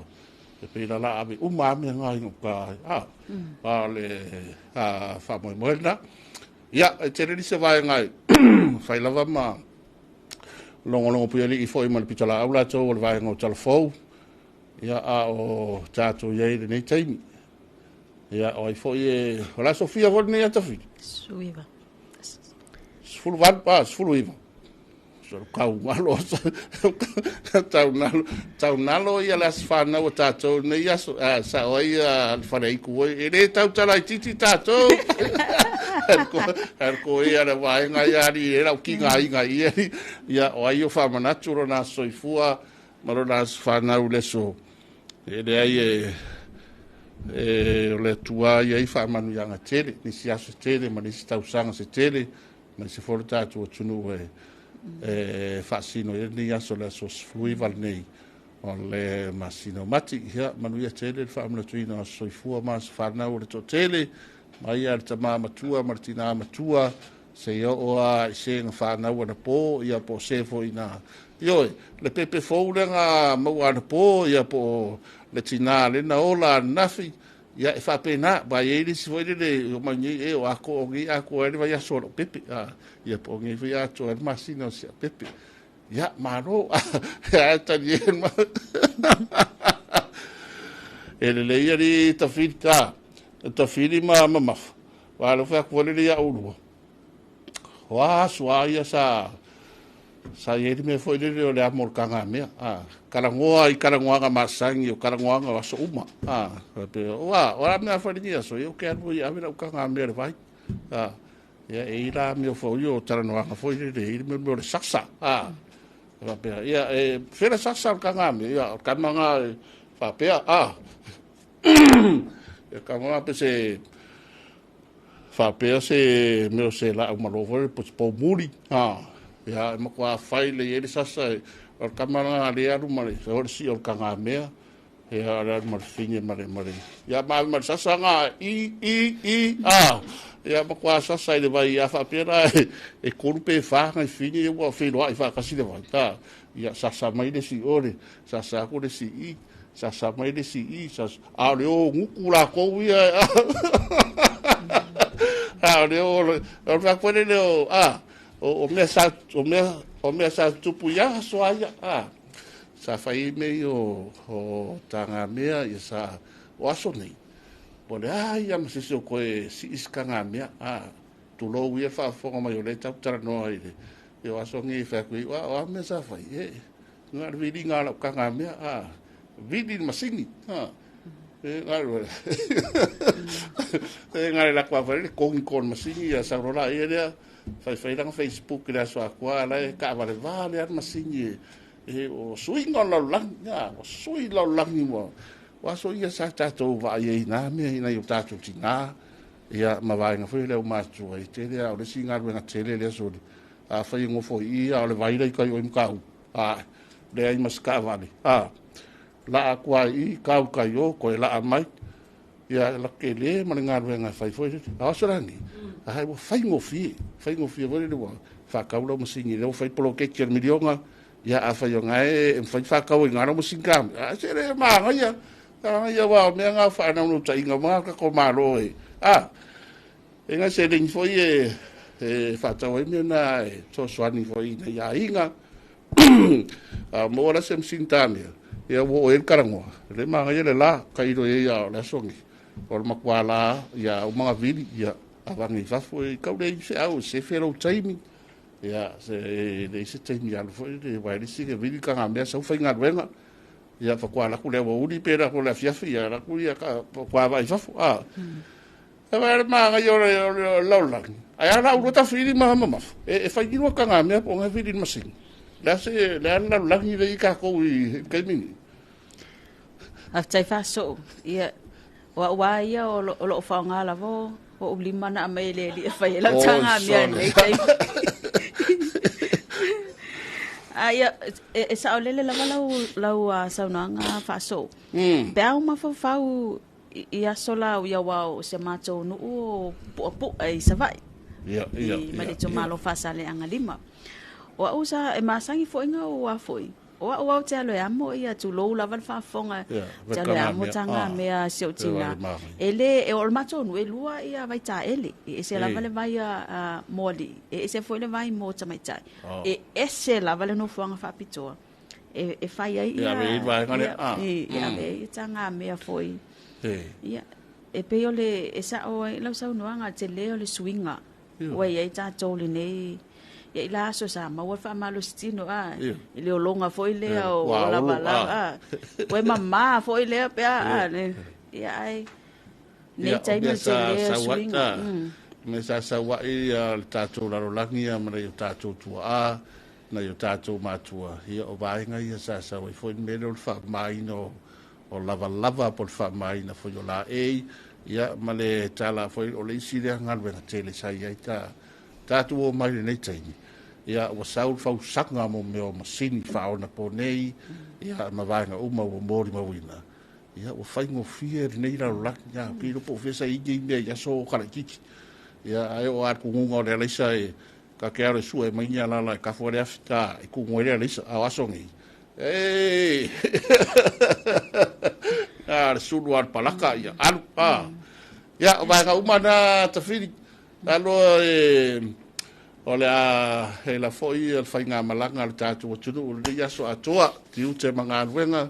[SPEAKER 8] e pei la la ave uma lava mea na i gauta, a, a o le a, faamoemoe lena. Ia, e tele nisi o vaega e fai lava ma logologo puialii foi ma le pitolaau latou o le vaega o Talafou, ia, a o tatou i ai i lenei taimi. Ia, o ai foi e, o le a Sofia foi lenei atafili?
[SPEAKER 9] 19.
[SPEAKER 8] 18, a, 19. Tau nalo, tau nalo, tau nalo ia le aso whanau o tātou nei aso, a, sa o ai a le whare iku oi, e le tau tala i titi tātou. Ar ko ia le waenga ia ari e rau ki ngā inga i eri, ia o ai o whamanatu rona aso soifua, ma rona aso whanau leso. E le ai e, e o le atua ia i whamanu ianga tele, nisi aso tele, ma nisi tausaga se tele, ma se foi le tatou atunuu e e faasino i ai lenei aso, le aso 19 lenei o le masina o Mati. Ia, manuia tele le faamanatuina o aso soifua ma aso fanau o le toatele, mai lava i le tama matua ma le tina matua, seia oo lava i se na fanau anapo, ia po o se foi na, ioe, le pepe fou lea na maua anapo, ia po o le tina lea na ola ananafi. Ia, e faapena, aua e i ai le isi foi lele o mai nei, e o atoa, o nei atoa ai le vaiaso o lau pepe, a, ia po o nei foi atoa ai le masina o si au pepe. Ia, malo, ae tali e ma. E lelei ia li tafili, a, tafili ma mamafa. Wa le fai atu foi lele ia ulua. O a aso a ia sa sa i ai le mea foi lele o le amo o le kagamea. A, kalangoa i kalangoaga masani o kalangoaga o aso uma. A, faapea, o a, o a mea fai lenei aso, ia ou te alu ai e ave lau kagamea i le vai. A, ia e i la mea foi o talanoaga foi lele, e i le mea o le sasa. A, faapea, ia e fela sasa o le kagamea, ia o le kamaga e faapea, a, e kamaga pe se faapea se mea o se laau malo foi po o se poumuli, a, ia e matua fai lelei ai le sasa, o O le tama lena lea e alu ma le o le sii o le tagamea, ia le alu ma le fine ma le ma le ia ma ave ma le sasa na i i i a ia matua sasa i le vai a faapea la e tolu pe fa nai fine ia ua feiloai faatasi le vai a ia sasa mai le isi i o le sasa atu le isi i sasa mai le isi i sasa a o le o gutu latou ia a o le o o le mea foi lele o a o mea sa o mea o mea sa tutupu i aso a ia a Sa fai ai mea ia o tagamea, ia sa, o aso nei, ua leai lava ma se isi o toe sii se tagamea, a, tulou ia le faafofoga mai o lea e tatou talanoa i le, ia o aso nei e fai atu ai, o a mea sa fai, e, na o le viliga o lau tagamea, a, vili le masini, a, e, na o le, e, na o le alu atu lava foi lea togi le masini, ia sau loa laia lea, fai fai lana Facebook i le aso atoa, a o la e taavalevale lava le masini e, E, o suiga o le lalolagi, a, ua sui le lalolagi, ua, o aso ia sa tatou vaai ai i nā mea i nai o tatou tinā, ia, ma vaega foi o le aumatutua, e tele lava, o le isi galuega tele lea soli, afai e nofo i i, a o le vai la i tai o i Matautu, a, leai ma se taavale, a, laa atu lava i i, tau i tai o, toe laa mai, ia, la tele ma le galuega e fai foi lele. A o aso la nei, a ua faigofie, faigofie foi lele ua faatau lau masini, lea ua fai poloketi a le miliona, Ia afai o na e mafai faatau ai i lau masini kamera, ae se le manaia, manaia aua o mea na o faanaunautaiga uma o tatou Malo e, a, e nai seleni foi e, e faatau ai mea na e fesoasoani foi i nai aiga. A maua la se masini kamera, ia ua oo i ai le talanoa, le manaia le la, tailo i ai a o le aso nei, o le matua la, ia uma ona vili, ia avane i fafo, e tau leai se au e sefe lou taimi. Ia, se leai se taimi alu foi le aua e le isi le vili tagamea sau faigaluega. Ia faatoa alu atu le aoauli pe alu atu i le afiafi, ia alu atu ia faatoa vaai i fafo. A. E vaai le manaia o le o le lalolagi. Ae a la ulua tafili ma mamafa, e fai ni lua tagamea po o na e vili i le masini. Le a se le a le lalolagi lea i tatou i le taimi nei.
[SPEAKER 9] Faafetai faasoo. Ia, o au lava ia o lo o faaaoga lava o ou lima na aumai e le Alii e fai ai lau tagamea i lenei taimi. A ia, e saolele lava lau saunoaga faasoo. Pe a ou mafaufau i aso la ia aua o si a matou nuu o Puapu'a i Savaii. I ma le itumalo o Faasaleleaga 5. O au sa, e masani foi na ou a foi. O au lava ou te alo e amo ia, tulou lava le faafofoga, ou te alo e amo tagamea a si ou tina. E le, o le matou nuu e lua ia vaitaele, e ese lava le vai a mo alii, e ese foi le vai mo tamaitai. E ese lava le nofoaga faapitoa e fai ai ia, e ave ai ia tagamea foi. Ia, e pei o le, e sao ai lau saunoaga, tele o le suiga Ua i ai tatou lenei ia i la aso sa maua le faamalosi tino a i le ologa foi lea o lavalava a ua e mama foi lea pe a ia ae nei taimi o le tele o suiga.
[SPEAKER 8] Mea sa sau ai le tatou lalolagi ma nai o tatou tuaa, nai o tatou matua, ia o vaega ia sa sau ai foi le mea lea o le faamamaina o lavalava po o le faamamaina foi o laei, ia ma le tala foi o le isi lea galuega tele sa i ai ta tatou o mai lenei taimi, ia ua sau le fausaga mo mea o masini faaonaponei, ia ma vaega uma ua molimauina, ia ua faigofie lenei lalolagi, ia pei iloa po o fea sa i ai mea i aso o kalaititi. Ia ae oo lava i le tunuga o le alaisa e ta te alo e sue mai ni alala e kafua le afi, ta e tumu ai le alaisa, a o aso nei, e a le sulu a le palaka, ia alu, a. Ia, o vaega uma na Tafili, aloa e, o le a hela foi le faigamalaga a le tatou atunuu i lenei aso atoa, tiute ma galuega,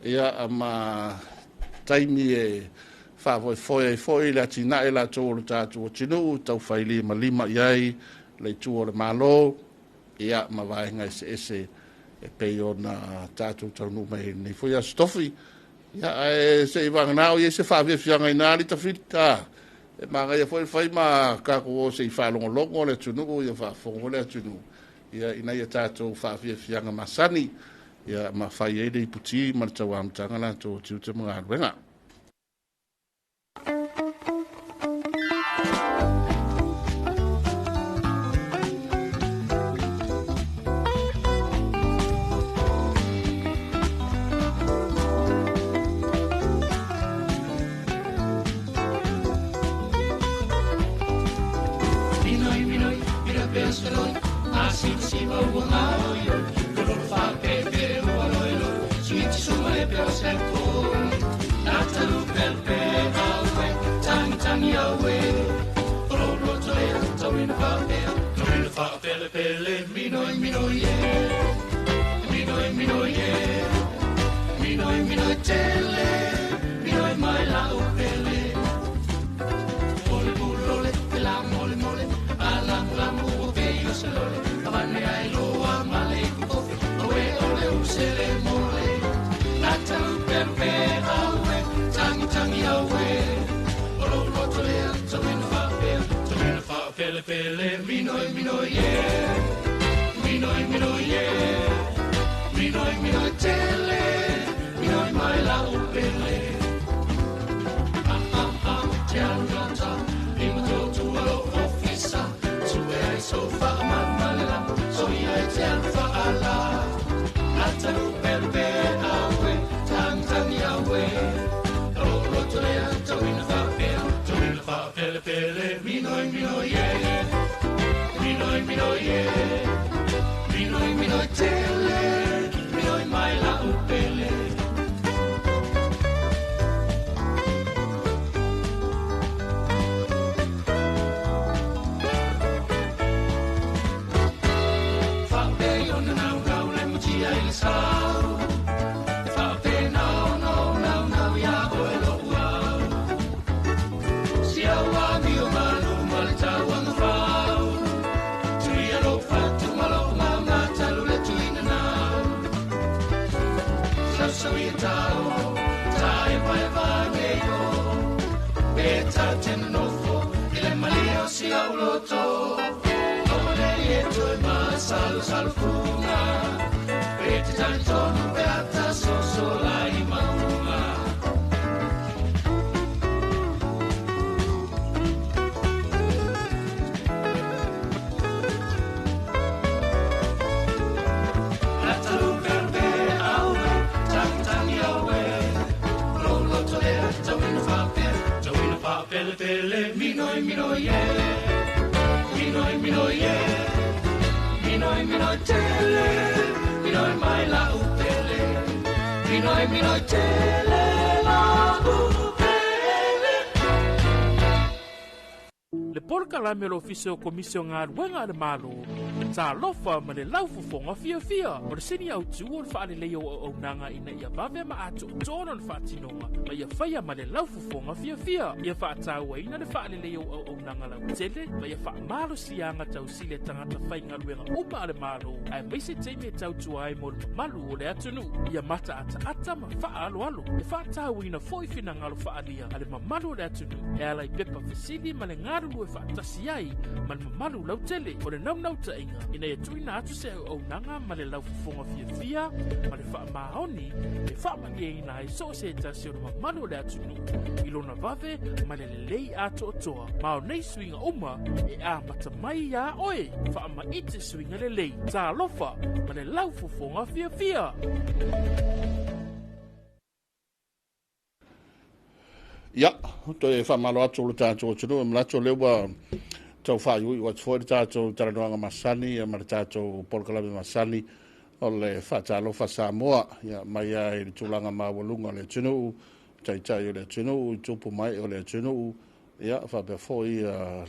[SPEAKER 8] ia, ma taimi e faafoefoe ai foi le atinae latou o le tatou atunuu tau failimalima i ai le itu o le Malo, ia, ma vaega eseese e pei ona tatou taunuu mai ai i lenei foi Aso Tofi. Ia, ae se i vagana o i ai se faafiafiaga i nā alii Tafili, a, e manaia foi le fai ma tatou o se i faalogologo le atunuu, ia faafofoga foi le atunuu, ia, ina ia tatou faafiafiaga masani, ia, ma fai ai le iputi ma le tauamataga latou o tiute ma galuega.
[SPEAKER 10] Le polokalame o le Ofisa o Komisi o Galuega a le Malo, Talofa ma le laufofoga fiafia. O le sini autū o le faaleleia o auaunaga ina ia vave ma atoatoa lona faatinoga ma ia faia ma le laufofoga fiafia. Ia faatauaina le faaleleia o auaunaga lautele ma ia faamalosiaga tausili a tagata faigaluega uma a le Malo, aemaise taimi e tautua ai mo le mamalu o le atunuu. Ia mataataata ma faaaloalo. E faatauaina foi finagalo faaalia a le mamalu o le atunuu e ala i pepa fesili ma le galulue faatasi ai ma le mamalu lautele. O le naunautaiga ina ia tuuina atu se auaunaga ma le laufofoga fiafia ma le faamaoni e faamalieina ai so o se tasi o le mamalu o le atunuu i lona vave ma le lelei atoatoa. Ma o nei suiga uma e amata mai iā oe. Faamaite suiga lelei. Talofa ma le laufofoga fiafia.
[SPEAKER 8] Ia, toe faamalo atu lo tatou atunuu, e manatu o lea ua tau faaiuiu atu foi le tatou talanoaga masani ma le tatou polokalame masani o le Faatalofa Samoa, ia, mai lava i le tulaga maualuga o le atunuu, taitai o le atunuu, i tupu mai o le atunuu, ia, faapea foi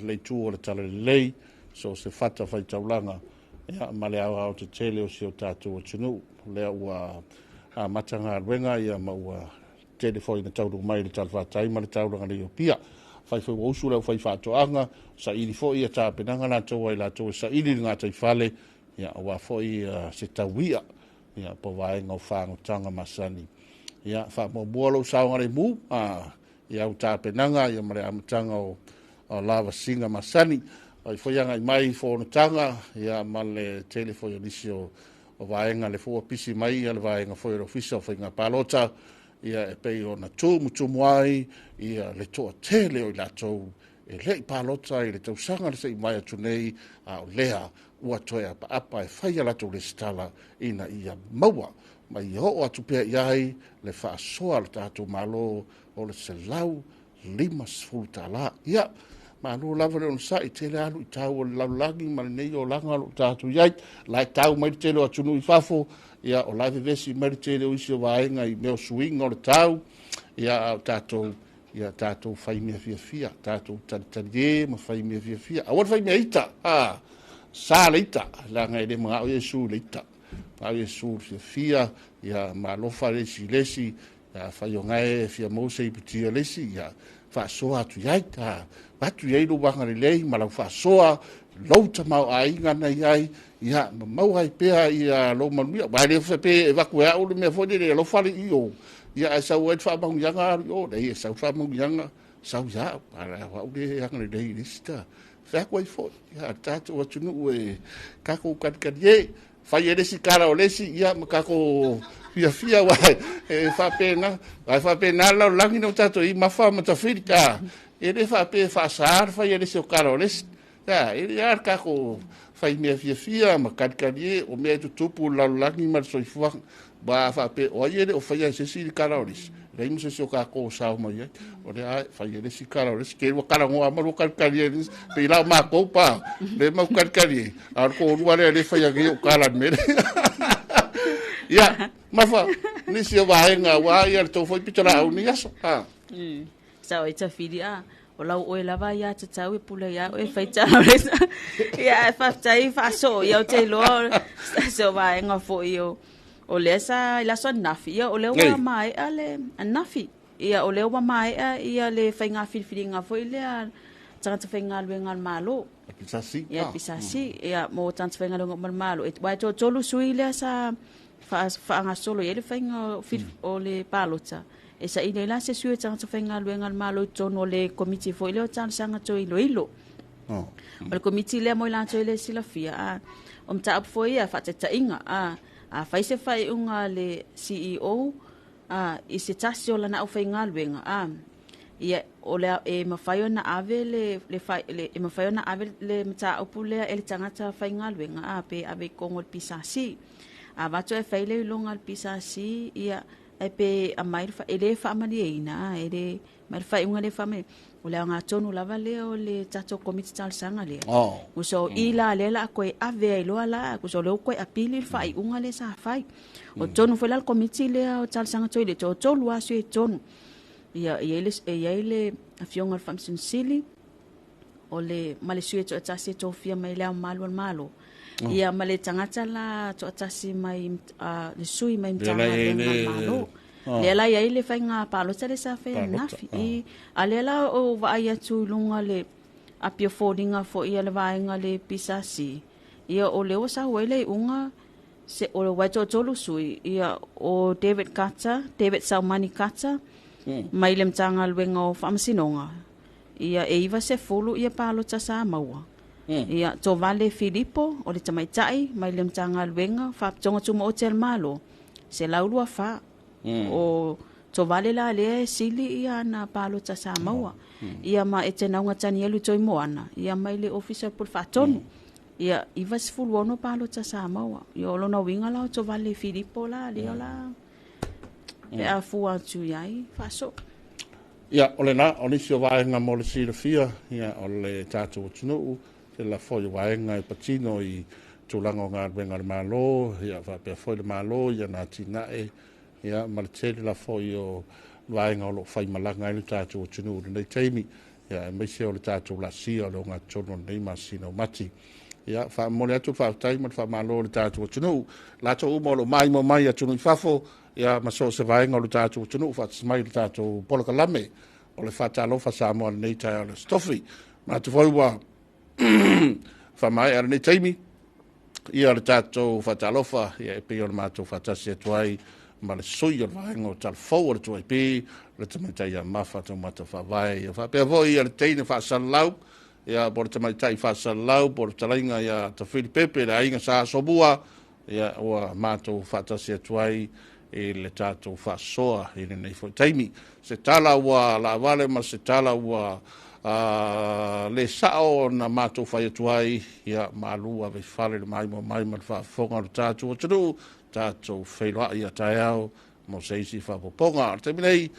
[SPEAKER 8] le itu o le talalelei, so o se fata faitaulaga, ia, ma le aoao tetele o si o tatou atunuu. Lea ua amata galuega, ia, ma ua tele foi na taunuu mai le talafatai ma le taulaga nei o Apia. Fai foi ua usu le aufai faatoaga, saili foi ia tapenaga latou ai latou e saili le gataifale, ia, aua foi se tauia, ia, po vaega o fagotaga masani. Ia, faamuamua lou saogalemu i au tapenaga, ia, ma le amataga o lavasiga masani. Ai foi agai mai fonotaga, ia, ma le tele foi o nisi o vaega le fua pisi mai, ia, le vaega foi o le Ofisa o Faiga Palota, ia, e pei ona tumutumu ai, ia, le toatele o i latou e lei palota i le tausaga le sei mai atu nei, a o lea ua toe apaapa e fai a latou lesitala ina ia maua ma ia oo atu pea i ai le faasoa a le tatou Malo o le $150. Ia, Malo lava le onosai, tele a luitau o le lalolagi ma lenei olaga o lo o tatou i ai. La e tau mai le tele o atunuu i fafo, ia o la e vevesi mai le tele o isi o vaega i mea o suiga o le tau, ia a o tatou, ia tatou fai mea fiafia, tatou talitalie ma fai mea fiafia. Aua le fai mea ita, a, sa le ita, leaga e le manao Iesu i le ita. Manao Iesu i le fiafia, ia ma alofa le isi i le isi, ia afai o gae e fia maua se iputi a le isi, ia faasoa atu i ai, a, avatu i ai lou agalelei ma lau faasoa, lou tamaoaiga na i ai, ia ma maua ai pea ia lou manuia. Aua e le faapea e avatu e au le mea foi lele e alofa le i o, ia ae sau ai le faamanuiaga alu i o, leai e sau le faamanuiaga sau ia au, a o au le agalelei i le isi ta. Fai atu ai foi, ia le tatou atunuu e tatou talitalie, fai e le isi tala o le isi, ia ma tatou fiafia, aua e faapena, ae faapena le lalolagi na o tatou i mafa ma tafili, a, e le faapea e faasa le fai e le isi o tala o le isi. A, e le a le tatou fai mea fiafia ma talitalie o mea e tutupu i le lalolagi ma le soifuaga. Aua a faapea o ai e le o faia e se isi le tala o le isi, leai ma se isi o tatou o sao mai ai. O lea e fai e le isi tala o le isi, ke ua talanoa ma lua talitalie i le isi, pei la o matou pa, le mau talitalie, a o le toalua lea e le faia nei o tala i le mea lea. Ia, Mafa, nisi o vaega aua ia le tou foi pitolaau i lenei aso. Ha.
[SPEAKER 9] Sao e tafili a, o lau oe lava ia tatau e pule ia oe fai tala. Ia, e faafetai faasoo ia o te iloa se o vaega foi o o lea sa i le aso ananafi, ia o lea ua maea le ananafi. Ia o lea ua maea ia le faiga filifiliga foi lea tagata faigaluega a le Malo.
[SPEAKER 8] PSC.
[SPEAKER 9] Ia PSC, ia mo tagata faigaluega uma a le Malo. E aua e toatolu sui lea sa faagasolo i ai le faiga o le palota. E saili ai la se sui o tagata faigaluega a le Malo i totonu o le komiti foi lea o talosaga toe iloilo. O le komiti lea mo i latou e le silafia, a o mataupu foi ia faataitaiga, a afai se faaiuga a le CEO a i se tasi o lana aufaigaluega, a ia o le e mafai ona ave le le, le e mafai ona ave le mataupu lea e le tagata faigaluega, a pe ave i totonu o le PSC. A avatu e fai le iloga a le PSC, ia e pe aumai e le faamalieina, e le mai le faaiuga le faamalie. O le aoga tonu lava lea o le tatou komiti talosaga lea. So i la lea la koe ave ai loa la, so lea ua toe apili le faaiuga lea sa fai. O tonu foi la le komiti lea o talosaga toe le toatolu lava sui i totonu. Ia, e i ai le afioga i le Faamasino Sili, o le, ma le sui e toatasi e tofia mai le Ao Mamalu o le Malo. Ia, ma le tagata la toatasi mai, le sui mai Matagaluega a le Malo. Lea la i ai le faiga palota lea sa fai ananafi. I, a lea la o vaai atu i luga le api o foliga foi a le vaega le PSC, ia o lea ua sau ai le iuga se, o le wai toatolu sui, ia o David Carter, David Saumani Carter, mai le Matagaluega o Faamasinoga, ia e 90 ia palota sa maua. Ia Tovale Filipo o le tamaitai mai le Matagaluega Faapitoga Tumaoti a le Malo, 124. O Tovale la lea e sili ia ana palota sa maua. Ia ma Etenauga Tanielu Toimoana, ia mai le Ofisa o le Pule Faatonu. Ia 96 palota sa maua. Ia o lona uiga la o Tovale Filipo la lea la pe a fua atu i ai faasoo.
[SPEAKER 8] Ia, o lena, o nisi o vaega mo le silafia, ia, o le tatou atunuu, se la foi o vaega e patino i tulaga o galuega a le Malo, ia, faapea foi le Malo, ia, na atinae, ia, ma le tele la foi o vaega o lo o faimalaga ai le tatou atunuu i lenei taimi, ia, aemaise o le tatou laasia o le ogatotonu o lenei masina o Mati. Ia, faamomoli atu le faafetai ma le faamalo i le tatou atunuu, latou uma o lo o maimoa mai i atunuu i fafo, ia, ma so o se vaega o le tatou atunuu, faatasi mai i le tatou polokalame o le Faatalofa Samoa i lenei taeao o le Aso Tofi. Manatu foi ua faamaea lenei taimi, ia le tatou faatalofa, ia e pei o le matou faatasi atu ai ma le sui o le vaega o Talafou o le 2AP, le tamaitai ia Mafa Taumata Faavae, ia faapea foi ia le teine faasalalau, ia po o le tamaitai faasalalau, po o le fetalaiga ia Tafili Pepe, le aiga Sa Asomua, ia ua matou faatasi atu ai i le tatou faasoa i lenei foi taimi. Se tala ua laavale ma se tala ua le sao na matou fai atu ai, ia malu ave i fale le maimoa mai ma le faafofoga o le tatou atunuu, tatou feiloai ia taeao mo se isi faaopoopoga. O le taimi nei,